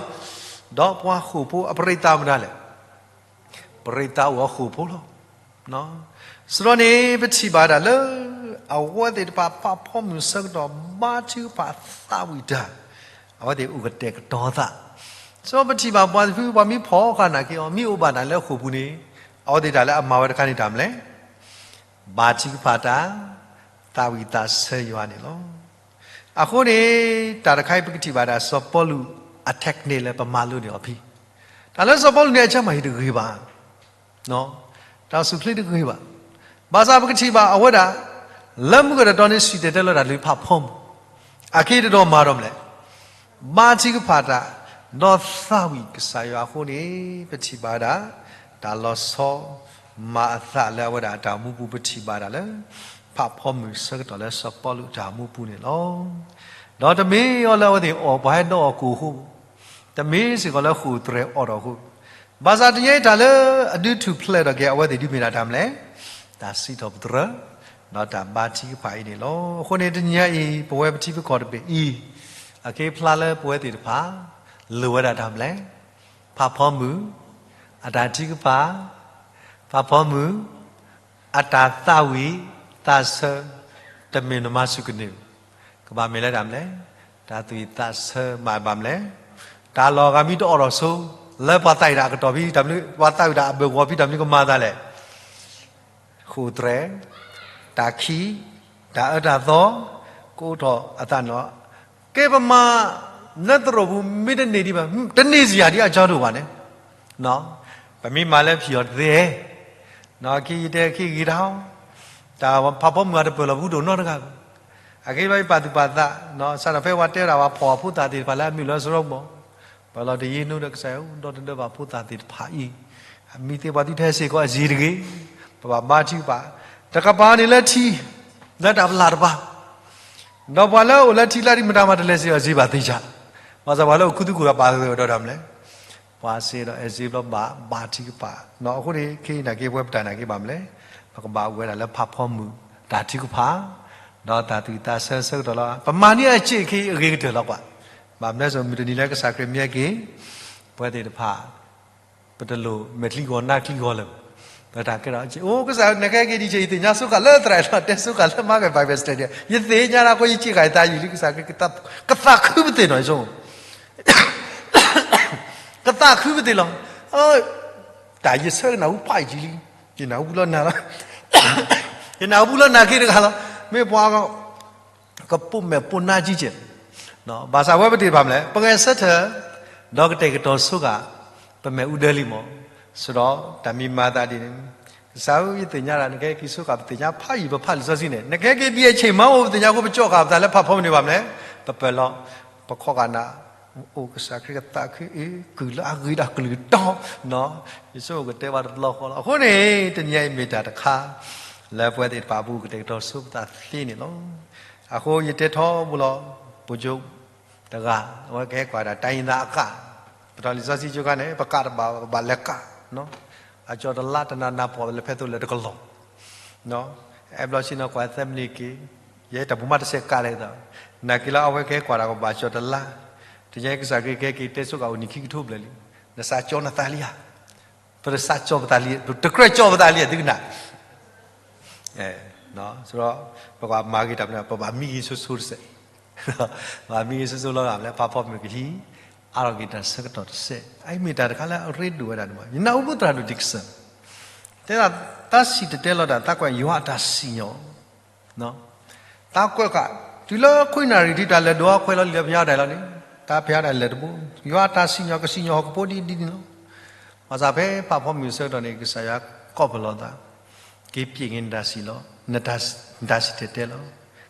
ဒီးပှၤဃိာ်ဖိအပရံးသးမတၤလဲၣ် ပရံးသးအိၣ်အဃိာ်ဖိလီၤ. စရီန့ၣ် ပထံၣ်ဘၣ်ဒၣ်လၢ အဝဲသ့ၣ်တဖၣ်ဖးဖီမုၢ်ဆၢကတီၢ် ဘါထုကဖၣ်သးဝံၣ်တၢ်, အဝဲသ့ၣ်အိၣ်ကတဲာ်ကတီၤသး, စရီပထံၣ်ဘၣ်ပှၤတဖု ပှၤမ့ၢ်ဖီၣ်ဃာ်နာ်က့အီၤ မ့ၢ်အိၣ်ဘၣ်နၤလၢအဃိာ်ပူၤန့ၣ်, အဝဲသ့ၣ်တၢ်လၢအမၤဝဲတခါန့ၣ်တၢ်မနုၤလဲၣ် ဘါထုကဖၣ်တၢ်, သးဝံၣ်သးဆၢယွၤန့ၣ်လီၤ. အဃိန့ၣ် တၢ်တခါအံၤပကထံၣ်ဘၣ်ဒၣ်စီၤပီလူးအ technique လၢပမၤလိန့ၢ်အီၤဖဲ, တၢ်လၢစီၤပီလူးန့ၣ် အကမၤဟံၣ်တဂ့ၤဘၣ်, တၢ်အိၣ်ဆူၣ်အိၣ်ချ့တဂ့ၤဘၣ်, ဘၣ်ဆၣ်ပကထံၣ်ဘၣ်အဝဲဒၣ် လၢမုၢ်ကတၢၢ်တီန့ၣ် စံၣ်တဲၤတဲလီၤတၢ်လၢဖးဖီမုၢ်, အက့တဒီးမၤဒီးမနုၤလဲၣ် ဘါထုကဖၣ်တၢ်, ဒီးသးဝံၣ်ကစၢ်ယွၤအဃိန့ၣ် ပထံၣ်ဘၣ်ဒၣ် တၢ်လီၤဆီမၤအသးလၢအဝဲဒၣ်အတၢ်အိၣ်မူပူၤ ပထံၣ်ဘၣ်ဒၣ်လၢ ဖးဖီမုၢ်ဆၢကတီၢ်လၢစီၤပီလူးအတၢ်အိၣ်မူပူၤန့ၣ်လီၤ. ဒီးတမ့ၢ်အီၤလၢအဝဲသ့ၣ်အီၣ်ပှၤဟဲဒီးအီၣ်ကိၣ်အဃိ, တမ့ၢ်စ့ၢ်ကီးလၢဃိာ်သရဲၣ်အီၣ်ထီၣ်အဃိ, ဘၣ်ဆၣ်တနံၤအံၤတၢ်လၢအဒုးထူၣ်ဖျဲးထီၣ်က့ၤအဝဲသ့ၣ်ဒုးမ့ၢ်ဒၣ်တၢ်မနုၤလဲၣ်, တၢ်စံးထီၣ်ပတြၢၤ, ဒီးတၢ်ဘါထုကဖၣ်အံၤန့ၣ်လီၤ. အဃိန့ၣ်တနံၤအံၤ ပဝဲပထံပကီၢ်တဘ့ၣ်အံၤ, အက့ဖျါလၢပဝဲသ့ၣ်တဖၣ် လိၣ်ဝဲဒၣ်တၢ်မနုၤလဲၣ်, ဖးဖီမုၢ်, အတၢ်ထုကဖၣ်, ဖးဖီမုၢ်, အတၢ်သးဝံၣ်သးဆၢ, တမ့ၢ်နမၤစူၢ်ကနၣ်, ကဘၣ်မ့ၢ်လၢတၢ်မနုၤလဲၣ်, တၢ်သးဝံၣ်သးဆၢမးဘၣ်မနုၤလဲၣ်, တၢ်လီၢ်အဂၤမ့ၢ်တအိၣ်ထီၣ်ဆိ, လၢပှၤသးဝံၣ်တၢ်အကတီၢ်ဖဲတၢ်မနုၤ, ပှၤသးဝံၣ်တၢ်အဘၢၣ်ဂီၤဖဲတၢ်မနုၤကမၤသးလဲၣ် ဃိာ်သရဲၣ်, တၢ်ခံး, တၢ်အၢတၢ်သီ, ကအိၣ်ထီၣ်အသးန့ၣ်လီၤ. ကဲပမၤ လၢသရိာ်ပူၤမ့ၢ်တန့ၢ်ဒံးဘၣ်, တန့ၢ်စ့ၢ်ယၤဒ်အကၠီဒိၣ်ဘၣ်န့ၣ်, ပမ့ၢ်မၤလၢဖံးအီၤတသ့, ခံယတဲခံဂ့ၤတၢ်အီၤ, တၢ်ဖးဖီမုၢ်အတပၢၢ်လီၤပူၤဒိၣ်နီတဂၤဘၣ်. အဂ့ၢ်ဘၣ်ယပာ်သူၣ်ပာ်သး, စးထီၣ်ဖဲပှၤတဲဝဲဒၣ်ပှၤဖီၣ်အဖိသၣ်သ့ၣ်တဖၣ်လၢအမုာ်လီၤစရီမီၢ် ပလီၢ်တယံာ်နီဒီးကစၢ်ယွၤ ဒီတဒၢဘၣ်ဖိသၣ်သ့ၣ်တဖၣ်အံၤ, အမံၤသ့ၣ်ပှၤသုထဲစ့ၢ်ကီးအစ့ၢ်တဂ့ၤ, ပဘၣ်ဘါထုကဖၣ်, တကပၤန့ၣ်လၢထံ, လၢတၢ်ပလၢ်တပၤ, ဒီးပှၤလၢအအိၣ်လၢထံကျါဒ်မတၤမၤတလဲၤစ့ၢ်အီၤစ့ၢ်ဘၣ်သ့ၣ်ညါ, ဘၣ်ဆၣ်ပှၤလၢအိၣ်ခူသူၣ်ကိၢ်ဒီးပာ်သ့ၣ်ဒီးတၢ်မနုၤလဲၣ်, ပှၤစ့ဒီးအဲၣ်စ့ဘျီဘၣ်ဘါထုကဖၣ်, အဃိန့ၣ် ခဲအံၤနာ်က့ ပဝဲပတၢ်နာ်က့ဘၣ်မနုၤလဲၣ်, ပကဘၣ်အိၣ်ဝဲဒၣ်လၢဖးဖီမုၢ်တၢ်ထုကဖၣ် ဒီးတၢ်သူၣ်ဝံၣ်သးဆၢဆၢကတီၢ်လီၤ. ပမၤန့ၢ်အစ့ၢ်ကီးအဂ့ၤကတၢၢ်လီၤကွၢ်. ဘၣ်မနုၤလဲၣ်, မုၢ်တနံၤလၢကစၢ်ခရံာ်မ့ၢ်ဟဲက့ၤ, ပဝဲသ့ၣ်တဖၣ် ပတလိၣ်မဲာ်ချံဂီၤနါချံဂီၤလၢၤ, ပတၢ်ကဲထီၣ်အစ့ၢ်, အိၣ်ကစၢ်နကဟဲက့ၤဒံး ယသ့ၣ်ညါဆိဃာ်လၢသရၣ်လီၤ, တဲဆိဃာ်လၢမၤက့ၤ Bible study, ယသ့ၣ်ညါဒၣ်ဃိ ယစံးဃာ်ယသးယံာ်လံ ကစၢ်ခရံာ် ကသးခုပသ့ၣ်နီၤ, ယဆိ ကသးခုပသ့ၣ်လီၤ. တၢ်ယဆၢကနၢ်ဟူဖးယံာ်လံ, ယနၢ်ဟူလၢနၤလီၤ, ယနၢ်ဟူလၢနၤက့ၤတဂၤလီၤ. မ့ၢ်ပှၤ ကပိာ်မဲာ်ပိာ်နါကံကဲး, ဘၣ်ဆၣ်ဝဲပသ့ၣ်တဖၣ်မနုၤလဲၣ်, ပဂဲၤဆၢထၢၣ်, ဒီးကတဲာ်ကတီၤဆိဃာ် ပမဲာ်အူဒၢလံမီၢ်, စဒီးတၢ်မံၤမၤသးဒ်န့ၣ်, ကစၢ်ဧၢ, ယသ့ၣ်ညါဒၣ် နကဟဲက့ၤဆိဃာ်ပသ့ၣ်ညါဖးယံာ် ပဖးလံာ်စီဆှံန့ၣ်, နကဟဲက့ၤဒ်အဆ့ၣ်မၤအိၣ်ပသ့ၣ်ညါအဃိ ပကၠီဃာ်ပသးလၢဖးဖီမုၢ်န့ၣ်ဘၣ်မနုၤလဲၣ်, ပပၢၢ်လီၤ, ပခီဂာ်နၤ, အိၣ်ကစၢ်ခရံာ်ကသးခုအံၤ ကုၢ်လၢအဂ့ၤဒီးကလုၢ်တီ, ယဆိကမိၣ်ကတဲဘၣ်တဘျီဃီလီၤ. အဃိန့ၣ် တနံၤအံၤမ့ၢ်တၢ်တခါ လၢပဝဲသ့ၣ်တဖၣ်အပူၤ ကတဲာ်ကတီၤဆိပသးသ့န့ၣ်လီၤ. အဃိယတဲထီဘိလီၤ, ပကၠိ တဂၤ, အဝဲကဟဲကွၢ်ဒၣ်တၢ်အံၤသးအကၣ်, ပတီၢ်လံာ်စီဆှံကၠိခါန့ၣ် ပကၣ်တဘၣ် ပဘၣ်လဲၤကၣ်, အကၠီတလါတနၤနၤပှၤလဲၤဖဲသိးလဲၤတကလီၤ, အဲဘျီဆ့ၣ်နီၤကွၢ်သၢမံးနံးက့ၤ, ယဲတၢ်ပူၤမးတစဲးကၣ်လဲၣ်သး, နာ်က့ၤလၢအဝဲကဟဲကွၢ်တၢ်ကဘၣ်ကၠီတလါ, တညါကစၢ်ခရံာ်ကဟဲက့ၤတဲဆိဃာ်အိၣ်နံၣ်ခံကထိဘျဲၣ်လံ, နစးကၠီနသးလံဧါ, ပတစးကၠီပသးလံ, တကြၢးကၠီပသးလံဧါ သုကနၣ် ဒီးပကဘၣ်မၤဂ့ၤတၢ်မနုၤ, ပဘၣ်မံဂ့ၤဆိဆိတစဲး, ဘၣ်မံဂ့ၤဆိဆိလီၤဂာ်လၢဖးဖီမုၢ်ကဟံး, အါထီၣ်က့ၤတၢ်ဆၢကတီၢ်တစဲး, အအံၤမ့ၢ်တၢ်တခါလၢအရ့ဒိၣ်ဝဲဒၣ်န့ၣ်မး, ယနၢ်ဟူမုၢ်သရၣ်ဒိၣ်ဒံးကစၢ်, တဲဒၣ်, တၢ်စံၣ်တဲၤတဲလီၤတၢ်သးကွဲးယွၤအတၢ်စံၣ်ညီၣ် သးကွဲးဃာ်, တုၤလၢခွံနၣ်ရံၣ်ထံးတၢ်လဲၤဒိးအီၣ်ခွဲးလီၤလံာ်လၢဖယါဒၣ်လီၤန့ၣ်, တၢ်ဖယါဒၣ်လဲၤတဘိ, ယွၤအတၢ်စံၣ်ညီၣ်ကစံၣ်ညီၣ်ဟီၣ်ခိၣ်ဖိဒ်ဒ်န့ၣ်လီၤ. ဘၣ်ဆၣ်ဖဲဖးဖီမုၢ်ဆၢကတီၢ်န့ၣ် ကစၢ်ယွၤကိးပလီၢ်သး, က့ၤပျဲၢ်က့ၤနတၢ်စံၣ်လီၤ, နတၢ်စံၣ်တဲၤတဲလီၤ,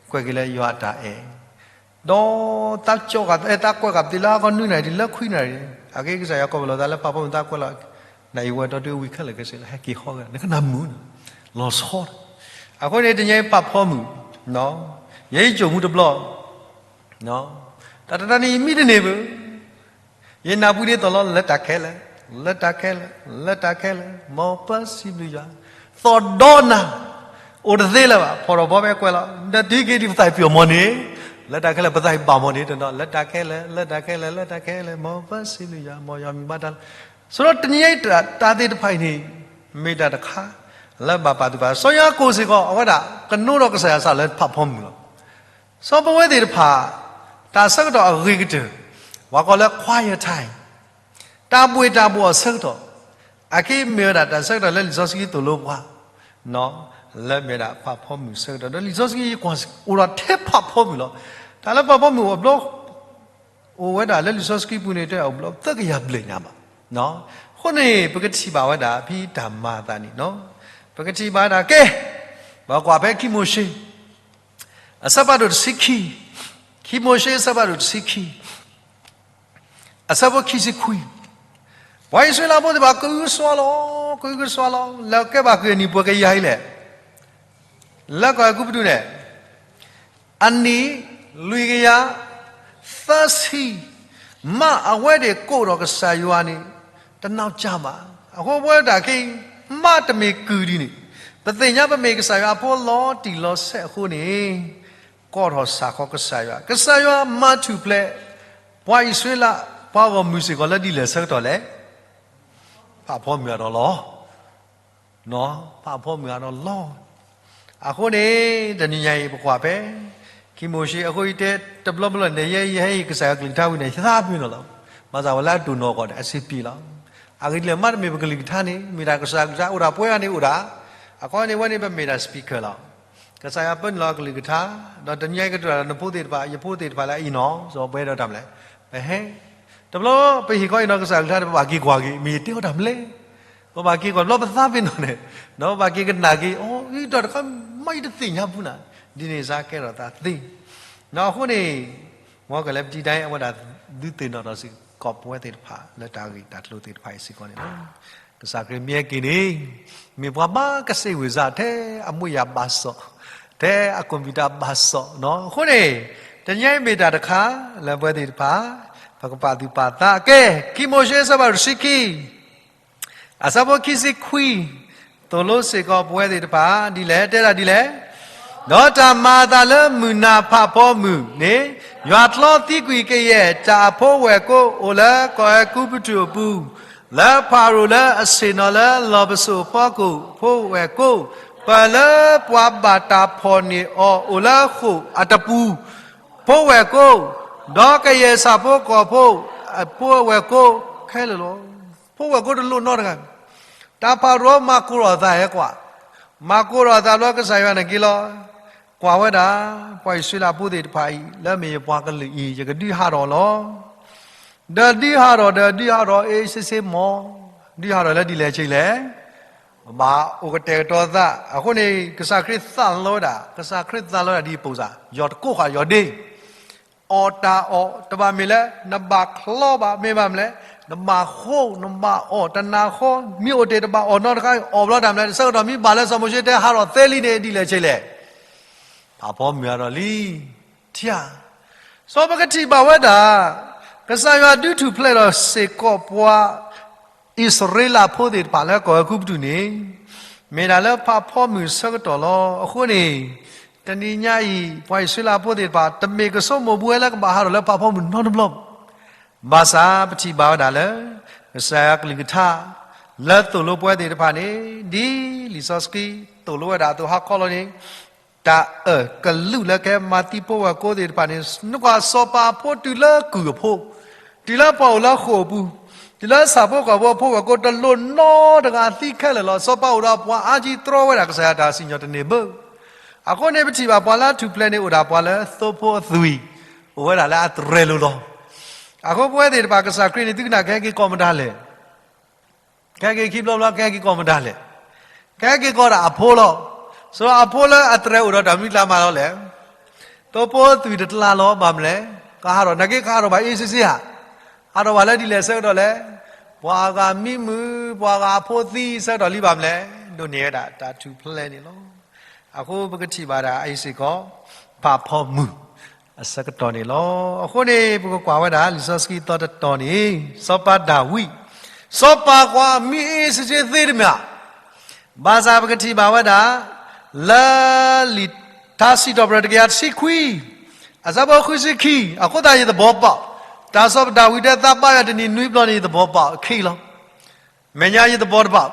ကွဲးက့ၤလၢယွၤအတၢ်အဲၣ် ဒီးသးကၠီဃာ် သးကွဲးဃာ်ပသ့လၢအကီၢ်နွံနၣ်ရံၣ်တုၤလၢခွံနၣ်ရံၣ်, အဂ့ၢ်ကစၢ်ယွၤကိးပလီၢ်သးလၢဖးဖီမုၢ်သးကွဲးလီၤ, နအံၤဝဲဒီးတုၤဝံၤခဲလၢာ်ခဲဆ့လၢဟဲက့ၤဃီဝဲ နကနၢ်မုာ်န့ၣ်, လီၤဆီဒီး, အဃိန့ၣ်တနံၤအံၤဖးဖီမုၢ်, ယဲယကိာ်မူတဘျီ, တၢ်တနံၤအံၤမံတန့ၢ်ဘၣ် ယနၢ်ပူၤဒ်သိးလီၤ လၢတၢ်ခဲလၢာ်, လၢတၢ်ခဲလၢာ်, လၢတၢ်ခဲလၢာ်, မ်ပစံးဘျုးယွၤ, သီၣ်ဒီနၤ, အိၣ်တသ့လၢၤဘၣ်, ဖီၣ်ထီၣ်ဘီမ့ၢ်ကွဲးလီၤ, နတုၤက့ၤဒ်ပသးအံၤပျီၢ်မီၢ်န့ၣ်, လၢတၢ်ခဲလၢာ်ပသးအံၤဘၣ်မီၢ်န့ၣ်, တနီၤ လၢတၢ်ခဲလၢာ်, လၢတၢ်ခဲလၢာ်, လၢတၢ်ခဲလၢာ်, မ်ပစံးဘျုးယွၤ, မ်ယွၤမံၤဘၣ်တၢ်လီၤ. ဆိဒီးတနံၤအံၤတၢ်သ့ၣ်တဖၣ်အံၤန့ၣ်, မ့ၢ်တၢ်တခါ, လၢဘၣ်ပာ်သူၣ်ပာ်သး, စီၤယၤကိာ်စ့ၢ်ကီး အဝဲဒၣ်ကနိဒီးကစၢ်ယွၤစးလၢဖးဖီမုၢ်လီၤ. စီၤပဝဲသ့ၣ်တဖၣ်, တၢ်ဆၢကတီၢ်အဂ့ၤကတၢၢ်, ပှၤကိးလၢ quiet time, တၢ်ဘှ့ၣ်တၢ်ဘှီၣ်အဆၢကတီၢ်, အက့မ့ၢ်ဝဲဒၣ်တၢ်ဆၢကတီၢ်လၢလံာ်စီဆှံသိၣ်လိပှၤ, လၢမ့ၢ်ဒၣ်ဖးဖီမုၢ်ဆၢကတီၢ်, ဒီးလံာ်စီဆှံယကွၢ် အိၣ်ဒီးထဲဖးဖီမုၢ်လီၤ. တၢ်လၢဖးဖီမုၢ်အိၣ်ဘျီ အိၣ်ဝဲဒၣ်လၢလံာ်စီဆှံပူၤန့ၣ် တအိၣ်ဘျီသၢကယၤဘျဲၣ်ညါဘၣ်. အဃိန့ၣ် ပကထံၣ်ဘၣ်ဝဲဒၣ်ဖဲတၢ်မၤအသးန့ၣ်, ပကထံၣ်ဘၣ်ဝဲဒၣ်ကဲ, ပကွၢ်ဖဲခံမိၤၡ့ အဆၢဖးဒိၣ်တဆံခံ, ခံမိၤၡ့အဆၢဖးဒိၣ်တဆံခံ, အဆၢဖိခံဆံခွံ, ပှၤအံၣ်စရ့လးဖိသ့ၣ်တဖၣ် ကအုကစွါလီၤ, ကအုကစွါလီၤ, လဲၤကဲဘၣ်ကွံာ်အနံၣ်ပှဲၤကယၤအံၤလဲၣ်, လၢကီၢ်အဲၤကူပတူးန့ၣ် အနံၣ်လွံၢ်ကယၤသၢဆံ, မ့ၢ်အဝဲသ့ၣ်ကိးထီၣ်ကစၢ်ယွၤန့ၣ် တနီၢ်ကၢဘၣ်. အဃိပဝဲဒၣ်ခဲအံၤ မ့တမ့ၢ်ကုၢ်ဒ်န့ၣ်, ပသ့ၣ်ညါပမ့ၢ်ကစၢ်ယွၤအဖိလီၤတံၢ်လီၤဆဲးအဃိန့ၣ်, ကိးထီၣ်စးဃီကစၢ်ယွၤ, ကစၢ်ယွၤမၤထူၣ်ဖျဲး ပှၤအံၣ်စရ့လး ပှၤဂီၢ်မုၢ်စ့ၢ်ကီးလၢဒ်လဲၣ်ဆၢကတီၢ်လဲၣ်, ဖးဖီမုၢ်အဒီးလီၤ ဖးဖီမုၢ်အဒီးလီၤ. အဃိန့ၣ် တနံၤညါအံၤပကွၢ်ဖဲ ခံမိၤၡ့အဃိ ယတဲတဘျီဘျီန့ၣ် ယဲယဟဲအံၤကစၢ်ယွၤကလုၢ်ကထါဝံၤန့ၣ် ယသးပ့ၤနီၣ်လီၤ. ဘၣ်ဆၣ်ဝဲလၢအတိၢ်နီၣ်ကီၢ်န့ၣ် အဆံးပံၤလီၤ. အဂ့ၢ်ဒ်လဲၣ် မ့တမ့ၢ်ပကလုၢ်ကထါန့ၣ် မ့ၢ်ဒၣ်ကစၢ်ကလုၢ်ကထါ အိၣ်ဒၣ်ပှဲၤဂၤန့ၣ်အိၣ်ဒၣ်. အခီန့ၣ်ဝဲန့ၣ် ပမ့ၢ်ဒၣ် speaker လီၤ. ကစၢ်ယွၤပၢနုာ်လီၤအကလုၢ်ကထါ, ဒီးတနံၤညါအံၤကတိၤတၢ်ဒီးနဖိသ့ၣ်တဖၣ် ယဖိသ့ၣ်တဖၣ်လၢအအံၤနီၤ, စီၤပဝဲဒီးတၢ်မလဲၣ်, ပဟဲ တဘျီပဟ့ၣ်ခီအံၤနီၤ ကစၢ်ကလုၢ်ကထါန့ၣ် ပဘၣ်က့ၤကွၢ်က့ၤ မ့ၢ်ယတဲအီၤတၢ်မလဲၣ်, ပဘၣ်က့ၤကွၢ်တဘျီပသးပ့ၤနီၣ်န့ၣ်, ဒီးပဘၣ်က့ၤကနၣ်က့ၤ အိ တၢ်တခါမ့ၢ်ယတသ့ၣ်ညါပူၤနၤ, ဒ်န့ၣ်စ့ၢ်ကဲထီၣ်သးသ့. အဃိန့ၣ် မ်ကလဲၤပတံၤတၢ်အဝဲဒၣ် ဒုးသ့ၣ်နီၣ်ထီၣ်စ့ၢ်ကီးပဝဲသ့ၣ်တဖၣ် လၢတၢ်ဂ့ၢ်တၢ်ကျိၤသ့ၣ်တဖၣ်အံၤစ့ၢ်ကီးန့ၣ်လီၤ. ကစၢ်ခရံာ်မ့ၢ်ဟဲက့ၤန့ၣ် မ့ၢ်ပှၤဘၣ်ကစ့ၢ်ဝံၤစ့ၢ် ထဲအမူယၤဘၣ်စီၣ်, ထဲအကွန်ပျူတာဘၣ်စီၣ်နီၤ. အဃိန့ၣ် တနံၤအံၤမ့ၢ်တၢ်တခါ လၢပဝဲသ့ၣ်တဖၣ် ပကပာ်သူၣ်ပာ်သး ကဲ, ခံမိၤၡ့ အဆၢဖးဒိၣ်တဆံခံ အဆၢဖိခံဆံခွံ, သိၣ်လိစ့ၢ်ကီးပဝဲသ့ၣ်တဖၣ် ဒ်လဲၣ်, တဲဒၣ်ဒ်လဲၣ်, ဒီးတၢ်မၤအသးလၢမုၢ်နၤဖးဖီမုၢ်န့ၣ် ယွၤတြီသံကွံာ်ကယဲၢ်တၢ်အဖိဝဲၢ်ကိာ် အိၣ်လၢကီၢ်အဲၤကူပတူးအပူၤ, လၢဖၤရိၤလၢအဆ့ၣ်နီၤလၢလီၢ်ပစိာ်ဖီခိၣ် ဖိဝဲၢ်ကိာ်, ပၢၢ်လၢပှၤဘၣ်တၢ်ဖီၣ်န့ၢ်အီၤအိၣ်လၢဃိာ်အတပူၤ ဖိဝဲၢ်ကိာ်, ဒီးကယဲၢ်ဆၣ်ဖိကီၢ်ဖိ အဖိဝဲၢ်ကိာ်ခဲလၢာ်လီၤ. ဖိဝဲၢ်ကိာ်တလိၣ်နီတဂၤ, တၢ်ဖၤရိၤမၤကိးထီၣ်အသးဟဲကွၢ်, မၤကိးထီၣ်အသးဘျီကစၢ်ယွၤန့ၣ်က့ၤလီၤ. ကွၢ်ဝဲဒၣ် ပှၤအံၣ်စရ့လးဖိသ့ၣ်တဖၣ်အံၤ လၢမ့ၢ်ယပှၤကလုာ်အံၤ ယကဒုးဟးထီၣ်လီၤ. ဒီးဒုးဟးထီၣ် ဒီးဒုးဟးထီၣ် အ့ၣ်စ့စ့မီၤ, ဒုးဟးထီၣ်လၢဒ်လဲၣ်ဆ့လဲၣ် ပဘၣ်အိၣ်ကတဲာ်ကတီၤသး. အဃိန့ၣ် ကစၢ်ခရံာ်သးလီဝဲဒၣ်, ကစၢ်ခရံာ်သးလီဝဲဒၣ်ဒ်အံၤ ပိာ်စၢ်, ယီၢ်တကိးဃာ်ယီၢ်ဒ့, အီၣ်တၢ်အီၣ်တဘၣ်မ့ၢ်လၢ နဘၣ်ချီဘၣ်မ့ၢ်ဘၣ်မလဲၣ်, နဘၣ်ဃိ နဘၣ်အီၣ်တနၤဃီ, မ့ၢ်အိၣ်တ့ၢ်တဘၣ်အီၣ်နီတခါ အီၣ်ဘျီတၢ်မလဲၣ်, ဆၢကတီၢ်မ့ၢ်ဘၣ်လၢစီၤမိၤၡ့တဲဟးထီၣ်သ့လံန့ၣ် ဒ်လဲၣ်ဆ့လဲၣ်. ဖးဖီမုၢ်အါထီၣ်လံ, ထံဧါ. စီၤပကထံၣ်ဘၣ်ဝဲဒၣ် ကစၢ်ယွၤဒုးထူၣ်ဖျဲးဒီးစ့ၢ်ကီးပှၤ အံၣ်စရ့လးဖိသ့ၣ်တဖၣ်လၢကီၢ်အဲၤကူပတူးန့ၣ် မ့ၢ်ဒၣ်လၢဖးဖီမုၢ်ဆၢကတီၢ်လီၤ. အဃိန့ၣ် တနံၤညါအံၤ ပှၤအံၣ်စရ့လးဖိသ့ၣ်တဖၣ် တမ့ၢ်ကဆိကမိၣ်ဘူးဝဲလၢကဘၣ်ဟးထီၣ်လၢဖးဖီမုၢ်နီတဘျီဘၣ်. ဘၣ်ဆၣ်ပထံၣ်ဘၣ်ဝဲဒၣ်လၢ ကစၢ်ယွၤကလုၢ်ကထါ လၢသိၣ်လိပဝဲသ့ၣ်တဖၣ်န့ၣ် ဒ်လံာ်စီဆှံသိၣ်လိဝဲဒၣ်အသိးဟါခီလီၤန့ၣ် တၢ်အၢၣ်ကလူးလၢကဲမၤသံဖိဝဲၢ်ကိသ့ၣ်တဖၣ်န့ၣ် နကွၢ်စီၤပၤအဖိတုၤလၢကုၢ်အဖိ, တုၤလၢပှၤအိၣ်လၢဃိာ်အပူၤ, တုၤလၢဆၣ်ဖိကီၢ်ဖိအဖိဝဲၢ်ကိ တလိၣ်နီတဂၤသံခဲလၢာ်လီၤ. စီၤပၤအိၣ်ဒီးပှၤအါကံတြီဝဲဒၣ် ကစၢ်ယွၤတၢ်စံၣ်ညီၣ်တန့ၢ်ဘၣ်. အဃိန့ၣ် ပထံၣ်ဘၣ်ပှၤလၢအထူၣ်ဖျဲးန့ၣ် အိၣ်ဒၣ်ပှၤလၢသိဖိအသွံၣ်, အိၣ်ဝဲဒၣ်လၢအတြဲၤလိၤလီၤ. အဃိပဝဲသ့ၣ်တဖၣ် ကစၢ်ခရံာ်န့ၣ် သုကနၣ်ကဟဲက့ၤကီၢ်မတၤလဲၣ် ကဟဲက့ၤခံဘျီဘျီ ကဟဲက့ၤကီၢ်မတၤလဲၣ်. ကဟဲက့ၤကီၢ်ဒၣ်အဖိလီၤ. စီၤအဖိလၢအတြဲၤအိၣ်ဒီးတၢ်မနုၤကျါမးလီၤလဲၣ်. သိဖိသွံၣ်တတလးလီၤ ဘၣ်မလဲၣ်. ကဟးထီၣ် နာ်က့ကဟးထီၣ်ဘၣ်အ့ၣ်စ့ၣ်စ့ၣ်ဧါ. ဟးထီၣ်ဘၣ်လၢဒ်လဲၣ်ဆၢကတီၢ်လဲၣ်. ပှၤဂၤမံမုာ် ပှၤဂၤအဖိသံဆၢကတီၢ်လံ ဘၣ်မလဲၣ်. ဒိးန့ၢ်ဝဲဒၣ်တၢ်ထူၣ်ဖျဲးန့ၣ်လီၤ. အဃိပကထံၣ်ဘၣ်ဒၣ်အအံၤစ့ၢ်ကီး ဖးဖီမုၢ်အဆၢကတီၢ်န့ၣ်လီၤ. အဃိန့ၣ် ပကကွၢ်ဝဲဒၣ်လံာ်စီဆှံသီတတီၤန့ၣ် စီၤပၤဒၤဝံး, စီၤပၤကွၢ်မံအ့ၣ်စ့ၣ်စ့ၣ်သ့တမ့ၢ်ဧါ. ဘၣ်ဆၣ်ပကထံၣ်ဘၣ်ဝဲဒၣ် လၢလံာ် ထါစံးထီၣ်ပတြၢၤတကယၤတဆံခွံ, အဆၢဖိဃုဆံခံ, အဃိသတးယသဘီပၣ်, တၢ်စီၤပၤဒၤဝံးတဲ သးဘါယွၤတနံၤနွံဘျီန့ၣ် ယသဘီပၣ်, ခံလီၤ. မဲာ်ညါယသဘီတဘၣ်.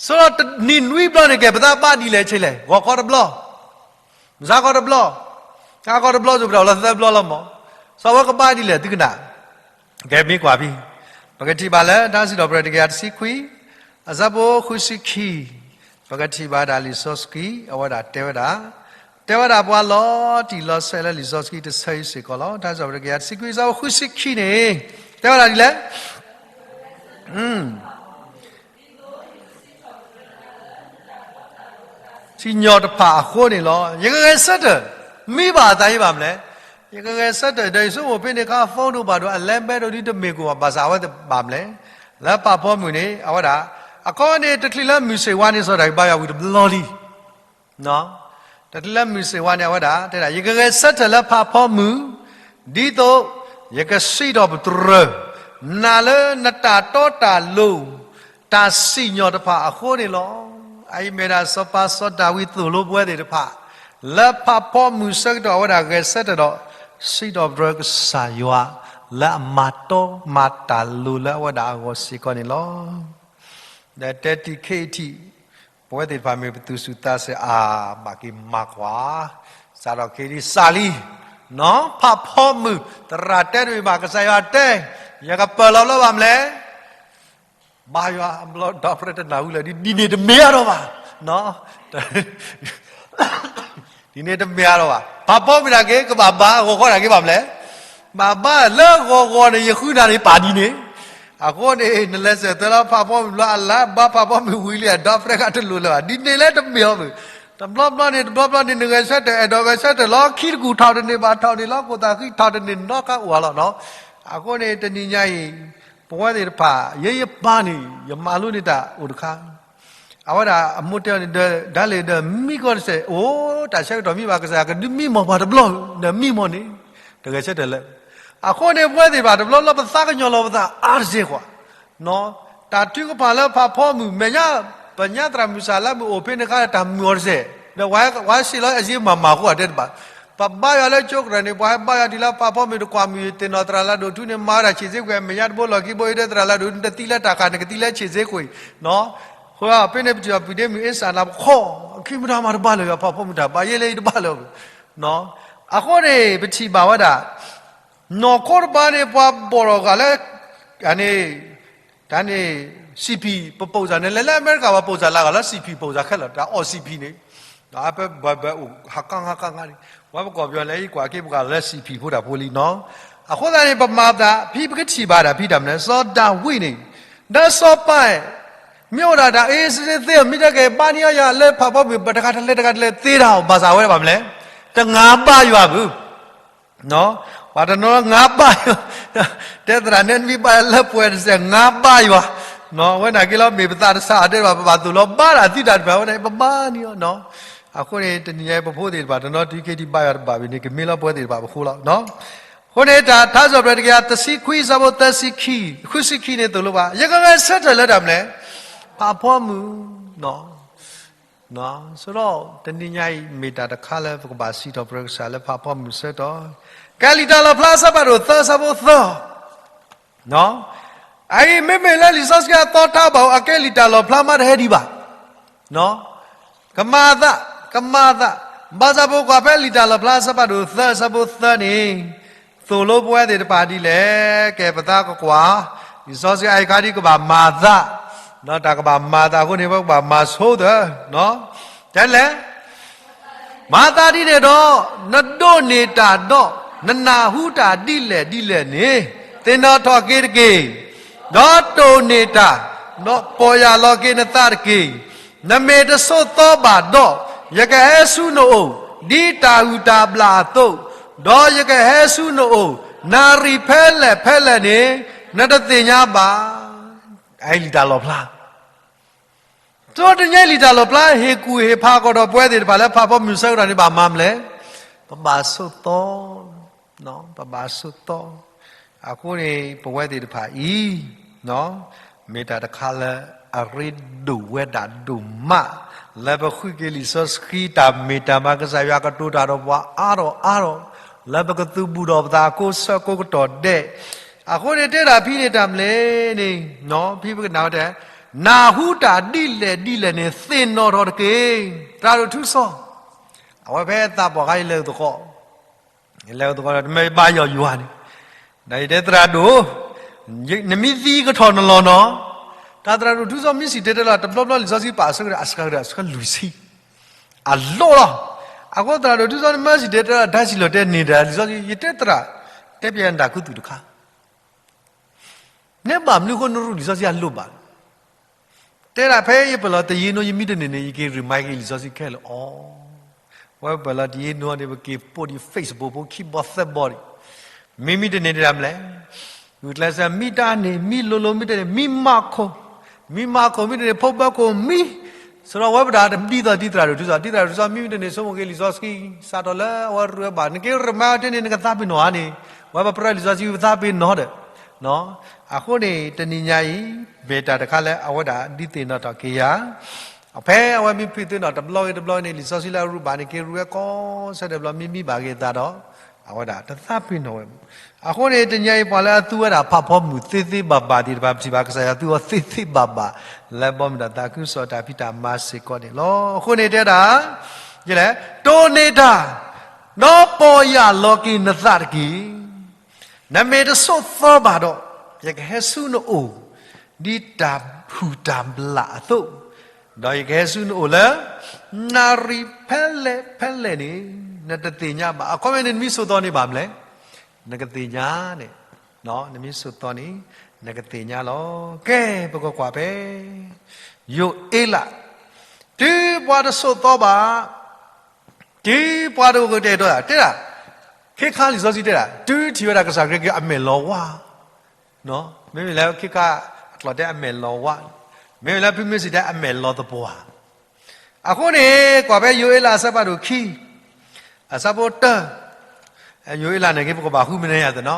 ဆိဒီးတနံၤနွံဘျီန့ၣ် ကဲ ပသးဘါဒ်လဲၣ်ဆ့လဲၣ်, ဂီၤခီတဘျီ, မုၢ်ဆါခီတဘျီ, ဟါခီတဘျီ စူၤပတၢ်လီၤသၢဘျီလီၤမး. စီၤဝဲကဘါဒ်လဲၣ် သုကနၣ်, ကဲမ့ၢ်ကွၢ်ဖံ, ပကထံၣ်ဘၣ်လၢ ထါစံးထီၣ်ပတြၢၤတကယၤတဆံခွံ, အဆၢဖိဃုဆံခံ, ပကထံၣ်ဘၣ်ဒၣ်လံာ်စီဆှံ အဝဲဒၣ်တဲဝဲဒၣ်, တဲဝဲဒၣ်ပှၤလီၤတံၢ်လီၤဆဲးလၢလံာ်စီဆှံတဆၢအံၤစ့ၢ်ကီးလီၤ. ထါစံးထီၣ်ပတြၢၤတကယၤတဆံခွံ အဆၢဖိဃုဆံခံန့ၣ်, တဲဝဲဒၣ်ဒ်လဲၣ် စံၣ်ညီၣ်တဖၣ်အဃိန့ၣ်လီၤ. ယကဂဲၤဆၢထၢၣ်, မံဘၣ်အသးယံၤဘၣ်မလဲၣ်. ယကဂဲၤဆၢထၢၣ် ဒီးယဆိကမိၣ်ဖဲန့ၣ်အခါ phone ဒိၣ်ဘၣ်ဒိၣ် အလဲဘဲဒိၣ်ဒ်တမ့ၢ်ကအိၣ်ဘၣ်ဆၣ် အဝဲသ့ၣ်ဘၣ်မလဲၣ်. လၢဖးဖီမုၢ်န့ၣ် အဝဲဒၣ်, အခီန့ၣ် တချုးလၢမုၢ်ဆ့ၣ်ဝါန့ၣ် စီၤဒၤဝံးဘါယွၤဝံၤတဘျီလံ တချုးလၢမုၢ်ဆ့ၣ်ဝါန့ၣ် အဝဲဒၣ်တဲဒၣ် ယကဂဲၤဆၢထၢၣ်လၢဖးဖီမုၢ်, ဒ်သိးယကစံးထီၣ်ပတြၢၤ နၤလၢနတၢ်တီတၢ်လိၤ တၢ်စံၣ်ညီၣ်တဖၣ်အဃိန့ၣ်လီၤ. အအံၤမ့ၢ်ဒၣ်စီၤပၤစီၤဒၤဝံးသိၣ်လိပဝဲသ့ၣ်တဖၣ် လၢဖးဖီမုၢ်ဆၢကတီၢ် အဝဲဒၣ်ဂဲၤဆၢထၢၣ်ဒီး စံးထီၣ်ပတြၢၤကစၢ်ယွၤ လၢအမၤတီမၤတၢ်လိၤလၢအဝဲဒၣ်အဂီၢ်စ့ၢ်ကီးန့ၣ်လီၤ. ဒီးတဲတံၢ်ခဲအံၤထံး ပဝဲသ့ၣ်တဖၣ်မ့ၢ်ပသူၣ်စူၤသးစဲၤအါ ဘၣ်က့ၤမၤကွၢ်, စးထီၣ်ခဲအံၤဒ်စးလံ, ဖးဖီမုၢ် သရၣ်တဲတမ့ၢ်ဘၣ် ကစၢ်ယွၤတဲ, ယကပၢၢ်လီၤလၢဘၣ်မလဲၣ်. ဘါယွၤအဘျီဒီး ဖရဲတနၢ်ဟူလၢာ် ဒ်န့ၣ်တမ့ၢ်အါထီၣ်ဘၣ် ဒ်န့ၣ်တမ့ၢ်အါထီၣ်ဘၣ်. ဖးဖီမုၢ်တၢ်က့ၤ ကဘၣ်ဘါ ဂီၤခီတၢ်က့ၤဘၣ်မလဲၣ်. ဘၣ်ဘါလၢဂီၤဂီၤန့ၣ် ယဃုနၤန့ၣ် ပာ်ဒ်န့ၣ်. အဃိန့ၣ် နလဲၤစဲးသွဲလၢဖးဖီမုၢ်ဘျီ အလါဘါဖးဖီမုၢ်ဝံၤလံ အဒီးဖရဲကတလိၣ်လၢၤဘၣ် ဒ်န့ၣ်လၢတမ့ၢ်အီၤမုၢ်. တဘျီဘျီန့ၣ် တဘျီဘျီန့ၣ် နဂဲၤဆၢထၢၣ် အဲၣ်ဒိးဂဲၤဆၢထၢၣ်လီၤ ခံတကူၣ်ထီၣ်တန့ၢ်ဘၣ်ထီၣ်န့ၣ်လီၤ ကိၣ်သးဃံထီၣ်တန့ၢ်နီတခါအိၣ်လီၤနီၤ. အဃိန့ၣ် တနံၤညါအံၤ ပဝဲသ့ၣ်တဖၣ် ယဲယပၢ်န့ၣ် ယမၤလိန့ၢ်တၢ်အိၣ်တခါ အဝဲဒၣ်အမိၢ်တဲအီၤန့ၣ်ဒီး ဒၣ်လဲာ်ဒီးမံကီၢ်တစဲး အိၣ် တၢ်ဆၢကတီၢ်မံဘၣ်ကစၢ်ယွၤ ကဒုးမံမီၢ်ပှၤတဘျီ ဒီးမံမီၢ်န့ၣ် တဂဲၤဆၢထၢၣ်လၢ. အဃိန့ၣ် ပဝဲသ့ၣ်တဖၣ်တဘျီလၢပသးကညီၤလီၤပသးအါတစဲးဃီ တၢ်ထုကဖၣ်လၢဖးဖီမုၢ် မဲာ်ညါ ပညါသရၣ်မုၢ်ဆၣ်လၢမုၢ်အိၣ်ဖဲန့ၣ်အခါ တၢ်မုာ်အီၤတစဲး ဒီးပှၤဟဲစံးလီၤအစ့မၤမၤဃိအတဲတဘၣ်. ပဘါယွၤလၢကၠိကရၢၢ်န့ၣ် ပှၤဟဲဘါယွၤတုၤလၢဖးဖီမုၢ်တကွၢ်မုၢ် သ့ၣ်နီၣ်သရၣ်လၢဒိၣ်ထူန့ၣ် မၤဝဲဒၣ်ဆံးစ့ကွံာ် အမဲာ်ညါတဘိလီၢ်ခံဘိ အံၤတဲသရၣ်လၢဒိၣ် နတသံလၢတၢ်ဃာ် နကသံလၢဆံးစ့ကွံာ် ဃိဖဲန့ၣ်ပထံၣ်အီၤ ပံၤဒ့မုၣ်အ့စၢ်နၤပခီၣ် ခံမတၤမၤတဘၣ်လၢၤ ယွၤဖးဖီမုၢ်တၢ်ဘၣ်ယဲလၢယတဘၣ်လၢၤ. အဃိန့ၣ် ပထံၣ်ဘၣ်ဝဲဒၣ် နီၢ်ခိတဘါန့ၣ် ပှၤဘီၣ်ထီၣ်ဂၤလၢ န့ၣ် တၢ်န့ၣ် စံၣ်ဖံၣ် ပပိာ်စၢ်န့ၣ် လဲၤလၢအမဲရကၤ ပှၤပိာ်စၢ်လၢဂၤလၢစံၣ်ဖံၣ်ပိာ်စၢ်ခဲလၢာ် တၢ်အီၣ်စံၣ်ဖံၣ်န့ၣ် ပဘၣ်အိၣ်ဟးကါငါကါငါန့ၣ် ပှၤပကိာ်ပယီၤလဲၤအံၤကွၢ်က့ၤပှၤလၢစံၣ်ဖံၣ်ဖိတၢ်ဖိလံနီၤ. အဃိသတးန့ၣ် ပမၤသး ဖံပကထံၣ်ဘၣ်ဒၣ်ဖံတၢ်မနုၤလဲၣ် စီၤဒၤဝံးန့ၣ် ဒီးစီၤပၤ မ့ၢ်အိၣ်ဒၣ်တၢ်အ့စ့သ့အီၤ မ့ၢ်တကဲဘါန့ၢ်အီၤယၤလၢဖးဖီမုၢ် ပတဂၤတလဲၤတဂၤတလဲၤသ့တၢ်အီၤ ဘၣ်ဆၣ်ဝဲဒၣ်ဘၣ်မနုၤလဲၣ်, တငါဘၣ်ယွၤဘၣ်. ပှၤတနီၤငါဘၣ်ယွၤ, တဲသရၣ်နဲနမ့ၢ်ဘါလၢပှဲၤတစဲး ငါဘၣ်ယွၤ, ဝဲနာ်က့လီၤ မ့ၢ်ပသးတဆါအဒဲးဘၣ် ပဘၣ်သိၣ်လီၤဘါတၢ်သံတၢ်တဖၣ်ဝဲန့ၣ် ပဘါန့ၢ်အီၤ. အဃိန့ၣ် တနံၤညါအံၤ ပဖိသ့ၣ်တဖၣ် တနီၤတုၤခဲအံၤဒံးဘါယွၤတဘၣ်ဘၣ်န့ၣ် ကမ့ၢ်လီၤပဝဲသ့ၣ်တဖၣ်ပဃိလီၤ. အဃိန့ၣ် တၢ်ထါစံးထီၣ်ပတြၢၤတကယၤသၢဆံခွံ အဆၢဖိသၢဆံခံ, ဃုဆံခံန့ၣ်သိၣ်လိပှၤ ယကဂဲၤဆၢထၢၣ်လၢတၢ်မနုၤလဲၣ်, ဖးဖီမုၢ် ဆိဒီးတနံၤညါအံၤ မ့ၢ်တၢ်တခါလၢပကဘၣ်စံးထီၣ်ပတြၢၤကစၢ်လၢဖးဖီမုၢ်ဆၢကတီၢ်, ကဲလံာ်တၢ်လီၣ်ဖျါအဆၢဖးဒိၣ်သၢ အဆၢဖိသၢ, အအံၤမ့မ့ၢ်လၢလံာ်စီဆှံအသီတၢ်ဘၣ်အူ အကဲလံာ်တၢ်လီၣ်ဖျါမးတဟဲဒံးဘၣ်. ကမၤအသး, ကမၤအသး, ဘၣ်ဆၣ်ပကွၢ်ဖဲလံာ်တၢ်လီၣ်ဖျါအဆၢဖးဒိၣ်သၢ အဆၢဖိသၢန့ၣ် သိၣ်လိပဝဲသ့ၣ်တဖၣ်ဒ်လဲၣ်, ကဲပသးကကွၢ်, လံာ်စီဆှံအအံၤခါဒ်ကဘၣ်မၤအသး, ဒီးတၢ်ကဘၣ်မၤအသးအဃိန့ၣ် ပကဘၣ်မၤဆိသၢ, တဲလဲၣ် မၤသးဒ်န့ၣ်ဒီး, နဒိးန့ၢ်တၢ်ဒီး နနၢ်ဟူတၢ်ဒ်လဲၣ်ဒ်လဲၣ်န့ၣ်, သ့ၣ်နီၣ်ထီၣ်က့ၤတက့ၢ်. ဒီးတိၢ်န့ၢ်တၢ်, ဒီးပီၢ်ယၢ်လီၤက့ၤနသးတက့ၢ်. နမ့ၢ်တဆိးသီဘၣ်ဒီး, ယကဟဲဆူနအိၣ်, ဒ်တၢ်ဂုၢ်တၢ်ဘျၣ်အသိး, ဒီးယကဟဲဆူနအိၣ်, နၣ်ရံၣ်ဖဲလဲၣ်ဖဲလဲၣ်န့ၣ်, နတသ့ၣ်ညါဘၣ်. အအံၤလံာ်တၢ်လီၣ်ဖျါ တနံၤညါအံၤလံာ်တၢ်လီၣ်ဖျါ ဟ့ၣ်ကူၣ်ဟ့ၣ်ဖးကဒီးပဝဲသ့ၣ်တဖၣ်လၢဖးဖီမုၢ်ဆၢကတီၢ်န့ၣ် ဘၣ်မၤမနုၤလဲၣ်, ပဘၣ်ဆိးသီ, ပဘၣ်ဆိးသီ. အဃိန့ၣ် ပဝဲသ့ၣ်တဖၣ်အံၤ မ့ၢ်တၢ်တခါလၢအရ့ဒိၣ်ဝဲဒၣ်ဒိၣ်မး လၢပဃုက့ၤလံာ်စီဆှံတၢ်မ့ၢ်တၢ်မၤ ကစၢ်ယွၤကတိၤတၢ်ဒီးပှၤအါထီၣ်အါထီၣ် လၢပကသုးဘူးဒီးပသးအကိးဆၢကိးကတီၢ်ဒဲး. အဃိန့ၣ်တဲဒၣ်ဖဲန့ၣ်တၢ်မနုၤလဲၣ်န့ၣ်, ဖဲပကနၣ်ဝဲတဲ, နၢ်ဟူတၢ်ဒ်လဲၣ်ဒ်လဲၣ်န့ၣ် သ့ၣ်နီၣ်ထီၣ်တက့ၢ်. သရၣ်ဒိၣ်ထူစီ, အဝဲဖဲသးပှၢ်ခါအံၤလဲၤသကိး လဲၤသကိးဒီး တမ့ၢ်ဘါယွၤယွၤန့ၣ်, ဒီးယတဲသရၣ်ဒိၣ်, နမ့ၢ်သံကထီၣ်နလီၢ်နီၤ, တၢ်သရၣ်ဒိၣ်ထူစီမ့ၢ်စံၣ်တဲၤတဲလီၤ တဘျီဘျီလံာ်စီဆှံပာ်အဆၢကတၢၢ် အဆၢကတၢၢ် အဆၢကတၢၢ်လွံၢ်ဆံ အလီၢ်လီၤ. အဃိသရၣ်ဒိၣ်ထူစီနမ့ၢ်စံၣ်တဲၤတဲလီၤ တၢ်စံၣ်လီၤတဲန့ၢ်တၢ်လံာ်စီဆှံ ယတဲသရၣ်, တဲပျဲနတၢ်ခူသူၣ်တခါ နဘၣ်မနုၤအဃိနရူၢ်လံာ်စီဆှံအလိၣ်ဘၣ်. တဲဒၣ်ဖဲယပၢၢ်လီၤတယ့နိ ယမံတန့ၢ်န့ၣ် ယက့ၤ remind က့ၤလံာ်စီဆှံခဲလၢာ်အီၤ, ဝဲပၢၢ်လီၤတယ့နိန့ၣ် ပက့ၤပိာ်ဒံး Facebook ဖိခံဘီသၢဘီန့ၣ်, မ့မံတန့ၢ်ဒၣ်မနုၤလဲၣ်, ဂုာ်ကျဲးစၢးမံတၢ်န့ၣ် မံလိၤလိၤမံတန့ၢ် မံမၤခိၣ်, မံမၤခိၣ်မံတန့ၢ် ဖိဘၢခိၣ်မံ, စရီဝဲပဒၣ်တဒ်သိးဒ်သရၣ်ဒိၣ်ထူစီ ဒ်သရၣ်ဒိၣ်ထူစီ မံမံတန့ၢ်ဆိကမိၣ်က့ၤလံာ်စီဆှံ စးထီၣ်လၢအဝဲရူၢ်ဝဲဘၣ် နက့ၤ remind အီၤတန့ၢ် နကသးပ့ၤနီၣ်ဧါန့ၣ်, ဝဲပပြၢလံာ်စီဆှံပသးပ့ၤနီၣ်ဒီး အဃိန့ၣ် တနံၤညါအံၤ မ့ၢ်တၢ်တခါလၢအဝဲဒၣ်ဒုးသ့ၣ်နီၣ်ထီၣ်က့ၤယၤ, ဖဲအဝဲမ့ၢ်ဖုးသ့ၣ်နီၣ်တဘျီဂ့ၤတဘျီဂ့ၤန့ၣ် လံာ်စီဆှံလၢအရူၢ်ဘၣ်န့ၣ် က့ၤရူၢ်ဝဲကိးဆၢဒဲးဘျီ မ့ၢ်မံဘၣ်က့ၤအသးဒီး အဝဲဒၣ်တသးပ့ၤနီၣ်ဝဲမး. အဃိန့ၣ် တနံၤညါအံၤ ပှၤလၢအသူဝဲဒၣ်ဖးဖီမုၢ်သ့သ့ဘၣ်ဘၣ်သ့ၣ်တဖၣ် ပထံၣ်ဘၣ်ကစၢ်ယွၤသူအီၤသ့သ့ဘၣ်ဘၣ် လၢဘီမုၢ်ဒီးသးခုကစီၣ်တၢ်ဖံးတၢ်မၤစ့ၢ်ကီးန့ၣ်လီၤ. အဃိန့ၣ်တဲဒၣ် ယလဲၣ်, တိၢ်န့ၢ်တၢ်, ဒီးပီၢ်ယၢ်လီၤက့ၤနသးတက့ၢ်. နမ့ၢ်တဆိးသီဘၣ်ဒီး, ယကဟဲဆူနအိၣ်, ဒ်တၢ်ဟုၣ်တၢ်ဘျၣ်အသိး, ဒီးယကဟဲဆူနအိၣ်လၢ နၣ်ရံၣ်ဖဲလဲၣ်ဖဲလဲၣ်န့ၣ် နတသ့ၣ်ညါဘၣ်. အခီပညီန့ၣ် နမ့ၢ်ဆိးသီန့ၣ်ဘၣ်မနုၤလဲၣ်, နကသ့ၣ်ညါန့ၣ်, နမ့ၢ်ဆိးသီန့ၣ် နကသ့ၣ်ညါလီၤ. ကဲ ပကကွၢ်ဖဲ ယိၤအ့လး, တုၤပှၤတဆိးသီဘၣ် တုၤပှၤတအိၣ်ကတဲာ်ကတီၤတၢ် တဲဒၣ်, ခဲခါလံာ်စီဆှံတဲဒၣ် တုၤထံၣ်ဝဲဒၣ်ကစၢ်ခရံာ်က့ၤအမဲာ်လီၤဝါ, မ့မ့ၢ်လၢခဲခါအကျိာ်တဲအမဲာ်လီၤဝါ, မ့မ့ၢ်လၢဖုမ့ၢ်စံၣ်တဲအမဲာ်လီၤသပှၢ်. အဃိန့ၣ် ကွၢ်ဖဲယိၤအ့လးအဆၢဖးဒိၣ်ခံ, အဆၢဖိတၢ, ယိၤအ့လးန့ၣ်က့ၤ ပကဘၣ်ဃုမနုၤညါသနီၤ,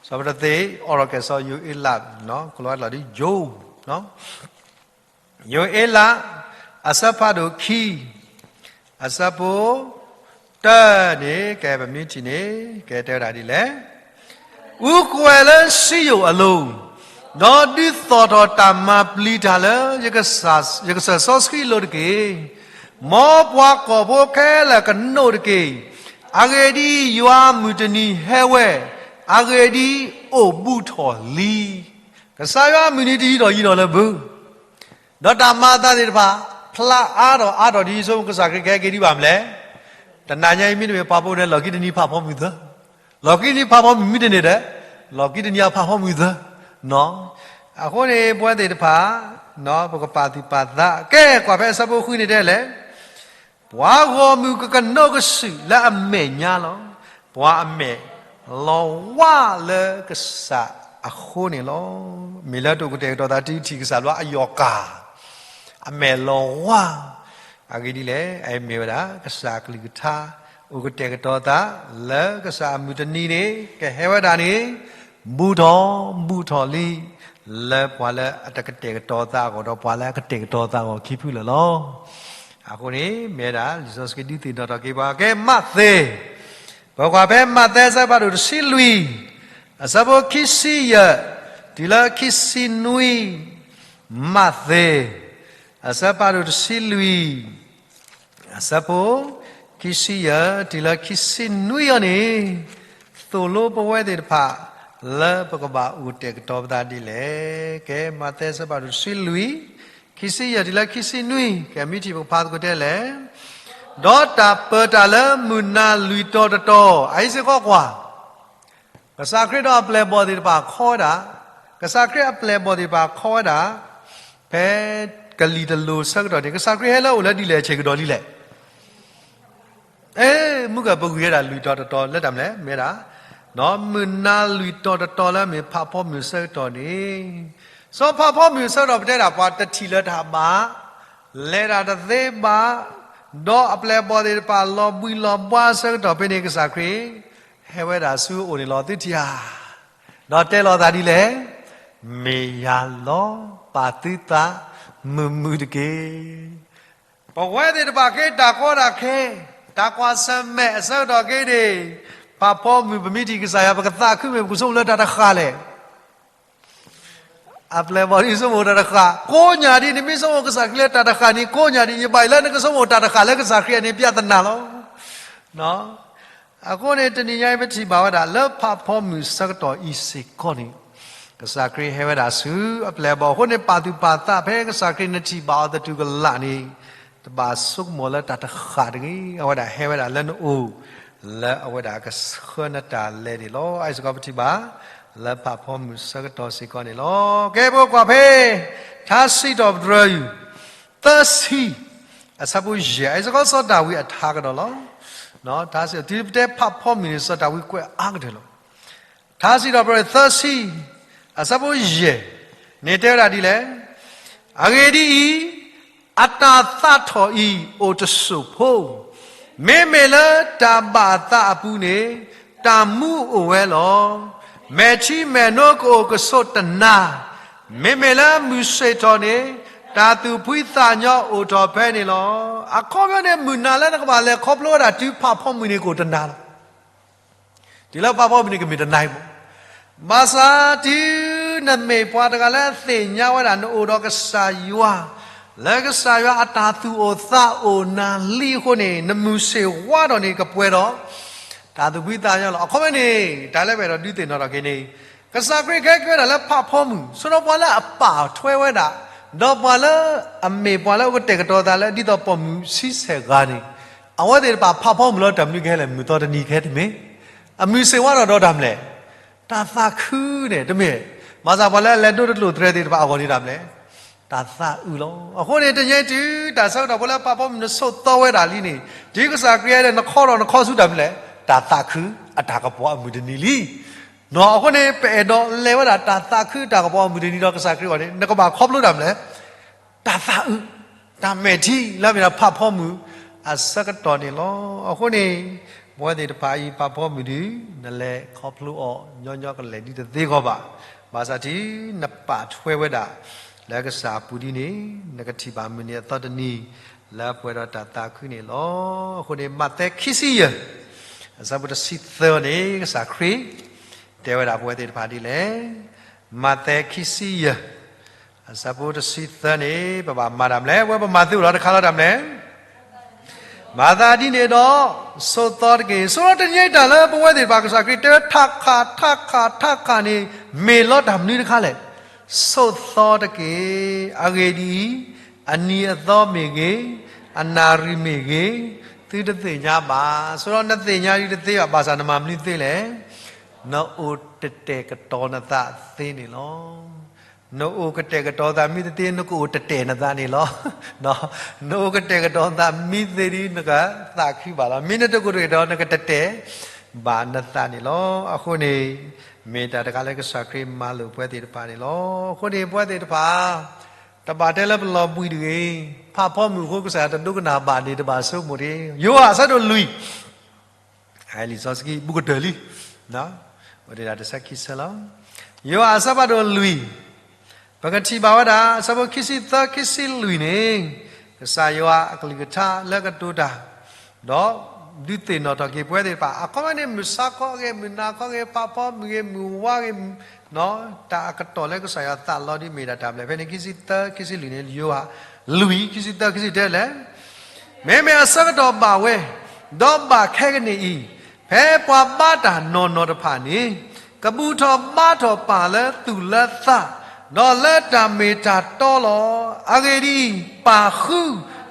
စီၤပတသ့ အိးထီၣ်ကဲၣ်စီယိၤအ့လး, ကလီၤဝဲကျီၢ်ဒ်ယိၤ ယိၤအ့လး အဆၢဖးဒိၣ်ခံ, အဆၢဖိ တၢန့ၣ် ကဲပမ့ၢ်ထံၣ်န့ၣ် ကဲတဲဝဲဒၣ်ဒ်လဲၣ်, အူကွဲၤလၢစံယိၣ်အလိၤ, ဒီးဒုးသီၣ်ထီၣ်တၢ်မၤပျံၤတၢ်လၢ ယကစၢၢ်စီဆှံအလိၤတက့ၢ်. မ်ပှၤကီၢ်ဖိခဲလၢာ်ကနိးတက့ၢ်. အဂ့ၢ်ဒ်အံၤ, ယွၤမုၢ်တနံၤဟဲဝဲ, အဂ့ၢ်ဒ်အံၤ, အိၣ်ဘူးထီၣ်လံ. ကစၢ်ယွၤအမုၢ်နံၤတယံာ်ထီၣ်ယံာ်ထီၣ်လၢဘု ဒီးတၢ်မၤအသးသ့ၣ်တဖၣ် ဖျါအါထီၣ်အါထီၣ်ဒ်အံၤ ဆိကမိၣ်ကစၢ်ခရံာ်ကဟဲက့ၤဒံးဘၣ်မနုၤလဲၣ်. တနၤညါအံၤမ့တမ့ၢ်ဖးဖီမုၢ်ဒီး လီၢ်ခံတနံၤဖးဖီမုၢ်သၢ, လီၢ်ခံတနံၤဖးဖီမုၢ်မ့တန့ၢ်ဒီး လီၢ်ခံတနံၤအဖးဖီမုၢ်သၢ. အဃိန့ၣ် ပဝဲသ့ၣ်တဖၣ် ပကပာ်သူၣ်ပာ်သး, ကဲ ကွၢ်ဖဲအဆၢဖိဃုန့ၣ်တဲလဲၣ်, ပှၤဂီၢ်မုၢ်ကကနိးကစုာ်လၢအမဲာ်ညါလီၤ. ပှၤအမဲာ်လီၤဝါလၢကစၢ်အဃိန့ၣ်လီၤ. မ့ၢ်လၢတအိၣ်ကတဲာ်ကတီၤသးတုၤထံၣ်ကစၢ်လၢအယီၢ်ကၢ်, အမဲာ်လီၤဝါ, အဂ့ၢ်ဒ်လဲၣ်, အမ့ၢ်ဝဲဒၣ်ကစၢ်အကလုၢ်ကထါ, အိၣ်ကတဲာ်ကတီၤသးလၢကစၢ်အမုၢ်တနံၤန့ၣ် ကဟဲဝဲဒၣ်န့ၣ် ဘူးထီၣ်ဘူးထီၣ်လံ, လၢပှၤလၢအတကတဲာ်ကတီၤသးအဂီၢ်ဒီး ပှၤလၢအကတဲာ်ကတီၤသးအဂီၢ်ခံဖုလၢာ်လီၤ. အဃိန့ၣ် မ့ၢ်ဝဲဒၣ် လံာ်စီဆှံဒုးသ့ၣ်နီၣ်ထီၣ်က့ၤပှၤ ကဲ မးသဲ, ပကွၢ်ဖဲမးသဲအဆၢဖးဒိၣ်တဆံလွံၢ်, အဆၢဖိခံဆံယဲၢ် တုၤလၢခံဆံနွံ, မးသဲ အဆၢဖးဒိၣ်တဆံလွံၢ် အဆၢဖိ ခံဆံယဲၢ် တုၤလၢခံဆံနွံအံၤန့ၣ်, သိၣ်လိပဝဲသ့ၣ်တဖၣ် လၢပကဘၣ်အိၣ်တဲာ်ကတီၤပသးဒ်လဲၣ်. ကဲ မးသဲအဆၢဖးဒိၣ်တဆံလွံၢ်, ခံဆံယဲၢ် တုၤလၢခံဆံနွံ, ကဲ မ့ၢ်ထံၣ်ပကဖးသကိးတဲလဲၣ်, ဒီးတၢ်ပၢတၢ်လၢမုၢ်နၤလွံၢ်တီၤတတီၤ, အအံၤစ့ၢ်ကီးကွၢ် ကစၢ်ခရံာ်ဒီးအပျဲၢ်အဘီၣ်သ့ၣ်တဖၣ်ခီဝဲဒၣ်, ကစၢ်ခရံာ်အပျဲၢ်အဘီၣ်သ့ၣ်တဖၣ်ခီဝဲဒၣ်, ဖဲကလံၤတလိၤဆၢကတီၢ်န့ၣ် ကစၢ်ခရံာ်ဟဲလၢအအိၣ်လၢဒ်လဲၣ်ဆဲးကဒီးဒ်လဲၣ်. အဲ မုၢ်ကပဂံၢ်ဝဲဒၣ်လွံၢ်တီၤတတီၤလၢတၢ်မနုၤလဲၣ်, မ့ၢ်ဒၣ်, မုၢ်နၤလွံၢ်တီၤတတီၤလၢအမ့ၢ်ဖးဖီမုၢ်ဆၢကတီၢ်န့ၣ်, စီၤဖးဖီမုၢ်ဆၢကတီၢ်ပတဲဒၣ်ပှၤတထံၣ်လၢၤတၢ်ဘၣ်, လဲၤတၢ်တသ့ဘၣ်, ဒီးအပျဲၢ်အဘီၣ်သ့ၣ်တဖၣ်လီၤဘှံးလီၤဘှါဆၢကတီၢ်ဖဲန့ၣ် ကစၢ်ခရံာ် ဟဲဝဲဒၣ်ဆူအအိၣ်န့ၣ်လီၤ. သုထံၣ်ဧါ, ဒီးတဲလိာ်သးဒ်လဲၣ်, မ့ၢ်ယၤလီၤ, ပာ်သုသးမုာ်မုာ်တက့ၢ်. ပဝဲသ့ၣ်တဖၣ်က့ၤတၢ်ကီတၢ်ခဲ, တၢ်ကွၢ်ဆၢၣ်မဲာ်အဆၢကတီၢ်က့ၤန့ၣ်, ဖးဖီမုၢ်ပမ့ၢ်ထံၣ်ကစၢ်ယွၤ ပကသးခုမ့ၢ်ပကဆိကမိၣ်လၢတၢ်တဃၣ်လဲၣ်. အပျဲၢ်အဘီၣ်ဒ်ဆိကမိၣ်တၢ်တဃၣ်, ကိးညါဒ်နမ့ၢ်ဆိကမိၣ်ကစၢ်ခရံာ်လၢတၢ်တဃၣ်န့ၣ် ကိးညါဒ် ယဘၣ်ယိၣ်လၢနကဆိကမိၣ်တၢ်တဃၣ်လၢကစၢ်ခရံာ်အန့ၣ် ပြဿနာလီၤ. အဃိန့ၣ် တနံၤညါအံၤပထံၣ်ဘၣ်ဝဲဒၣ် လၢဖးဖီမုၢ်ဆၢကတီၢ်အံၤစ့ၢ်ကီးန့ၣ်, ကစၢ်ခရံာ်ဟဲဝဲဒၣ်ဆူအပျဲၢ်အဘီၣ်အဃိန့ၣ် ပာ်သူၣ်ပာ်သးဖဲကစၢ်ခရံာ်နထံၣ်ဘၣ်အီၤသတူၢ်ကလာ်န့ၣ်, တဘၣ်ဆိကမိၣ်လၢတၢ်တဃၣ်တဂ့ၤ, အဝဲဒၣ်ဟဲဝဲဒၣ်လၢနအိၣ်, လၢအဝဲဒၣ်ကဆှၢနတၢ်လဲၤန့ၣ်လီၤ. အအံၤစ့ၢ်ကီးပထံၣ်ဘၣ် လၢဖးဖီမုၢ်ဆၢကတီၢ်စ့ၢ်ကီးန့ၣ်လီၤ. ကဲ ပကွၢ်ဖဲ ထါစံးထီၣ်ပတြၢၤ သၢဆံ, အဆၢဖိယဲၢ်, အအံၤစ့ၢ်ကီးစီၤဒၤဝံးအထါကဒီးလီၤ. ထါစံးထီၣ် တုၤပတဲဖးဖီမုၢ်န့ၣ် စီၤဒၤဝံးကွဲးအါကတၢၢ်လီၤ. ထါစံးထီၣ်ပတြၢၤ သၢဆံ, အဆၢဖိယဲၢ်န့ၣ်တဲဝဲဒၣ်ဒ်လဲၣ်, အဂ့ၢ်ဒ်အံၤ, အတၢ်သးထီၣ်အံၤအိၣ်တစိၢ်ဖိ, မ့မ့ၢ်လၢတၢ်ဘၣ်အသးအပူၤန့ၣ်, တၢ်မူအိၣ်ဝဲလီၤ. မဲာ်ထံမဲာ်နိကအိၣ်ကဆိးတနၤ, မ့မ့ၢ်လၢမုၢ်ဆ့ၣ်ထီၣ်န့ၣ်, တၢ်သူၣ်ဖှံသးညီအိၣ်ထီၣ်ဖဲန့ၣ်လီၤ. အခီပညီန့ၣ် မုၢ်နၤလၢနကဘၣ်လဲၤခီဖျိဝဲဒၣ်တုၤဖးဖီမုၢ်န့ၣ်ကအိၣ်တနၤလီၤ. တုၤလၢဖးဖီမုၢ်န့ၣ်ကမ့ၢ်တနၤအံၤမး, ဘၣ်ဆၣ်တုၤနမ့ၢ်ပှၤတဂၤလၢအသ့ၣ်ညါဝဲဒၣ် နအိၣ်ဒီးကစၢ်ယွၤ, လၢကစၢ်ယွၤအတၢ်သူၣ်အိၣ်သးအိၣ်နၤလံအဃိန့ၣ်, နမုၢ်ဆ့ၣ်ဝါထီၣ်န့ၣ် ကပှဲၤဒီးတၢ်သူၣ်ဖှံသးညီလီၤ. အခီပညီန့ၣ် တၢ်လၢပအဲၣ်ဒိးဒုးသ့ၣ်နီၣ်ထီၣ်က့ၤန့ၣ်, ကစၢ်ခရံာ်ကဟဲက့ၤဝဲဒၣ်လၢဖးဖီမုၢ်, ဆိဒီးပှၤလၢအပာ်ထွဲဝဲဒၣ်, ဒီးပှၤလၢအမ့ၢ်ပှၤလၢအအိၣ်ကတဲာ်ကတီၤသးလၢဒ်သိးပိာ်မုၣ်ဆံဆဲၣ်ဂၤန့ၣ်, အဝဲသ့ၣ်တဖၣ်ဖးဖီမုၢ်လၢတၢ်မနုၤကဟဲလဲၣ်, မုၢ်သီတနံၤကဟဲတမ့ၢ်, အမုၢ်ဆ့ၣ်ဝါထီၣ်ဒီးတၢ်မနုၤလဲၣ်, တၢ်သးခုန့ၣ်တမ့ၢ်, ဘၣ်ဆၣ်ပှၤလၢအလဲၤဒိတကျိၣ်သရဲသ့ၣ်တဖၣ်အဂီၢ်န့ၣ်တၢ်မနုၤလဲၣ်, တၢ်သးအုးလီၤ. အဃိန့ၣ် တနံၤအံၤတုၤတၢ်ဆၢကတီၢ်ဖိလၢဖးဖီမုၢ်နဆိးသီဝဲဒၣ်လံန့ၣ်, တုၤကစၢ်ခရံာ်ဟဲဒီး နခီထီၣ်နခီဆူတၢ်မနုၤလဲၣ်, တၢ်သးခုအတၢ်ကပီၤအမုၢ်တနံၤလံ. အဃိန့ၣ် ပအဲၣ်ဒိးလဲၤဝဲဒၣ်တၢ်သးခုတၢ်ကပီၤအမုၢ်တနံၤဒီးကစၢ်ခရံာ်အဂီၢ်န့ၣ်, နကဘၣ်ခီဖျိတၢ်မနုၤလဲၣ်, တၢ်သးအုး, တၢ်မဲာ်ထံလၢအမ့ၢ်ဒၣ်ဖးဖီမုၢ်အဆၢကတီၢ်န့ၣ်လီၤ. အဃိန့ၣ် ပဝဲသ့ၣ်တဖၣ်အံၤဖးဖီမုၢ်ဒုး နလဲၤခီဖျိအီၤညီညီကလဲာ်ဒ်တသ့ဂီၢ်ဘၣ်. ဘၣ်ဆၣ်တုၤနပာ်ထွဲဝဲဒၣ် လၢကစၢ်အပူၤဒ်န့ၣ်, နကထံၣ်ဘၣ်မုၢ်နံၤအသီတနံၤ လၢပှဲၤဒီးတၢ်သးခုန့ၣ်လီၤ. အဃိန့ၣ် မးသဲခံဆံယဲၢ် အဆၢဖိတဆံသၢန့ၣ် ကစၢ်ခရံာ် တဲဝဲဒၣ်ပဝဲသ့ၣ်တဖၣ်ဒ်လဲၣ်. မးသဲခံဆံယဲၢ် အဆၢဖိတဆံသၢန့ၣ် ပဘၣ်မၤတၢ်မနုၤလဲၣ်, ပဝဲပမၤသ့အိၣ်လီၤတခါလီၤတၢ်မနုၤလဲၣ်. မၤသးဒ်န့ၣ်ဒီး ဆိးသီတက့ၢ်. ဆိးသီတနံၤအံၤတၢ်လၢပဝဲသ့ၣ်တဖၣ်ကစၢ်ခရံာ်တဲဝဲ ထးခး ထးခး ထးခးန့ၣ် မ့ၢ်လီၤတၢ်မနုၤတခါလဲၣ်. ဆိးသီတက့ၢ်. အဂ့ၢ်ဒ်အံၤ, အနံၤအသီမ့ၢ်ဂ့ၤ, အနၣ်ရံၣ်မ့ၢ်ဂ့ၤ, သုတသ့ၣ်ညါဘၣ်. ဆိးသီနသ့ၣ်ညါဒ်တသ့ဘၣ်, ဘၣ်ဆၣ်နမၤမနုၤသ့လဲၣ်. နအိၣ်တတဲာ်ကတီၤနသးသ့န့ၣ်လီၤ. နအိၣ်ကတဲာ်ကတီၤသးမ့ၢ်တသ့ နကအိၣ်တတဲာ်နသးန့ၣ်လီၤ. နအိၣ်ကတဲာ်ကတီၤသးမ့ၢ်သ့ဒီး နကသးခုဘၣ်လီၤ. မ့ၢ်နတအိၣ်ကတဲာ်ကတီၤ နကတတဲာ်ဘၣ်နသးန့ၣ်လီၤ. အဃိန့ၣ် မ့ၢ်တၢ်တခါလၢကစၢ်ခရံာ်မၤလိာ်ပဝဲသ့ၣ်တဖၣ်န့ၣ်လီၤ. အဃိန့ၣ် ပဝဲသ့ၣ်တဖၣ် တဘၣ်တဲလၢပလီၤဘှံးတဂ့ၤ, ဖးဖီမုၢ်အဃိကစၢ်ယွၤတဒိကနၣ်ဘၣ်န့ၣ် တဘၣ်ဆိကမိၣ်တဂ့ၤ. ယိၤဟၣ်အဆၢဒိၣ်လွံၢ် လံာ်စီဆှံဘူၣ်ကတၢၢ်လံ, အိၣ်ဒၣ်တဆၢခံဆၢလီၤ. ယိၤဟၣ်အဆၢဖးဒိၣ်လွံၢ်, ပကထံၣ်ဘၣ်ဝဲဒၣ် အဆၢဖိခံဆံသၢ ခံဆံလွံၢ်န့ၣ်, ကစၢ်ယွၤအကလုၢ်ကထါလၢကတိၤတၢ်, ဒီးဒုးသ့ၣ်နီၣ်ထီၣ်က့ၤပဝဲသ့ၣ်တဖၣ် အခီပညီန့ၣ် မုၢ်ဆါခီဂ့ၤ, မုၢ်နၤခီဂ့ၤ, ဖးဖီမုၢ်ဂ့ၤ, မုၢ်ဝါဂ့ၤ, တၢ်အကတီၢ်လၢကစၢ်ယွၤသးလီဒ်မ့ၢ်ဒၣ်တၢ်ဘျဲၣ် ဖဲန့ၣ် ခံဆံသၢ ခံဆံလွံၢ်န့ၣ် ယိၤဟၣ်လွံၢ် ခံဆံသၢ ခံဆံတၢလဲၣ် မ့မ့ၢ်အဆၢကတီၢ်ဘၣ်ဝဲ, ဒီးဘၣ်ခဲကနံၣ်အံၤ, ဖဲပှၤဘါတၢ်နီၢ်နီၢ်တဖၣ်န့ၣ်, ကဘူၣ်ထီၣ်ဘါထီၣ်ပၢ်လၢသူၣ်လၢသး, ဒီးလၢတၢ်မ့ၢ်တၢ်တီလီၤ. အဂ့ၢ်ဒ်အံၤ, ပၢ်ဃု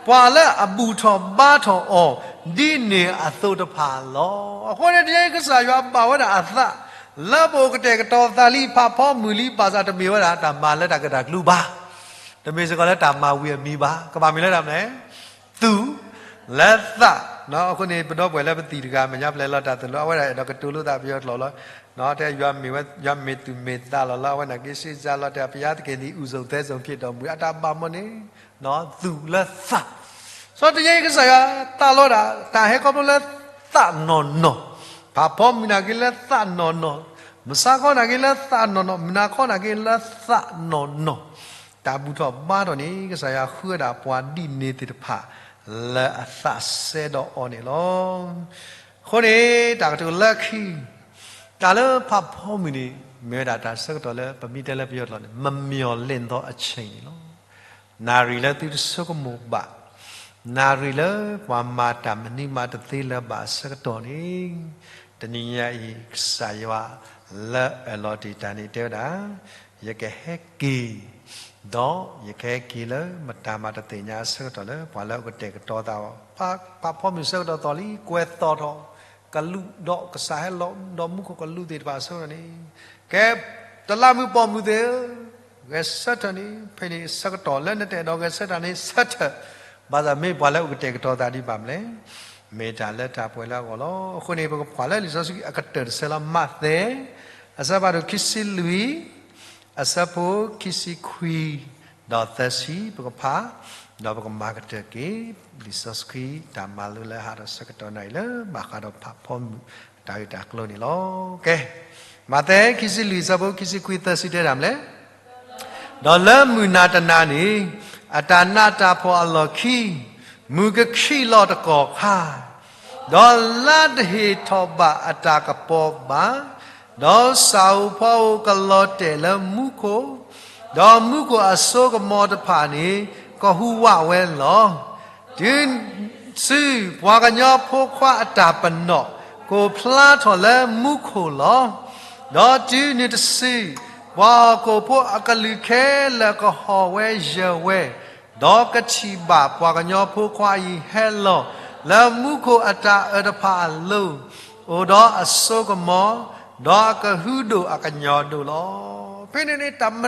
ပှၤလၢအဘူၣ်ထီၣ်ဘါထီၣ်အီၤ ဒ်န့ၣ်အသိးတဖၣ်လီၤ. အဃိန့ၣ် တနံၤအံၤကစၢ်ယွၤဘၣ်ဝဲဒၣ်အသး လၢပအိၣ်ကတဲာ်ကတီၤသးလံ ဖးဖီမုၢ်လံ ဘၣ်ဆၣ်တမ့ၢ်ဝဲဒၣ်တၢ်မၤလၢတၢ်ကတၢၢ်ကျူဘၣ်. တမ့ၢ်စ့ၢ်ကီးလၢတၢ်မၤဝံၤအမံၤဘၣ်. ကဘၣ်မ့ၢ်လၢတၢ်မနုၤလဲၣ်, သူၣ်လၢသး. အဃိန့ၣ် ပဒီပုၢ်ဝဲၢ်လၢပသံၣ်တဂၤ မဲာ်ညါပလဲၤလီၤတၢ်သလိ အဝဲဒၣ်အဲၣ်ဒိးကတိၤလိာ်သးပယီၤကျိာ်လီၤ. တဲ ယွၤမ့ၢ်သူၣ်မ့ၢ်သးလီၤလၢအဝဲန့ၣ်က့ စ့စါလီၤတဲာ် ဘုရားသခင်သည် ဦးဆုံး အစစံး ဖြစ်တော်မူ အတၢ်ဘၣ်မနုၤန့ၣ် သူၣ်လၢသး. စီၤတယဲၢ်ကစၢ်ယွၤသးလီဒၣ် တၢ်ဟဲခီဖျိလၢသးနီၢ်နီၢ်, ဖးဖီမုၢ်နာ်က့လၢသးနီၢ်နီၢ်, မုၢ်ဆါခီနာ်က့လၢသးနီၢ်နီၢ်, မုၢ်နၤခီနာ်က့လၢသးနီၢ်နီၢ်, တၢ်ဘူၣ်ထီၣ်ဘါထီၣ်န့ၣ် ကစၢ်ယွၤဃုဝဲဒၣ်ပှၤဒ်န့ၣ်သ့ၣ်တဖၣ် လၢအသးစဲဒီးအီၤန့ၣ်လီၤ. အဃိန့ၣ် တၢ်ကတိၤလၢခံ တၢ်လၢဖးဖီမုၢ်န့ၣ် မ့ၢ်ဝဲဒၣ်တၢ်ဆၢကတီၢ်လၢ ပမ့ၢ်တဲလၢပယီၤကျိာ်န့ၣ် မမျှော်လင့်သောအချိန်န့ၣ်လီၤ. နၣ်ရံၣ်လၢသုတဆိကမိၣ်ဘၣ်, နၣ်ရံၣ်လၢပှၤမၤတၢ်မနုၤမၤတသ့လၢၤဘၣ်အဆၢကတီၢ်န့ၣ်, တနံၤညါအံၤ ကစၢ်ယွၤလၢအၢၣ်လီၤတ့ၢ်တၢ်န့ၣ်တဲဝဲဒၣ်, ယကဟဲက့ၤ, ဒီးယကဟဲက့ၤလၢမတၤမၤတသ့ၣ်ညါအဆၢကတီၢ်လၢ ပှၤလၢအကတဲာ်ကတီၤသးအီၤ, ဖးဖီမုၢ်ဆၢကတီၢ်သီၣ်လံ ကွဲၤသီၣ်ထီၣ် ကလူးဒီးကစၢ်ဟဲလီၤဒီးမူခိၣ်ကလူးသ့ၣ်တဖၣ်အဆၢကတီၢ်န့ၣ်, ကဲ တလးမုၢ်ပိာ်မုၣ်သ့ၣ်ဧၢ, ဂဲၤဆၢထၢၣ်န့ၣ် ဖဲန့ၣ်ဆၢကတီၢ်လၢနတအဲၣ်ဒိးဂဲၤဆၢထၢၣ်န့ၣ် ဆၢထၢၣ်, ဘၣ်ဆၣ်မ့ၢ်ပှၤလၢအကတဲာ်ကတီၤသးဒ်ဘၣ်မနုၤလဲၣ်, မ့ၢ်တၢ်လၢတၢ်ပှဲၤလၢအဂီၢ်လီၤ. အဃိန့ၣ် ပကဖးလၢလံာ်စီဆှံအကတၢၢ်တဆၢလၢ မးသဲ အဆၢဖးဒိၣ်ခံဆံလွံၢ် အဆၢဖိခံဆံခွံ ဒီးသၢဆံ ပကဖး, ဒီးပကမၤကတၢၢ်က့ၤ လံာ်စီဆှံတၢ်မၤလိလၢဟးထီၣ်ဆၢကတီၢ်နၣ်ရံၣ်လၢ ဘၣ်ဃးဒီးဖးဖီမုၢ်တၢ်ဂ့ၢ်တၢ်ကျိၤန့ၣ်လီၤ. ကဲ, မးသဲ ခံဆံလွံၢ် အဆၢဖိခံဆံခွံ သၢဆံတဲဒၣ်မနုၤလဲၣ်, ဒီးလၢမုၢ်နၤတနၤန့ၣ် အတၢ်နးတၢ်ဖှီၣ်အလီၢ်ခံ မုၢ်ကခံးလီၤတကီၢ်ခါ, ဒီးလါတဟ့ၣ်ထီၣ်ဘၣ်အတၢ်ကပီၤဘၣ်, ဒီးဆၣ်ဧိၤဖီဧိၤကလီၤတဲာ်လၢမူခိၣ်, ဒီးမူခိၣ်အစိကမီၤတဖၣ်န့ၣ် ကဟူးဝးဝဲလီၤ. တုၤနုၤတစု ပှၤကညီဖိခွါအတၢ်ပနီၣ် ကအိၣ်ဖျါထီၣ်လၢမူခိၣ်လီၤ. ဒီးတုၤနုၤတစု ပှၤဟီၣ်ခိၣ်ဖိအကလုာ်ခဲလၢာ်ကဟီၣ်ဝဲယၢၤဝဲ, ဒီးကထံၣ်ဘၣ်ပှၤကညီဖိခွါအံၤဟဲလီၤလၢမူခိၣ်အတၢ်အၢတဖၣ်အလိၤ, အိၣ်ဒီးအစိကမီၤ, ဒီးအကဟုဒိၣ်အကညီၤဒိၣ်လီၤ. ဖဲန့ၣ်န့ၣ် တၢ်မ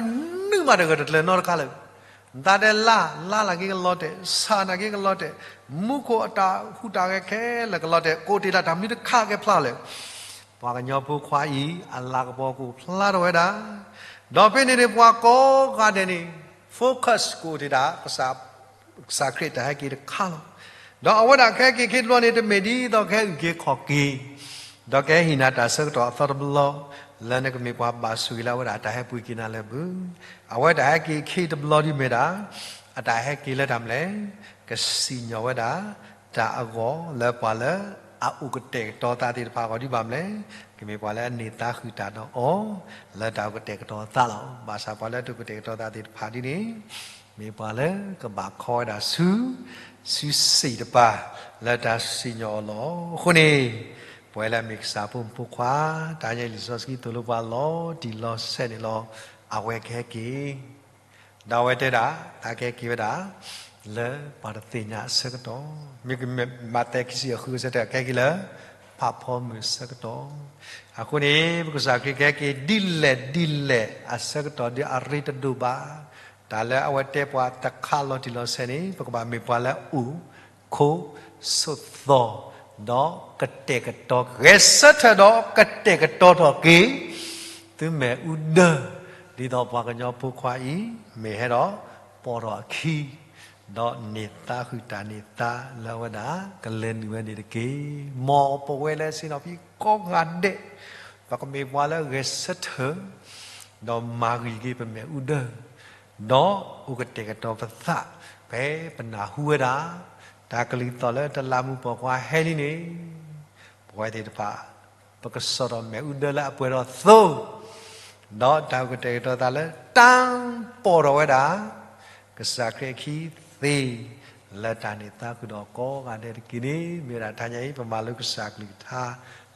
နုၤမးတဂၢၢ်တကျၢၤနီတခါလၢာ် နသးတဲလါ, လါနာ်က့ကလီၤတဲာ်, ဆၣ်နာ်က့ကလီၤတဲာ်, မူခိၣ်အတၢ်ဟူးတၢ်ဂဲၤခဲလၢာ်ကလီၤတဲာ်, ကအိၣ်တ့ၢ်ဒၣ်တၢ်မနုၤတခါကဲဖျါလဲၣ်. ပှၤကညီဖိခွါအံၤ အလၤကပီၤကအိၣ်ဖျါထီၣ်ဝဲဒၣ်, ဒီးဖဲန့ၣ်န့ၣ် ပှၤကိးဂၤဒဲးန့ၣ် focus ကအိၣ်တ့ၢ်ဒၣ် ကစၢ်ခရံာ်တၢ်ဟဲက့ၤတခါလီၤ. ဒီးအဝဲဒၣ်ကဟဲက့ၤခံတဘျီန့ၣ် တမ့ၢ်ဒ်သိးကဟဲအုၣ်က့ၤခီၣ်က့ၤ, ဒီးကဟဲဟ့ၣ်နၤတၢ်ဆၢကတီၢ်အသီတဘျီ, လၢနကမ့ၢ်ပှၤဘၣ်ဆိၣ်ဂ့ၤလၢအဝဲဒၣ်တၢ်ဟဲပှ့ၤက့ၤနၤလၢၤဘၣ်. အဝဲတၢ်ဟဲက့ၤခံတဘျီဒ်မ့ၢ်ဒၣ်, အတၢ်ဟဲက့ၤလၢတၢ်မနုၤလဲၣ်, ကစံၣ်ညီၣ်ဝဲဒၣ် တၢ်အဂီၢ်လၢပှၤလၢအအိၣ်ကတဲာ်ကတီၤသးသ့ၣ်တဖၣ်အဂီၢ်ဒ်ဘၣ်မနုၤလဲၣ်, ကမ့ၢ်ပှၤလၢအန့ၢ်သါဃုာ်တၢ်ဒီးအီၤ လၢတၢ်အိၣ်ကတဲာ်ကတီၤသးလီၤ. ဘၣ်ဆၣ်ပှၤလၢတအိၣ်ကတဲာ်ကတီၤသးသ့ၣ်တဖၣ်ဒ်န့ၣ် မ့ၢ်ပှၤလၢကဘၣ်ခီဝဲဒၣ်ဆူ ဆူစ့ၣ်တပၤ လၢတၢ်စံၣ်ညီၣ်အီၤလီၤ. အဃိန့ၣ် ပဝဲလၢအမ့ၢ်ကစၢ်ဖိမုၣ်ဖိခွါ တၢ်ညါလံာ်စီဆှံသိၣ်လိပှၤလီၤတံၢ်လီၤဆဲးန့ၣ်လီၤ. အဝဲကဟဲက့ၤ ဒီးအဝဲတဲဒၣ် သးကဟဲက့ၤဝဲဒၣ် လၢပှၤတသ့ၣ်ညါအဆၢကတီၢ်, မ့ၢ်ကမ့ၢ်မးသဲခံဆံအဃုအဆၢတဲ ကဟဲက့ၤလၢ ဖ ဖးဖီမုၢ်အဆၢကတီၢ်. အဃိန့ၣ် ပကစၢ်ခရံာ်ကဟဲက့ၤဒ်လဲၣ်ဒ်လဲၣ်အဆၢကတီၢ်ဒီးအရ့တဒိၣ်ဘၣ်. တၢ်လၢအဝဲတဲပှၤတခါလီၤတံၢ်လီၤဆဲးန့ၣ် ပကဘၣ်မ့ၢ်ပှၤလၢအအိၣ်ခိးဆိးသီ ဒီးကတဲာ်ကတီၤ ဂဲၤဆၢထၢၣ်ဒီးကတဲာ်ကတီၤထီၣ်က့ၤ သုမဲာ်အူဒၢ ဒ်သိးပှၤကညီဖိခွါအံၤ မ့ၢ်ဟဲဒီးပိာ်ထီၣ်အခံ ဒီးန့ၢ်သါဃုာ်တၢ်န့ၢ်သါလၢအဝဲဒၣ်ကလဲၤနုာ်ဝဲန့ၣ်တက့ၢ်. မ်ပဝဲလၢဆ့ၣ်နီၤဖံကိးဂၤဒဲး ပကမ့ၢ်ပှၤလၢအဂဲၤဆၢထၢၣ် ဒီးမၤဂ့ၤက့ၤပမဲာ်အူဒၢ ဒီးအိၣ်ကတဲာ်ကတီၤပသး ဖဲပနၢ်ဟူဝဲဒၣ် တၢ်ကလုၢ်သီၣ်လၢတလးမူးပိာ်ခွါဟဲလံန့ၣ် ပဝဲသ့ၣ်တဖၣ် ပကစိာ်ထီၣ်မဲာ်အူဒၢလၢအပှဲၤထီၣ်အသိး ဒီးတၢ်အိၣ်ကတဲာ်ကတီၤသးလၢတၢ်ပိာ်ထီၣ်ဝဲဒၣ် ကစၢ်ခရံာ်အခံသ့ လၢတၢ်န့ၢ်သါဃုာ်ဒီးကိးဂၤဒဲးတက့ၢ်န့ၣ် မ့ၢ်ဝဲဒၣ်တဟါညါအံၤ ပမၤလိကစၢ်ကလုၢ်ကထါ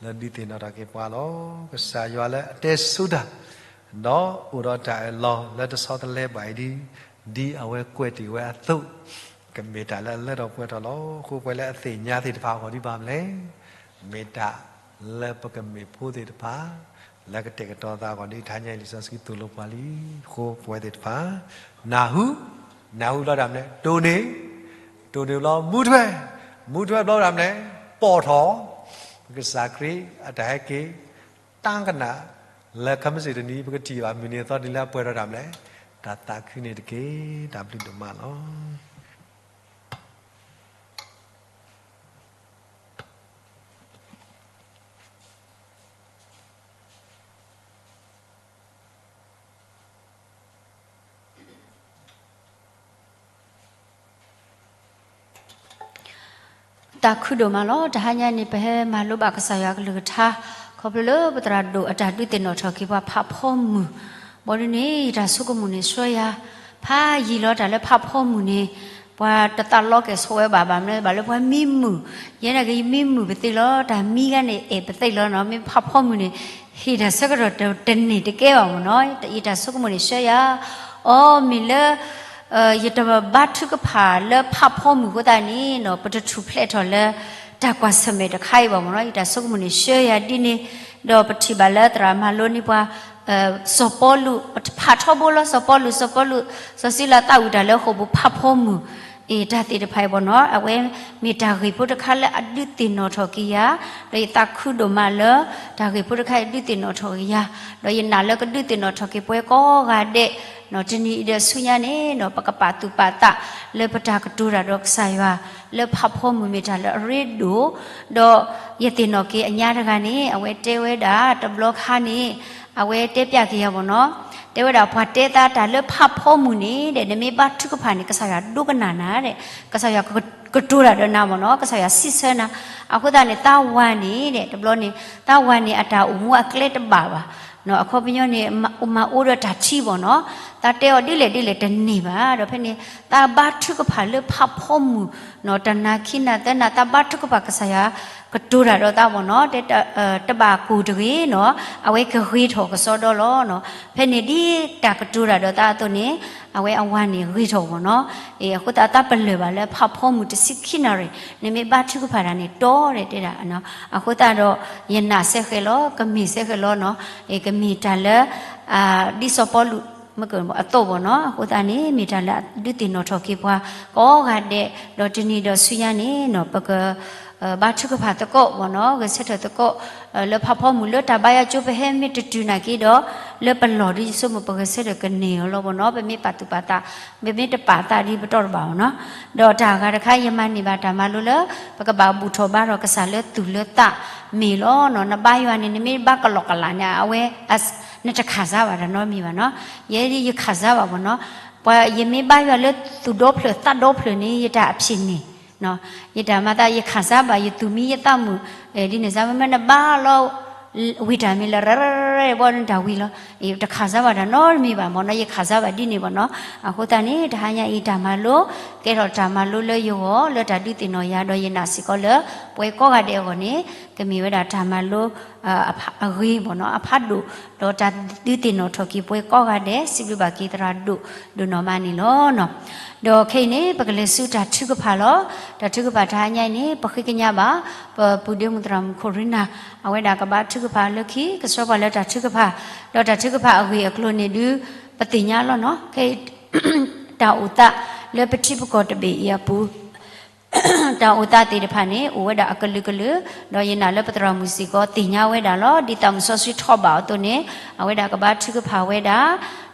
လၢဒုးသ့ၣ်နီၣ်ထီၣ်က့ၤပှၤလီၤ. ကစၢ်ယွၤလၢအတဲဆိတၢ် ဒီးအိၣ်ဒီးတၢ်အၢၣ်လီၤလၢတဆီတလဲဘၣ်အံၤဒ် ဒ်အဝဲကွဲးတ့ၢ်ဝဲအသိး ကမ့ၢ်တၢ်လၢအလၢထီၣ်ပှဲၤထီၣ်လီၤ. အဃိပဝဲလၢအသ့ၣ်ညါသ့ၣ်တဖၣ်အဂီၢ်ဒ်ဘၣ်မလဲၣ်. မ့ၢ်တၢ်လၢပကမ့ၢ်ဖိသ့ၣ်တဖၣ် လၢကတဲာ်ကတီၤသးအဂီၢ်ဒ် တဟါညါအံၤလံာ်စီဆှံသိၣ်လိပှၤလံ. အဃိပဝဲသ့ၣ်တဖၣ် နၢ်ဟူ, နၢ်ဟူဘျီဒၣ်မလဲၣ် တိၢ်န့ၢ်, တိၢ်န့ၢ်ဘျီမူထွဲ, မူထွဲဘျီဒၣ်မလဲၣ် ပိာ်ထီၣ်, ပကစၢ်ခရံာ်အတၢ်ဟဲက့ၤ တၢ်ကနၣ် လၢခဲမုၢ်ဆ့ၣ်တနံၤ ပကထံၣ်ဘၣ်မုၢ်နံၤအသီဒ်လၢအပှဲၤထီၣ်ဒၣ်မလဲၣ်. တၢ်သးခုန့ၣ်တက့ၢ်. တၢ်ဘျုးဒိၣ်မးလီၤ. တၢ်ခုဒိၣ်မးလီၤ. တဟါညါန့ၣ် ပဟဲမၤလိဘၣ်ကစၢ်ယွၤကလုၢ်ကထါ ခီဖျိလၢပသရၣ်ဒိၣ်အတၢ်ဒုးသ့ၣ်နီၣ်ထီၣ်က့ၤပှၤဖးဖီမုၢ် ဘၣ်ဒုးန့ၣ် ယတၢ်ဆိကမိၣ်န့ၣ် ဆှၢယၤ ဖးယံာ်လီၤ တၢ်လၢဖးဖီမုၢ်န့ၣ် ပှၤတသးလီကဲၤဆိဝဲဘၣ် ဘၣ်မနုၤ ဘၣ်လၢပှၤမံမုာ်, ယဲဒၣ်က့ၤယမံမုာ်ပသ့ၣ်လီၤ. တၢ်မံဂၤန့ၣ် အဲၣ်ပသ့ၣ်လီၤနီၤ. မ့ၢ်ဖးဖီမုၢ်န့ၣ် ဟ့ၣ်တၢ်ဆၢကတီၢ်တန့ၢ်တကဲဘၣ်မ့ၢ်နီၤ. ယတၢ်ဆိကမိၣ်န့ၣ် ဆှၢယၤ အီ မ့ၢ်လၢ ယတဘါထုကဖၣ်လၢဖးဖီမုၢ်အဃိသတးန့ၣ်နီၤ ပတထူၣ်ဖျဲးထီၣ်လၢ တၢ်ကွၢ်ဆၢၣ်မဲာ်တခါအံၤဘၣ်မ့ၢ်နီၤ. ယတၢ်ဆိကမိၣ်န့ၣ် ဆှၢယၤဒ်န့ၣ်, ဒီးပထံၣ်ဘၣ်လၢသရၣ်မၤလိန့ၢ်ပှၤ စီၤပီလူး ပဖးထီဘိလီၤ စီၤပီလူး စီၤပီလူး စီၤစံလၤသးဝံၣ်တၢ်လၢဃိာ်ပူၤဖးဖီမုၢ် အံၤတၢ်သ့ၣ်တဖၣ်အံၤဘၣ်နီၤ အဝဲမ့ၢ်တၢ်ဂ့ၢ်ဖိတခါလၢအဒုးသ့ၣ်နီၣ်ထီၣ်က့ၤယၤ, ဒီးယသးခုဒိၣ်မးလၢ တၢ်ဂ့ၢ်ဖိတခါအံၤဒုးသ့ၣ်နီၣ်ထီၣ်က့ၤယၤ, ဒီးယနာ်လၢကဒုးသ့ၣ်နီၣ်ထီၣ်က့ၤပှၤကိးဂၤဒဲး, တနံၤအံၤဒီးဆူညါန့ၣ်နီၤ ပကပာ်သူၣ်ပာ်သး လၢပတၢ်ကတိၤတၢ်ဒီးကစၢ်ယွၤ လၢဖးဖီမုၢ်မ့ၢ်တၢ်လၢအရ့ဒိၣ်, ဒီးယသ့ၣ်နီၣ်က့ၤအညါတဂၤန့ၣ် အဝဲတဲဝဲဒၣ်တဘျီခါန့ၣ် အဝဲတဲပျးက့ၤယၤဘၣ်နီၤ, တဲဝဲဒၣ်ပှၤတဲသးတၢ်လၢဖးဖီမုၢ်န့ၣ်ဒီး နမ့ၢ်ဘါထုကဖၣ်န့ၣ် ကစၢ်ယွၤဒိကနၣ်နၤဒီး ကစၢ်ယွၤကတိၤတၢ်ဒီးနၤဘၣ်နီၤ ကစၢ်ယွၤစံးဆၢနၤ, အဃိသတးန့ၣ် သးဝၤန့ၣ်ဒီး တဘျီန့ၣ် သးဝၤန့ၣ် အတၢ်အိၣ်မူအကျဲတဘၣ်ဘၣ်, အခီပညီန့ၣ် မၤအိၣ်ဒီးတၢ်ထံဘၣ်နီၤ, သးတဲအီၤဒ်လဲၣ်ဒ်လဲၣ်တန့ၢ်ဘၣ်, ဒီးဖဲန့ၣ် သးဘါထုကဖၣ်လၢဖးဖီမုၢ်နီၤ တနၤခံနၤသၢနၤ သးဘါထုကဖၣ်ကစၢ်ယွၤကတိၤတၢ်ဒီးသးဘၣ်နီၤ, တဲ တဘၣ်ကိၢ်တဂ့ၤနီၤ, အဝဲကဂ့ၤထီၣ်ကစီဒီလီၤနီၤ, ဖဲန့ၣ်ဒ်တၢ်ကတိၤတၢ်ဒီးသးအသိးန့ၣ် အဝဲအဝၤန့ၣ်ဂ့ၤထီၣ်ဘၣ်နီၤ, အဃိသတးသးပလၢၢ်ဘၣ်လၢဖးဖီမုၢ်တဆံခံနၣ်ရံၣ် နမ့ၢ်ဘါထုကဖၣ်တၢ်န့ၣ်တီဒီးတဲဒၣ်, အဃိသတးဒီး ယနာ်စဲဃဲၤလီၤ ကမ့ၢ်စဲဃဲၤလီၤနီၤ, ကမ့ၢ်တၢ်လၢ ဒ်စီၤပီလူး မ့ၢ်က အသိးဘၣ်နီၤ, အဃိသတးန့ၣ် မ့ၢ်တၢ်လၢအဒုးသ့ၣ်နီၣ်ထီၣ်က့ၤပှၤကိးဂၤဒဲး, ဒီးတနံၤဒီးဆူညါန့ၣ်နီၤ ပက ဘါထုကဖၣ်သကိးဘၣ်နီၤ, ဂဲၤဆၢထၢၣ်သကိး လၢဖးဖီမုၢ်လၢတၢ်ဘါယွၤကၠိပဟဲမ့ၢ်တတုၤနာ်က့ဒီး လၢပလီၢ်ဒ်ယဆိကမိၣ် ပဂဲၤဆၢထၢၣ်ကန့ၢ်အီၤလီၤဘၣ်နီၤ, ပမ့ၢ်ပာ်သူၣ်ပာ်သး ပမ့ၢ်တပာ်သးဒ်ပတီၢ်တဘၣ်ဘၣ်နီၤ, ဒီးတၢ်အဂၤတခါ ယမၤန့ၢ်ဘၣ်တၢ်မၤလိလၢ ပကဘၣ်ဘူၣ်ထီၣ်ဘါထီၣ်ကစၢ်လၢသူၣ်လၢသးမ့ၢ်လီၤနီၤ, နဘါယွၤန့ၣ် နမ့ၢ်ဘါကလီကလးန့ၣ် အဝဲ နတခးစါဘၣ်တၢ်နီတမံၤဘၣ်နီၤ, ယဲဒ်ယခးစါဘၣ်ဘၣ်နီၤ, ပှၤယမ့ၢ်ဘါယွၤလၢသူၣ်ဒီဖျၢၣ်သးဒီဖျၢၣ်န့ၣ် ယတၢ်အဖံးန့ၣ် ယတၢ်မၤသး ယခးစါဘၣ် ယသူၣ်မံယသးမုာ် ဒ်န့ၣ်စါ မ့မ့ၢ်နဘါလီၤ ဝံၤတၢ်မ့ၢ်လၢ ဘီန့ၣ်တၢ်ဝံၤလီၤ. တခးစၢ်ဘၣ်တၢ်နီတမံၤဘၣ်မ့ၢ်နီၤ, ယခးစၢ်ဘၣ်ဒ်န့ၣ်မ့ၢ်နီၤ. အဃိသတးန့ၣ် တဟါညါအံၤတၢ်မၤလိ ကဲထီၣ်တၢ်မၤလိလၢယဂီၢ် လၢတၢ်ဒုးသ့ၣ်နီၣ်ယၤ ဒီးယနာ်စ့ၢ်ကီးလၢ ပဝဲကိးဂၤဒဲးအဂီၢ်န့ၣ် ကမ့ၢ်ဝဲဒၣ်တၢ်မၤလိ အဂ့ၤမ့ၢ်နီၤ အဖးဒိၣ်, ဒီးတၢ်ဒုးသ့ၣ်နီၣ်ထီၣ်က့ၤပဝဲကိးဂၤဒဲး စံးဘျုးဘၣ်က့ၤသရၣ်ဒိၣ်ဒိၣ်နီၢ်မးန့ၣ်လီၤ. ဒီးခဲအံၤန့ၣ် ပကလဲၤဆူတၢ်ထုကဖၣ်လီၤ. တၢ်ထုကဖၣ်တဟါညါအံၤန့ၣ် ပဃ့ကညးဘၣ် ပပုၢ်ဒ့မုၣ်သရၣ်မုၣ်ခိၣ်ရံနၤ အဝဲဒၣ်ကဘါထုကဖၣ်လၢခံ ကဆှၢပှၤလၢတၢ်ထုကဖၣ်, ဒီးတၢ်ထုကဖၣ်အဂ့ၢ်အကျိၤန့ၣ်ဒုး ပသ့ၣ်ညါလီၤနီၤ. ခဲအံၤ တၢ်အိၣ်သးလၢပထံပကီၢ်တဘ့ၣ်အံၤအပူၤ တၢ်အိၣ်သးသ့ၣ်တဖၣ်န့ၣ် အိၣ်ဝဲဒၣ်အကလုာ်ကလုာ်, ဒီးယနာ်လၢပသရၣ်မုၣ်စ့ၢ်ကီးသ့ၣ်ညါဝဲဒၣ်လီၤ. ဒ်သးမုၣ်စီဆှံထီၣ်ဘၣ်အသိးန့ၣ် အဝဲဒၣ်ကဘါထုကဖၣ်ဝဲဒၣ်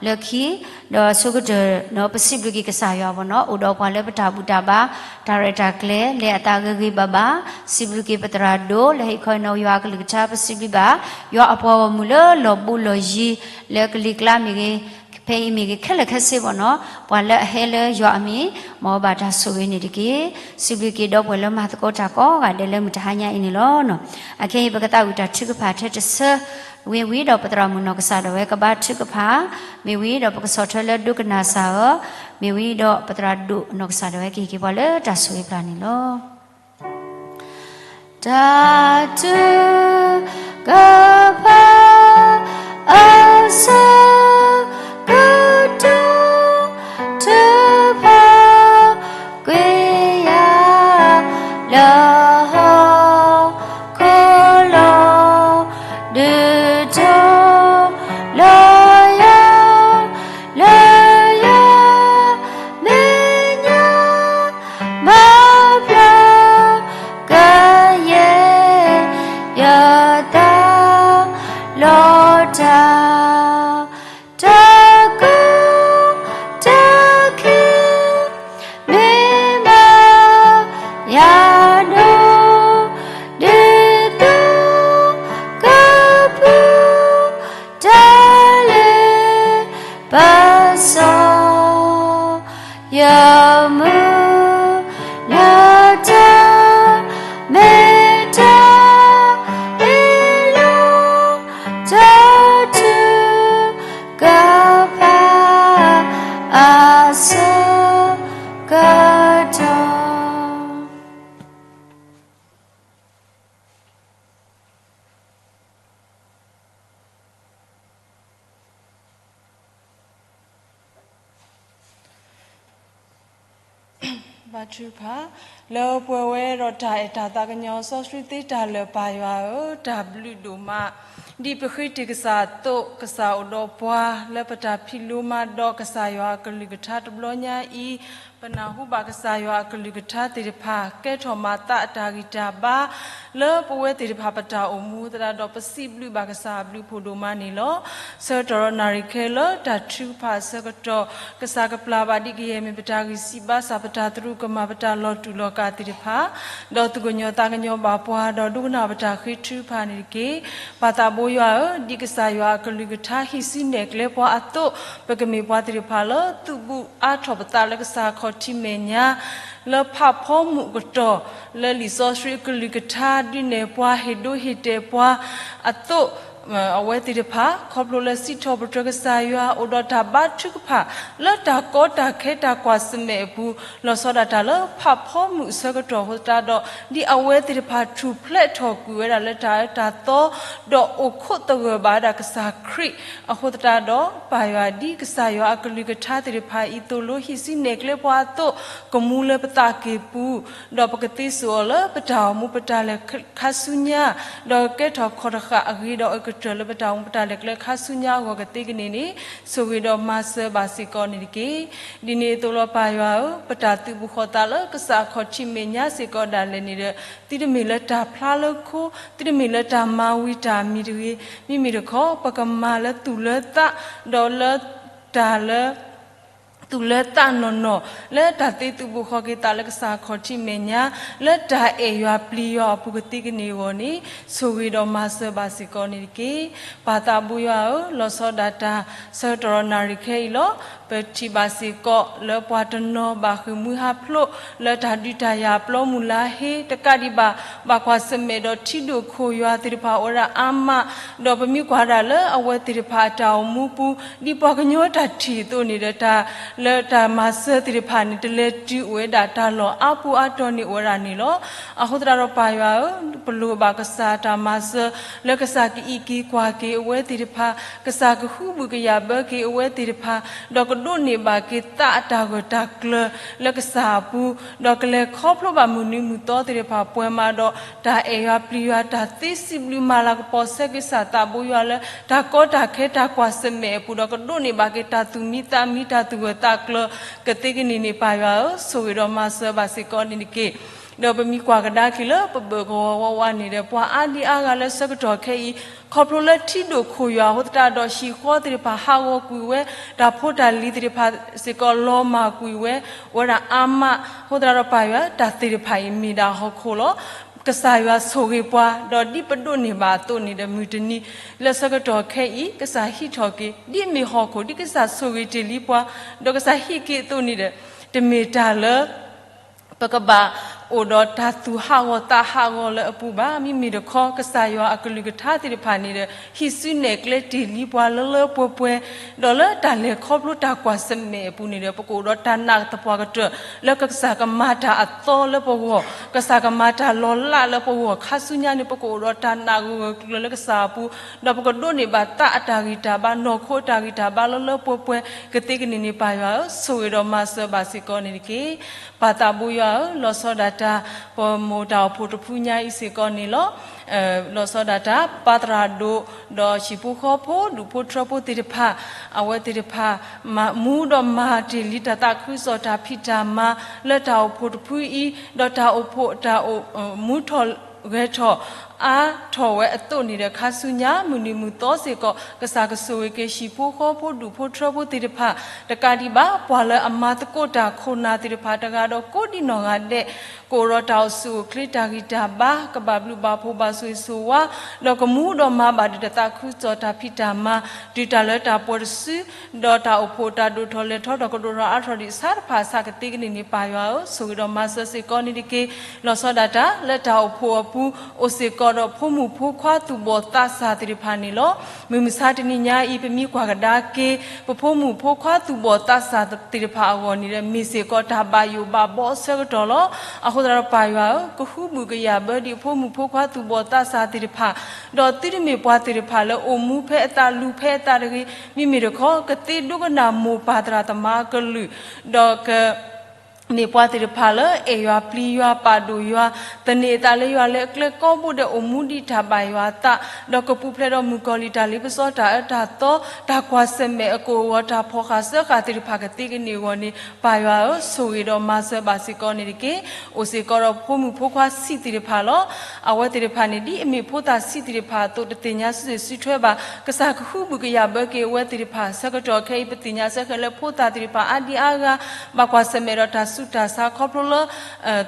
လၢခံ, ဒီးဆိကတၢၢ်နီၤ ပစံးဘျုးက့ၤကစၢ်ယွၤမ့ၢ်နီၤ အိၣ်ဒီးပှၤလၢပတၢ်ဘူၣ်တၢ်ဘါ တၢ်ရဲၣ်တၢ်ကျဲၤ လဲၤအသးဂ့ၤဂ့ၤဘၣ်ဘၣ်, စံးဘျုးက့ၤပသရၣ်ဒိၣ် လၢဟ့ၣ်ခီနီၤယွၤအကလုၢ်ကထါ ပစံးဘျုးဘၣ် ယွၤအပှၤဂီၢ်မုၢ်လၢလီၢ်ဘူးလီၢ်ယံၤ လၢကလံၤကျါမ့ၢ်ဂ့ၤ ဖဲအံၤမ့ၢ်ဂ့ၤ ခဲလၢာ်ခဲဆ့မ့ၢ်နီၤ ပှၤလၢအဟဲလၢယွၤအမံၤ မ်အဘၣ်တၢ်ဆိၣ်ဂ့ၤန့ၣ်တက့ၢ်. စံးဘျုးက့ၤဒီပုၢ်ဝဲၢ်လၢမၤသကိးတၢ်ကိးဂၤဒဲးလၢမုၢ်တဟါညါအံၤန့ၣ်လီၤ. အခဲအံၤ ပကသးဝံၣ်တၢ်ထုကဖၣ်ထဲတဆၢ ဝံၤဝံၤဒီးပသရၣ်မုၣ်နီၢ်ကစၢ်ဒၣ်ဝဲကဘါထုကဖၣ်, မ့ၢ်ဝံၤဒီးပကဆီၣ်ထွဲလၢဒိကနၣ်စၢ်ဧၢ, မ့ၢ်ဝံၤဒီးပသရၣ်ဒိၣ်နီၢ်ကစၢ်ဒၣ်ဝဲကဟ့ၣ်က့ၤပှၤလၢတၢ်ဆိၣ်ဂ့ၤပျၢ်န့ၣ်လီၤ. တၢ်ထုကဖၣ် အဆၢကတီၢ် ထုကဖၣ်ကွံာ်ယၤ လၢဟီၣ်ခိၣ်လီၤ ဒုးထီၣ်လီၤယၤ လၢယၤ မဲာ်ညါ မၤပျၢ်ကယဲၢ် ယသး လီၤတၢ် တၢ်ကူၣ်တၢ်ခံ မ့ၢ်မၤယၤဒိၣ် ဒ်သိးကပူၤ တၢ်လ့ပစီ ယမုၢ်လၢတၢ် မ့ၢ်တၢ်အ့ၣ်လိာ် တၢ်ထုကဖၣ် အဆၢကတီၢ် ဘါထုကဖၣ်, လၢပှဲၤဝဲဒီးတၢ်အဲၣ်တၢ်သးကညီၤ စီဆှံသ့တၢ်လၢာ် ပၢ်ယွၤဧၢ, တၢ်ဘျုးဒိၣ်မး, ဒ်ပဃ့တ့ၢ်ကစၢ်အသိး, ကစၢ်အိၣ်ဒီးပှၤ လၢပတၢ်ဖံးလိမၤဒိးကစၢ်ယွၤအကလုၢ်ကထါတဘျီညါအံၤ, ပနၢ်ဟူဘၣ်ကစၢ်ယွၤအကလုၢ်ကထါသ့ၣ်တဖၣ် ကဲထီၣ်မၤသးအတၢ်ဂံၢ်တၢ်ဘါ လၢပဝဲသ့ၣ်တဖၣ်ပတၢ်အိၣ်မူသတးဒီး ပစံးဘျုးဘၣ်ကစၢ်အဘျုးဖှိၣ်ဒိၣ်မးန့ၣ်လီၤ. ဆၢကတီၢ်ဒီးနၣ်ရံၣ်ခဲလၢာ် တၢ်ထုကဖၣ်အဆၢကတီၢ် ကစၢ်ကပျၢ်ဘၣ်ဒ်ကယဲၢ်မ့ၢ်ပတၢ်ဂံၢ်စၢ်ဘါစၢ် ပတၢ်သရူးကမၣ် ပတၢ်လီၤတူာ်လီၤကာ်သ့ၣ်တဖၣ်, ဒီးသူၣ်ကညီၤသးကညီၤဘၣ်ပှၤ ဒီးဒိကနၣ်ပတၢ်ဃ့ထုကဖၣ်န့ၣ်တက့ၢ်. ပၢ်သးဘိယွၤဧၢ, ဒ်ကစၢ်ယွၤအကလုၢ်ကထါဟံးစုနဲၣ်ကျဲပှၤအသိး, ပကမ့ၢ်ပှၤသ့ၣ်တဖၣ်လၢ သုးဘူးအါထီၣ်ပသးလၢကစၢ်ခီၣ်ထံးမဲာ်ညါ လၢဖးဖီမုၢ်အကတီၢ်, လၢလံာ်စီဆှံအကလုၢ်ကထါ ဒုးနဲၣ်ပှၤ ဟ့ၣ်ဒိဟ့ၣ်တဲာ်ပှၤအသိး, အဝဲသ့ၣ်တဖၣ် ခီဖျိလၢစံးထီၣ်ပတြၢၤကစၢ်ယွၤ အိၣ်ဒီးတၢ်ဘါထုကဖၣ် လၢတၢ်ကီတၢ်ခဲတၢ်ကွၢ်ဆၢၣ်မဲာ်အပူၤ, လီၤဆီဒၣ်တၢ်လၢဖးဖီမုၢ်အဆၢကတီၢ်အဃိသတးဒီး, ဒ်အဝဲသ့ၣ်တဖၣ်ထူၣ်ဖျဲးထီၣ်ကွံာ်ဝဲဒၣ်လၢတၢ်အၢတၢ်သီ, ဒီးအိၣ်ခိးသဂၢၢ်ဘၣ်ဝဲဒၣ်ကစၢ်ခရံာ်အဃိသတးဒီး, ပၢ်ယွၤဒ်ကစၢ်ယွၤအကလုၢ်ကထါသ့ၣ်တဖၣ်အံၤသိၣ်လိဟံးစုနဲၣ်ကျဲပှၤအသိး, ကမူလၢပသးကံၢ်ပူၤ, ဒီးပကသ့စိာ်အီၤလၢပတၢ်အိၣ်မူပတၢ်လဲၤခါဆူညါ, ဒီးကဲထီၣ်ခီၣ်တဃာ်အဂ့ၤဒီးအကတၢၢ်လၢပတၢ်အိၣ်မူပတၢ်လဲၤကျဲခါဆူညါအဂီၢ်ကသ့ကန့ၢ်န့ၣ်, ဆိၣ်ဂ့ၤဒီးမၤစၢၤဘၣ်စ့ၢ်ကီးန့ၣ်တက့ၢ်. ဒ်န့ၣ်အသိးလီၤပၢ်ယွၤဧၢ, ပတၢ်သုးဘူးဃီၤသးလၢကစၢ်အခီၣ်ထံးမဲာ်ညါစ့ၢ်ကီးဒၣ်လဲာ်န့ၣ်ဒီး, သုတမ့ၢ်လၢတၢ်ဖျါလၢခိ, သုတမ့ၢ်လၢတၢ်မၤဝံၤတၢ်မံၤတဂ့ၤ, မ့မ့ၢ်တခီ ပကမၤလၢသူၣ်လၢသး, ဒီးလၢတၢ်လၢ သူၣ်လၢသးနီၢ်နီၢ်, လၢတၢ်သ့သုးဘူးဃီၤက့ၤသးလၢကစၢ်အခီၣ်ထံးမဲာ်ညါ, လၢတၢ်အဲၣ်ယွၤပျံၤယွၤအပူၤကသ့ကန့ၢ်အဂီၢ်န့ၣ်, ဆိၣ်ဂ့ၤဒီးမၤစၢၤဘၣ်စ့ၢ်ကီးန့ၣ်တက့ၢ်. ပၢ်သးဘူးယွၤဧၢ, လီၤဆီဒၣ်တၢ်ဆၢကတီၢ်ဒီးနၣ်ရံၣ်ခဲအံၤလီၤ. ပထံၣ်ဘၣ်စ့ၢ်ကီးလၢပှၤတနီၤဘၣ်ဃ့ၢ်မှံဟးဖျိးလၢတၢ်ဒုးတၢ်ယၤပျီမုၢ်လါဟ့ တကးဒံးဘၣ် ဘၣ်ကွၢ်ဆၢၣ်မဲာ်ဒီးထံဒိၣ်ခိၣ်ယွၤသ့ၣ်တဖၣ်အိၣ်ဝဲဒၣ်အါမး, ဒီးပမ့ၢ်ကွၢ်ဒၣ်လၢအဝဲသ့ၣ်တဖၣ်အတၢ်အိၣ်မူပူၤ ဒ်ပှၤကညီတၢ်ထံၣ်အသိးန့ၣ်ဒီး တၢ်လၢတၢ်မၤစၢၤသ့ၣ်တဖၣ်န့ၣ် တလဲၤတုၤအိၣ်ဝဲဒၣ်တၢ်လီၢ်အါပူၤအါတီၤန့ၣ်အိၣ်ဝဲဒၣ်န့ၣ်လီၤ. အဃိသတးဒီးပၢ်ယွၤဧၢ, ပလိၣ်ဘၣ်ကစၢ်တၢ်မၤစၢၤ လၢကစၢ်ကအံးက့ၤကွၢ်က့ၤအဝဲသ့ၣ်တဖၣ်, ကစၢ်ကဟုဘူးကယာ်ဘၢက့ၤအဝဲသ့ၣ်တဖၣ်, ဒီးကဒိးန့ၢ်ဘၣ်က့ၤသးအတၢ်ဂၢၢ်တၢ်ကျၢၤလၢကစၢ်အပူၤ, ဒီးကလဲၤခီဖျိဘၣ်မုၢ်နံၤမုၢ်သီသ့ၣ်တဖၣ် ပှဲၤမးဒီးတၢ်အဲၣ်ယွၤပျံၤယွၤ တၢ်သ့စံးဘျုးမၤလၤကပီၤဆၢက့ၤကစၢ်သးဘိယွၤလၢ တၢ်ကီတၢ်ခဲတၢ်ကွၢ်ဆၢၣ်မဲာ်အပူၤ, ဒီးကဒိးန့ၢ်ဘၣ်က့ၤတၢ်သူၣ်မံသးမံ တၢ်သူၣ်ဂၢၢ်သးကျၢၤကသ့ကန့ၢ်န့ၣ် ပၢ်ယွၤဧၢ, ဆိၣ်ဂ့ၤဒီးမၤစၢၤဘၣ်စ့ၢ်ကီးန့ၣ်တက့ၢ်. ဒီးပမ့ၢ်ကွၢ်ကဒါက့ၤလၢပဘၢၣ်ကဝီၤဝးဝးန့ၣ်ဒီး ပှၤအါဒံအါဂၤလၢဆၢကတီၢ်ခဲအံၤ ခီဖျိလၢထံဒိၣ်ခိၣ်ယွၤအဃိသတးဒီး ဟံၣ်ဃီသ့ၣ်တဖၣ်ဟးဂီၤကွံာ်ဝဲ, တၢ်ဖိတၢ်လံၤသ့ၣ်တဖၣ်စ့ၢ်ကီးလီၤမၢ်ကွံာ်ဝဲ, အိၣ်ဝဲဒၣ်အါမး, အဃိသတးဒီးပၢ်ယွၤ တၢ်သ့ၣ်တဖၣ်အံၤမ့ၢ်ဒၣ်ဟီၣ်ခိၣ်လီၤ. ကစၢ်ယွၤဆိၣ်ဂ့ၤပှၤ, ဒီးဒ်ပဒိးန့ၢ်ဘၣ်အသိးန့ၣ်ဒီး မုၢ်တနံၤလၢဆၢကတီၢ်ခဲအံၤ ကစၢ်ဟံးထီၣ်က့ၤ ဒ်အမ့ၢ်ဟီၣ်ခိၣ် ဒ်ကစၢ်ဆိၣ်ဂ့ၤတ့ၢ်လံပှၤ, ဒီးကစၢ်ဟံးက့ၤအသိးန့ၣ်ဒီး တမ့ၢ်တၢ်လၢ ပကဘၣ်အိၣ်ဒီးတၢ်သူၣ်ဟးဂီၤသးဟးဂီၤလၢအပူၤဘၣ်. မ့မ့ၢ်တခီ ကစၢ်ယွၤအကလုၢ်ကထါသ့ၣ်တဖၣ်န့ၣ်ဒီး ဟံးစုနဲၣ်ကျဲတ့ၢ်လံပှၤလၢလၢပှဲၤပှဲၤ, ဒီးလၢတၢ်လဲၤခီဖျိတၢ်ကွၢ်ဆၢၣ်မဲာ်အပူၤန့ၣ်ဒီး ပကအိၣ်ဒီးတၢ်နာ်သပှၢ်ကတၢၢ် လၢကစၢ်ကမၤတၢ်အသီလၢပဂီၢ်, ကစၢ်ကမၤတၢ်လီၤလးလၢပဂီၢ်, ခါဆူညါန့ၣ် ပကအိၣ်ဒီးတၢ်နာ်ဂၢၢ်ဂၢၢ်ကျၢၤလၢကစၢ်အပူၤ, ဒီးပကဒိးန့ၢ်ဘၣ်သးအတၢ်ဂံၢ်တၢ်ဘါ နီၢ်ခိအတၢ်ဂံၢ်တၢ်ဘါလၢလၢပှဲၤပှဲၤကသ့ကန့ၢ်န့ၣ် ပၢ်ယွၤဧၢ, ဆိၣ်ဂ့ၤဒီးမၤစၢၤဘၣ်စ့ၢ်ကီးန့ၣ်တက့ၢ်. ပၢ်သးဘိယွၤဧၢ, လီၤဆီဒၣ်တၢ် ပမိၢ်တၢ်အိၣ်ဖှိၣ်တဖုညါအံၤစ့ၢ်ကီးန့ၣ်လီၤ. လီၤဆီဒၣ်တၢ် ပၢ်သရၣ်ဒိၣ် ဒီးဟံၣ်ဖိဃီဖိ ဒူၣ်ဖိထၢဖိသ့ၣ်တဖၣ်, အဝဲသ့ၣ်တဖၣ် မၤမူဒီးမၤတ့ၢ်လံတၢ်သးခုကစီၣ်တၢ်ဖံးတၢ်မၤ လၢတၢ်အိၣ်ဖှိၣ်တဖုအံၤ, ဒီးတၢ်အိၣ်ဖှိၣ်တၢ်အိၣ်မူထီၣ်ဂဲၤထီၣ် အါထီၣ်ဝဲအသိးန့ၣ်ဒီး ခါဆူညါ မုၢ်နံၤမုၢ်သီစ့ၢ်ကီး ကစၢ်ကဆိၣ်ဂ့ၤက့ၤဟံၣ်ဖိဃီဖိ ဒူၣ်ဖိထၢဖိသ့ၣ်တဖၣ်, တကးဒံးဘၣ် ပှၤလၢအမၤသကိးတၢ်ခိၣ်နၢ်သ့ၣ်တဖၣ်တဂၤဒီး ကိးဒံနီၢ်ဂၤဒဲး ကအိၣ်ဒီးတၢ်အိၣ်ဆူၣ်အိၣ်ချ့ တၢ်ဂံၢ်တၢ်ဘါ ကဘၣ်ဘျုးဘၣ်ဖှိၣ်ဘၣ်ဆိၣ်ဂ့ၤဆိၣ်ဝါ, ဒီးကမူဒီးမၤဘၣ်ဒံးတၢ်သးခုကစီၣ်တၢ်ဖံးတၢ်မၤ တုၤတၢ်လၢတၢ်ပှဲၤတစု, ဒီးတၢ်အိၣ်ဖှိၣ်တၢ်ဒိၣ်ထီၣ်လဲၢ်ထီၣ်ဒီးကဒိၣ်ထီၣ်အါထီၣ်ဒံးအဆါတဖၣ်အဆၣ်ကသ့ကန့ၢ်န့ၣ် ပၢ်ယွၤဧၢ, ဆိၣ်ဂ့ၤဒီးမၤစၢၤစ့ၢ်ကီးန့ၣ်တက့ၢ်. လီၤဆီဒၣ်တၢ် လၢတၢ်အိၣ်ဖှိၣ်အပူၤ အိၣ်စ့ၢ်ကီးဒီးဖိမုၣ်ဖိခွါသူၣ်ဘီၣ်သးစၢ်သ့ၣ်တဖၣ်န့ၣ်လီၤ. မုၢ်မဆါတနံၤညါအံၤ ပမ့ၢ်ကွၢ်ကဒါက့ၤ ပဖိမုၣ်ဖိခွါသူၣ်ဘီၣ်သးစၢ်သ့ၣ်တဖၣ်အဂီၢ်န့ၣ်ဒီး မ့ၢ်စ့ၢ်ကီးတၢ်ဘၣ်ယိၣ်ဘၣ်ဘီအဆၢကတီၢ်လီၤ. အဃိသတးဒီးပၢ်ယွၤဧၢ, ကဟုဘူးကယာ်ဘၢဒံးအဖိမုၣ်ဖိခွါသူၣ်ဘီၣ်သးစၢ်သ့ၣ်တဖၣ်, ဒီးသုတမ့ၢ်ပှၤသ့ၣ်တဖၣ်လၢအိၣ်မူဖဲအသးလူၤဖဲအသးတဂ့ၤ, မ့မ့ၢ်တခီ ကသ့ဒိကနၣ်မိၢ်ပၢ်သရၣ်သမါအကလုၢ်, ဒီးက မ့ၢ်ပှၤသ့ၣ်တဖၣ်လၢအဲၣ်ယွၤပျံၤယွၤပာ်ဒိၣ်ယွၤ, သန့ၤအသးလၢယွၤလၢအကျဲကိးဘိဒဲး အိၣ်မူဒံးတၢ်ဘၣ်ယွၤအသး, ဒီးကပူၤဖျဲးဒီးမုၣ်ကီၤလံၢ်တၢ်လ့ပစီတၢ်အၢတၢ်သီ, တၢ်ကွၢ်ဆၢၣ်မဲာ်အကိၣ်အဂီၤ တၢ်ဖီၣ်ဃာ်စၢဃာ်သ့ၣ်တဖၣ်ကသ့ကန့ၢ်အဂီၢ်န့ၣ် ပၢ်ယွၤဧၢ, ဆိၣ်ဂ့ၤဒီးမၤစၢၤဘၣ်စ့ၢ်ကီးန့ၣ်တက့ၢ်. အိၣ်စ့ၢ်ကီးဒီးဖိမုၣ်ဖိခွါဆံးသ့ၣ်တဖၣ်လီၤ. အဝဲသ့ၣ်တဖၣ်န့ၣ် ဒ်အမ့ၢ်ဖိသၣ်ဆံးသ့ၣ်တဖၣ်အသိး တသ့ၣ်ညါစုၣ်စုထွဲဘၣ်, ကစၢ်ကဟုဘူးကယာ်ဘၢက့ၤအဝဲသ့ၣ်တဖၣ် ဆၢကတီၢ်ခဲအံၤ ပသ့ၣ်ညါဆၢဃဲၤလၢဖိသၣ်သ့ၣ်တဖၣ်အါဒံအါဂၤ ဘၣ်ကွၢ်ဆၢၣ်မဲာ်ဒီးတၢ်ဆူးတၢ်ဆါခီဖျိလၢ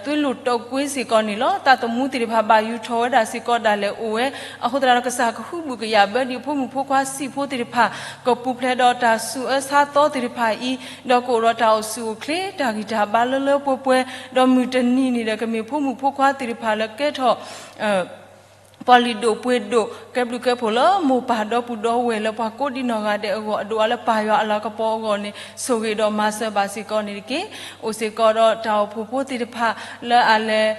သွေးလွန်တုပ်ကွေးစ့ၢ်ကီးန့ၣ်လီၤ. သးသမူသ့ၣ်တဖၣ်ဘၣ်ယူၤထီၣ်ဝဲဒၣ်စ့ၢ်ကီးဒၣ်လဲာ်အိၣ်ဝဲ, အဃိသတးဒီးကစၢ်ကဟုဘူးကယာ်ဘၢဒံးဖိမုၣ်ဖိခွါဆံးဖိသ့ၣ်တဖၣ်, ကပူၤဖျဲးဒီးတၢ်ဆူးအၢဆါသီသ့ၣ်တဖၣ်အံၤ, ဒီးကအိၣ်ဒီးတၢ်အိၣ်ဆူၣ်အိၣ်ချ့ တၢ်ဂံၢ်တၢ်ဘါလၢလၢပှဲၤပှဲၤ, ဒီးမုၢ်တနံၤန့ၣ်ဒီး ကမ့ၢ်ဖိမုၣ်ဖိခွါသ့ၣ်တဖၣ်လၢကဲထီၣ် ပှၤလုၢ်ဒိၣ်ပှ့ၤဒိၣ် ကဲဘျုးကဲဖှိၣ်လၢမိၢ်ပၢ်ဒီပုၢ်ဒီဝဲၢ်လၢပှၤကိးဒံနီၢ်ဂၤဒဲးအဂီၢ် အဒိၣ်အါလၢပၢ်ယွၤအလၤကပီၤအဂီၢ်န့ၣ် ဆိၣ်ဂ့ၤဒီးမၤစၢၤဘၣ်စ့ၢ်ကီးန့ၣ်တက့ၢ်. အိၣ်စ့ၢ်ကီးဒီးတၢ်အိၣ်ဖှိၣ်ဖိသ့ၣ်တဖၣ်လၢအလဲၤ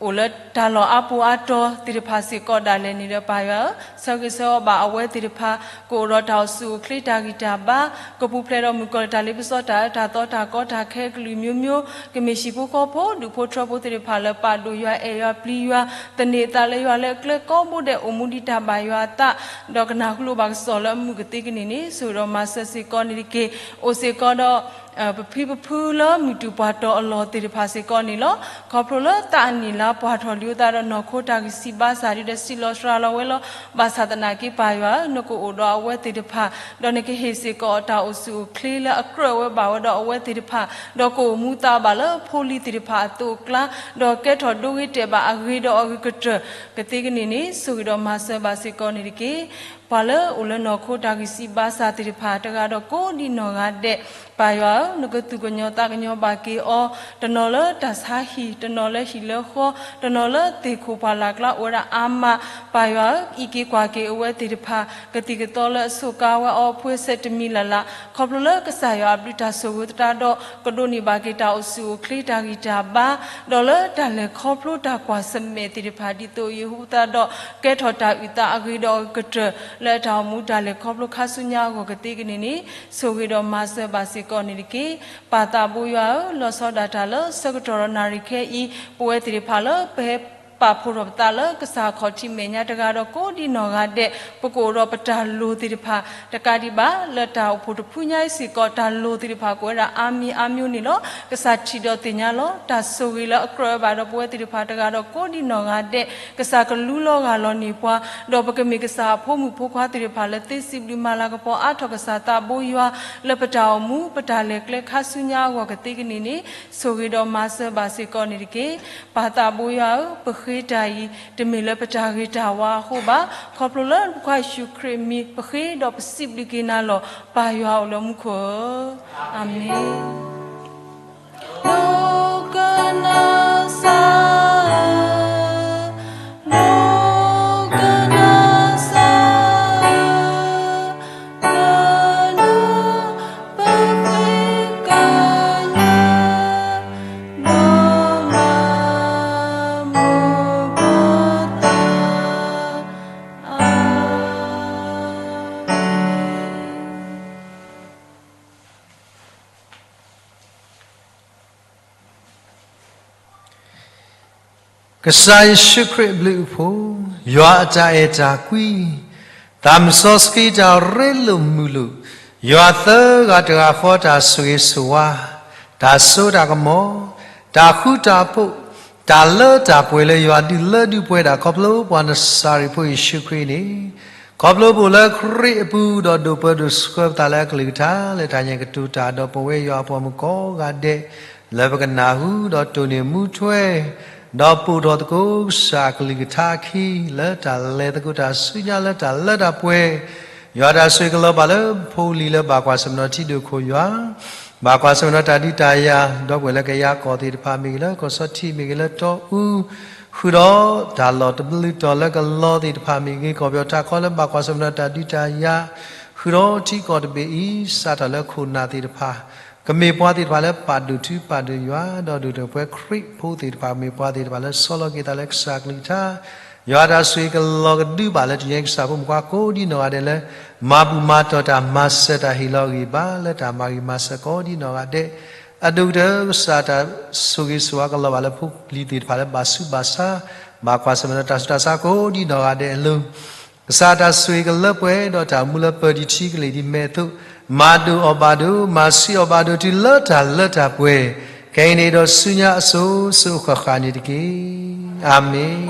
အိၣ်လၢတၢ်လီၢ်အါပူၤအါတီၤသ့ၣ်တဖၣ်စ့ၢ်ကီးဒၣ်လဲာ်န့ၣ်ဒီး ပၢ်ယွၤဧၢ, ဆၢဂ့ၤဆၢဝါဘၣ်အဝဲသ့ၣ်တဖၣ်, ကအိၣ်ဒီးတၢ်အိၣ်ဆူၣ်အိၣ်ချ့တၢ်ဂံၢ်တၢ်ဘါ, ကပူၤဖျဲးဒီးမုၣ်ကီၤလံၢ်တၢ်လ့ပစီတၢ်အၢတၢ်သီတၢ်ကီတၢ်ခဲအကလုာ်မျိုးမျိုး, ကမ့ၢ်ဟံၣ်ဖိဃီဖိဒူၣ်ဖိထၢဖိသ့ၣ်တဖၣ်လၢပာ်ဒိၣ်ယွၤအဲၣ်ယွၤပျံၤယွၤ, သန့ၤအသးလၢယွၤလၢအကျဲကိးဘိဒဲးအိၣ်မူဒံးတၢ်ဘၣ်ယွၤအသး, ဒီးကနၢ်ဟူလိာ်ဘၣ်ကစီၣ်လၢအမုာ်ကသ့ကန့ၢ်န့ၣ် ဆိၣ်ဂ့ၤဒီးမၤစၢၤစ့ၢ်ကီးန့ၣ်တက့ၢ်. အိၣ်စ့ၢ်ကီးဒီး ပဖံပဖုလၢမုၢ်တူာ်ပှၢ်တီၤအလီၢ်သ့ၣ်တဖၣ်စ့ၢ်ကီးန့ၣ်လီၤ. ခီဖျိလၢသးအနံၣ်လါပှၢ်ထီၣ်လံအသးဒီးနီၢ်ခိတၢ်ဂံၢ်ဆံးဘါစၢ်ဒုးဒီးစံးလီၤစှၤလီၤဝဲလီၤ. ဘၣ်ဆၣ်သနာ်က့ပၢ်ယွၤဧၢ, နကအိၣ်ဒီးအဝဲသ့ၣ်တဖၣ်, ဒီးနကဟ့ၣ်စ့ၢ်ကီးအတၢ်အိၣ်ဆူၣ်အိၣ်ချ့လၢအကြၢးဝဲဘၣ်ဝဲဒီးအဝဲသ့ၣ်တဖၣ်, ဒီးကအိၣ်မူသးဘၣ်လၢဖိလံၤသ့ၣ်တဖၣ်အသိးအကျါ, ဒီးကဲထီၣ်ဒိဂ့ၤတဲာ်ဘၣ်အဂ့ၤဒီးအဂ့ၤကတၢၢ်ကသ့ကန့ၢ်န့ၣ် ဆိၣ်ဂ့ၤဒီးမၤစၢၤဘၣ်စ့ၢ်ကီးန့ၣ်တက့ၢ်. ပှၤလၢအိၣ်လၢနီၢ်ခိတၢ်ဂံၢ်စၢ်ဘါစၢ်သ့ၣ်တဖၣ် တဂၤဒီးကိးဒံနီၢ်ဂၤဒဲး, ပၢ်ယွၤဧၢ, နကသူၣ်ကညီၤသးကညီၤဘၣ်က့ၤအီၤ, တနီၤလၢတၢ်ဆါဟံၣ်, တနီၤလၢဟံၣ်လၢဃီ, တနီၤလၢသ့ၣ်ခိၣ်ပှၢ်လၢ်ကျါအိၣ်ဝဲဒၣ်အါမး, ပၢ်ယွၤဧၢ, အံးက့ၤကွၢ်က့ၤအဝဲသ့ၣ်တဖၣ် ကသံၣ်ကသီလၢအစိာ်ကါဝဲအီၤအဖှဲစဲးတမံၤလၢ်လၢ်, ခီဖျိလၢကစၢ်ယွၤအဘျုးတၢ်ဆိၣ်ဂ့ၤသတးဒီး ကဒိးန့ၢ်ဘၣ်က့ၤတၢ်အိၣ်ဆူၣ်အိၣ်ချ့တၢ်ဂံၢ်တၢ်ဘါ, ဒီးလၢတၢ်လဲၤခီဖျိတၢ်ကွၢ်ဆၢၣ်မဲာ်သ့ၣ်တဖၣ် ဒ်သိးအံၤအဃိသတးဒီး ကဲထီၣ်တၢ်အုၣ်သးအဂ့ၤဒီးအကတၢၢ် လၢအတၢ်အိၣ်မူတၢ်လဲၤခီဖျိခါဆူညါအဂီၢ်ကသ့ကန့ၣ်န့ၣ် ဆိၣ်ဂ့ၤဒီးမၤစၢၤဘၣ်စ့ၢ်ကီးန့ၣ်တက့ၢ်. ပၢ်သးဘိယွၤဧၢ, လီၤဆီဒၣ်တၢ်လၢဆၢကတီၢ်ဒီးနၣ်ရံၣ်ခဲအံၤ ပဝဲသ့ၣ်တဖၣ်လၢပဟဲပာ်ဖှိၣ်ထီၣ်ပသးလၢကစၢ်အခီၣ်ထံးမဲာ်ညါတဂၤဒီးကိးဒံနီၢ်ဂၤဒဲး ပကအိၣ်ဒီးပတၢ်လိၣ်သ့ၣ်တဖၣ် တကးဒံးဘၣ် လၢတၢ်အိၣ်ဖှိၣ်တဖုညါအံၤစ့ၢ်ကီး တၢ်လိၣ်သ့ၣ်တဖၣ်ကအိၣ်ဝဲဒၣ်အါမံၤအါမျိုးန့ၣ်လီၤ. ကစၢ်ထံၣ်ဒီးသ့ၣ်ညါလီၤ. တၢ်ဆိၣ်ဂ့ၤလၢအကြၢးဝဲဘၣ်ဒီးပဝဲသ့ၣ်တဖၣ်တဂၤဒီးကိးဒံနီၢ်ဂၤဒဲး ကစၢ်ကလူလီၤဂၢ်လီၤန့ၢ်ပှၤ, ဒီးပကမ့ၢ်ကစၢ်အဖိမုၣ်ဖိခွါသ့ၣ်တဖၣ်လၢသ့စံးဘျုးမၤလၤကပီၤအါထီၣ်ကစၢ်သးဘိယွၤ လၢပတၢ်အိၣ်မူ ပတၢ်လဲၤကျဲခါဆူညါအဂီၢ်ကသ့ကန့ၣ်န့ၣ် ဆိၣ်ဂ့ၤဒီးမၤစၢၤဘၣ်စ့ၢ်ကီးန့ၣ်တက့ၢ်. ပၢ်သးဘိယွၤဧၢ, ပဃ့တၢ်အံၤ တမ့ၢ်လၢပတၢ်ဂ့ၤတၢ်ဝါအဃိဘၣ်. ခီဖျိလၢနဖိခွါယ့ၣ်ၡူးခရံာ်အမံၤ ပဃ့ဒီးပစံးဘျုးက့ၤနၤလီၤ. ပၢ်ယွၤအိၣ်လၢမူခိၣ်ဧၢ, အၤမ့ၣ်. ဒိကနၣ်စၢ်, ဒိကနၣ်စၢ်, ကနၣ်ပဃ့ကညး, ဒီးမၤမုာ်ပသး, အၤမ့ၣ်. ကစၢ်ယ့ၣ်ၡူးခရံာ်အဘျုးအဖှိၣ်, ယွၤအတၢ်အဲၣ်တၢ်ကွံ, သးစီဆှံတၢ်ရ့လိာ်မုာ်လိာ်, ယွၤသၢဂၤတဂၤဃီတၢ်ဆိၣ်ဂ့ၤဆိၣ်ဝါ, တၢ်စိတၢ်ကမီၤ, တၢ်ဃူတၢ်ဖိး, တၢ်လၢတၢ်ပှဲၤလၢယွၤဒုးလၢဒုးပှဲၤဒၣ် ခီဖျိပှၤနစၤရ့းဖိယ့ၣ်ၡူးခရံာ်န့ၣ် ခီဖျိပအိၣ်လၢခရံာ်အပူၤ ဒီးဒိၣ်ပၢဒိၣ်ဆှၢပသးလၢအကလုၢ်ကထါ လၢတၢ်ညါကတိၤတၢ် ဒီးပဝဲယွၤအပှၤမုၣ်ကိးဂၤဒဲး လၢပကနၢ်ဟူ ဒီးတိၢ်န့ၢ်မူထွဲ ဒီးပိာ်ထီၣ်သကိးကစၢ်အကလုၢ်ကထါအခံ လၢတၢ်လဲၤသကိးတၢ်ဆူညါလၢတၢ်လၢတၢ်ပှဲၤ ယွၤတၢ်ဆိၣ်ဂ့ၤကလီၤဘၣ်လၢဖိလံၤလၢဘၣ်ကွၢ်ဆၢၣ်မဲာ်ဒီးထံဒိၣ်ခိၣ်ယွၤ ဘၣ်ကွၢ်ဆၢၣ်မဲာ်ဒီးတၢ်ဒုးတၢ်ယၤ ဒီပုၢ်ဝဲၢ်လၢကယၤကီၢ်သ့ၣ်တဖၣ်မ့ၢ်ဂ့ၤ လၢကီၢ်စီထံမ့ၢ်ဂ့ၤလၢတီအူ ဃုာ်ဒီးတၢ်လီၢ်တဘျုးတီၤလၢကလီသ့ၣ်တဖၣ်မ့ၢ်ဂ့ၤ ကီၢ်ပယီၤထးခီလၢဘၣ်ကွၢ်ဆၢၣ်မဲာ်ဒီးတၢ်ဒုးတၢ်ယၤ ဃုာ်ဒီးထံကီၢ်တဘ့ၣ်အံၤ စးထီၣ်လၢခိၣ်နၢ်သ့ၣ်တဖၣ် ကမ့ၢ်ပှၤသ့ၣ်တဖၣ်လၢပာ်ဒိၣ်ထူပာ်ဒိၣ်ယွၤ ဒီးဒိၣ်ထီၣ်ပှဲၤခရံာ်ဖိသ့ၣ်တဖၣ် ကမ့ၢ်ပှၤသ့ၣ်တဖၣ်လၢဆီလီၤက့ၤသးလၢကစၢ်ကလုၢ်ကထါ ယွၤတၢ်ဆိၣ်ဂ့ၤကလီၤကဒုဘၣ်လၢတနံၤအံၤကစၢ်ဖိမုၣ်ခွါကိးဒံနီၢ်ဂၤဒဲးလၢ မၤဘူၣ်မၤတီၢ်တၢ်မၤစၢၤတၢ်ဟ့ၣ်လီၤအဂံၢ်ဘါလၢတၢ်မၤဂ့ၤမၤစၢၤကိးဒံနီၢ်ဂၤဒဲး အဒိၣ်ကတၢၢ်ကစၢ်တၢ်ဆိၣ်ဂ့ၤဆိၣ်ဝါကလီၤဘၣ်လၢဖိလံၤသ့ၣ်တဖၣ်လၢ ဘၣ်ဆူးဘၣ်ဆါ ဘၣ်ကွၢ်ဆၢၣ်မဲာ်ဒီးတၢ်ဆူးတၢ်ဆါကိးဒံနီၢ်ဂၤဒဲးအလိၤ ကစၢ်တၢ်ဆိၣ်ဂ့ၤကလၢပှဲၤဒီးတၢ်အိၣ်မူလၢပၢၤဒံးထံကလံၤဒ်မဲာ်အသိး မၤဒိၣ်အီၣ်ဘၣ်ဒိး မၤဆံးအီၣ်ဘၣ်ဒိးတုၤလၢတၢ်လၢတၢ်ပှဲၤ ခဲအံၤန့ၣ်ဒီးဆူညါအစိၤစိၤအဃၣ်ဃၣ်န့ၣ်တက့ၢ်. အၤမ့ၣ်.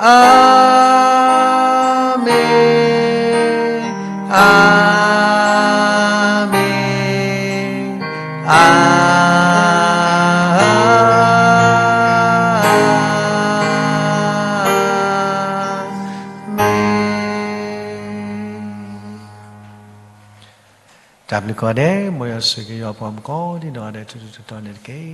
အၤမ့ၣ်, အၤမ့ၣ်, အၤမ့ၣ်. တၢ်ဘျုးကိးဂၤဒဲး မ်ယွၤဆိၣ်ဂ့ၤက့ၤယွၤပှၤမုၣ်ကိးဒံနီၢ်ဂၤဒဲး ထူထူတီတီန့ၣ်တက့ၢ်.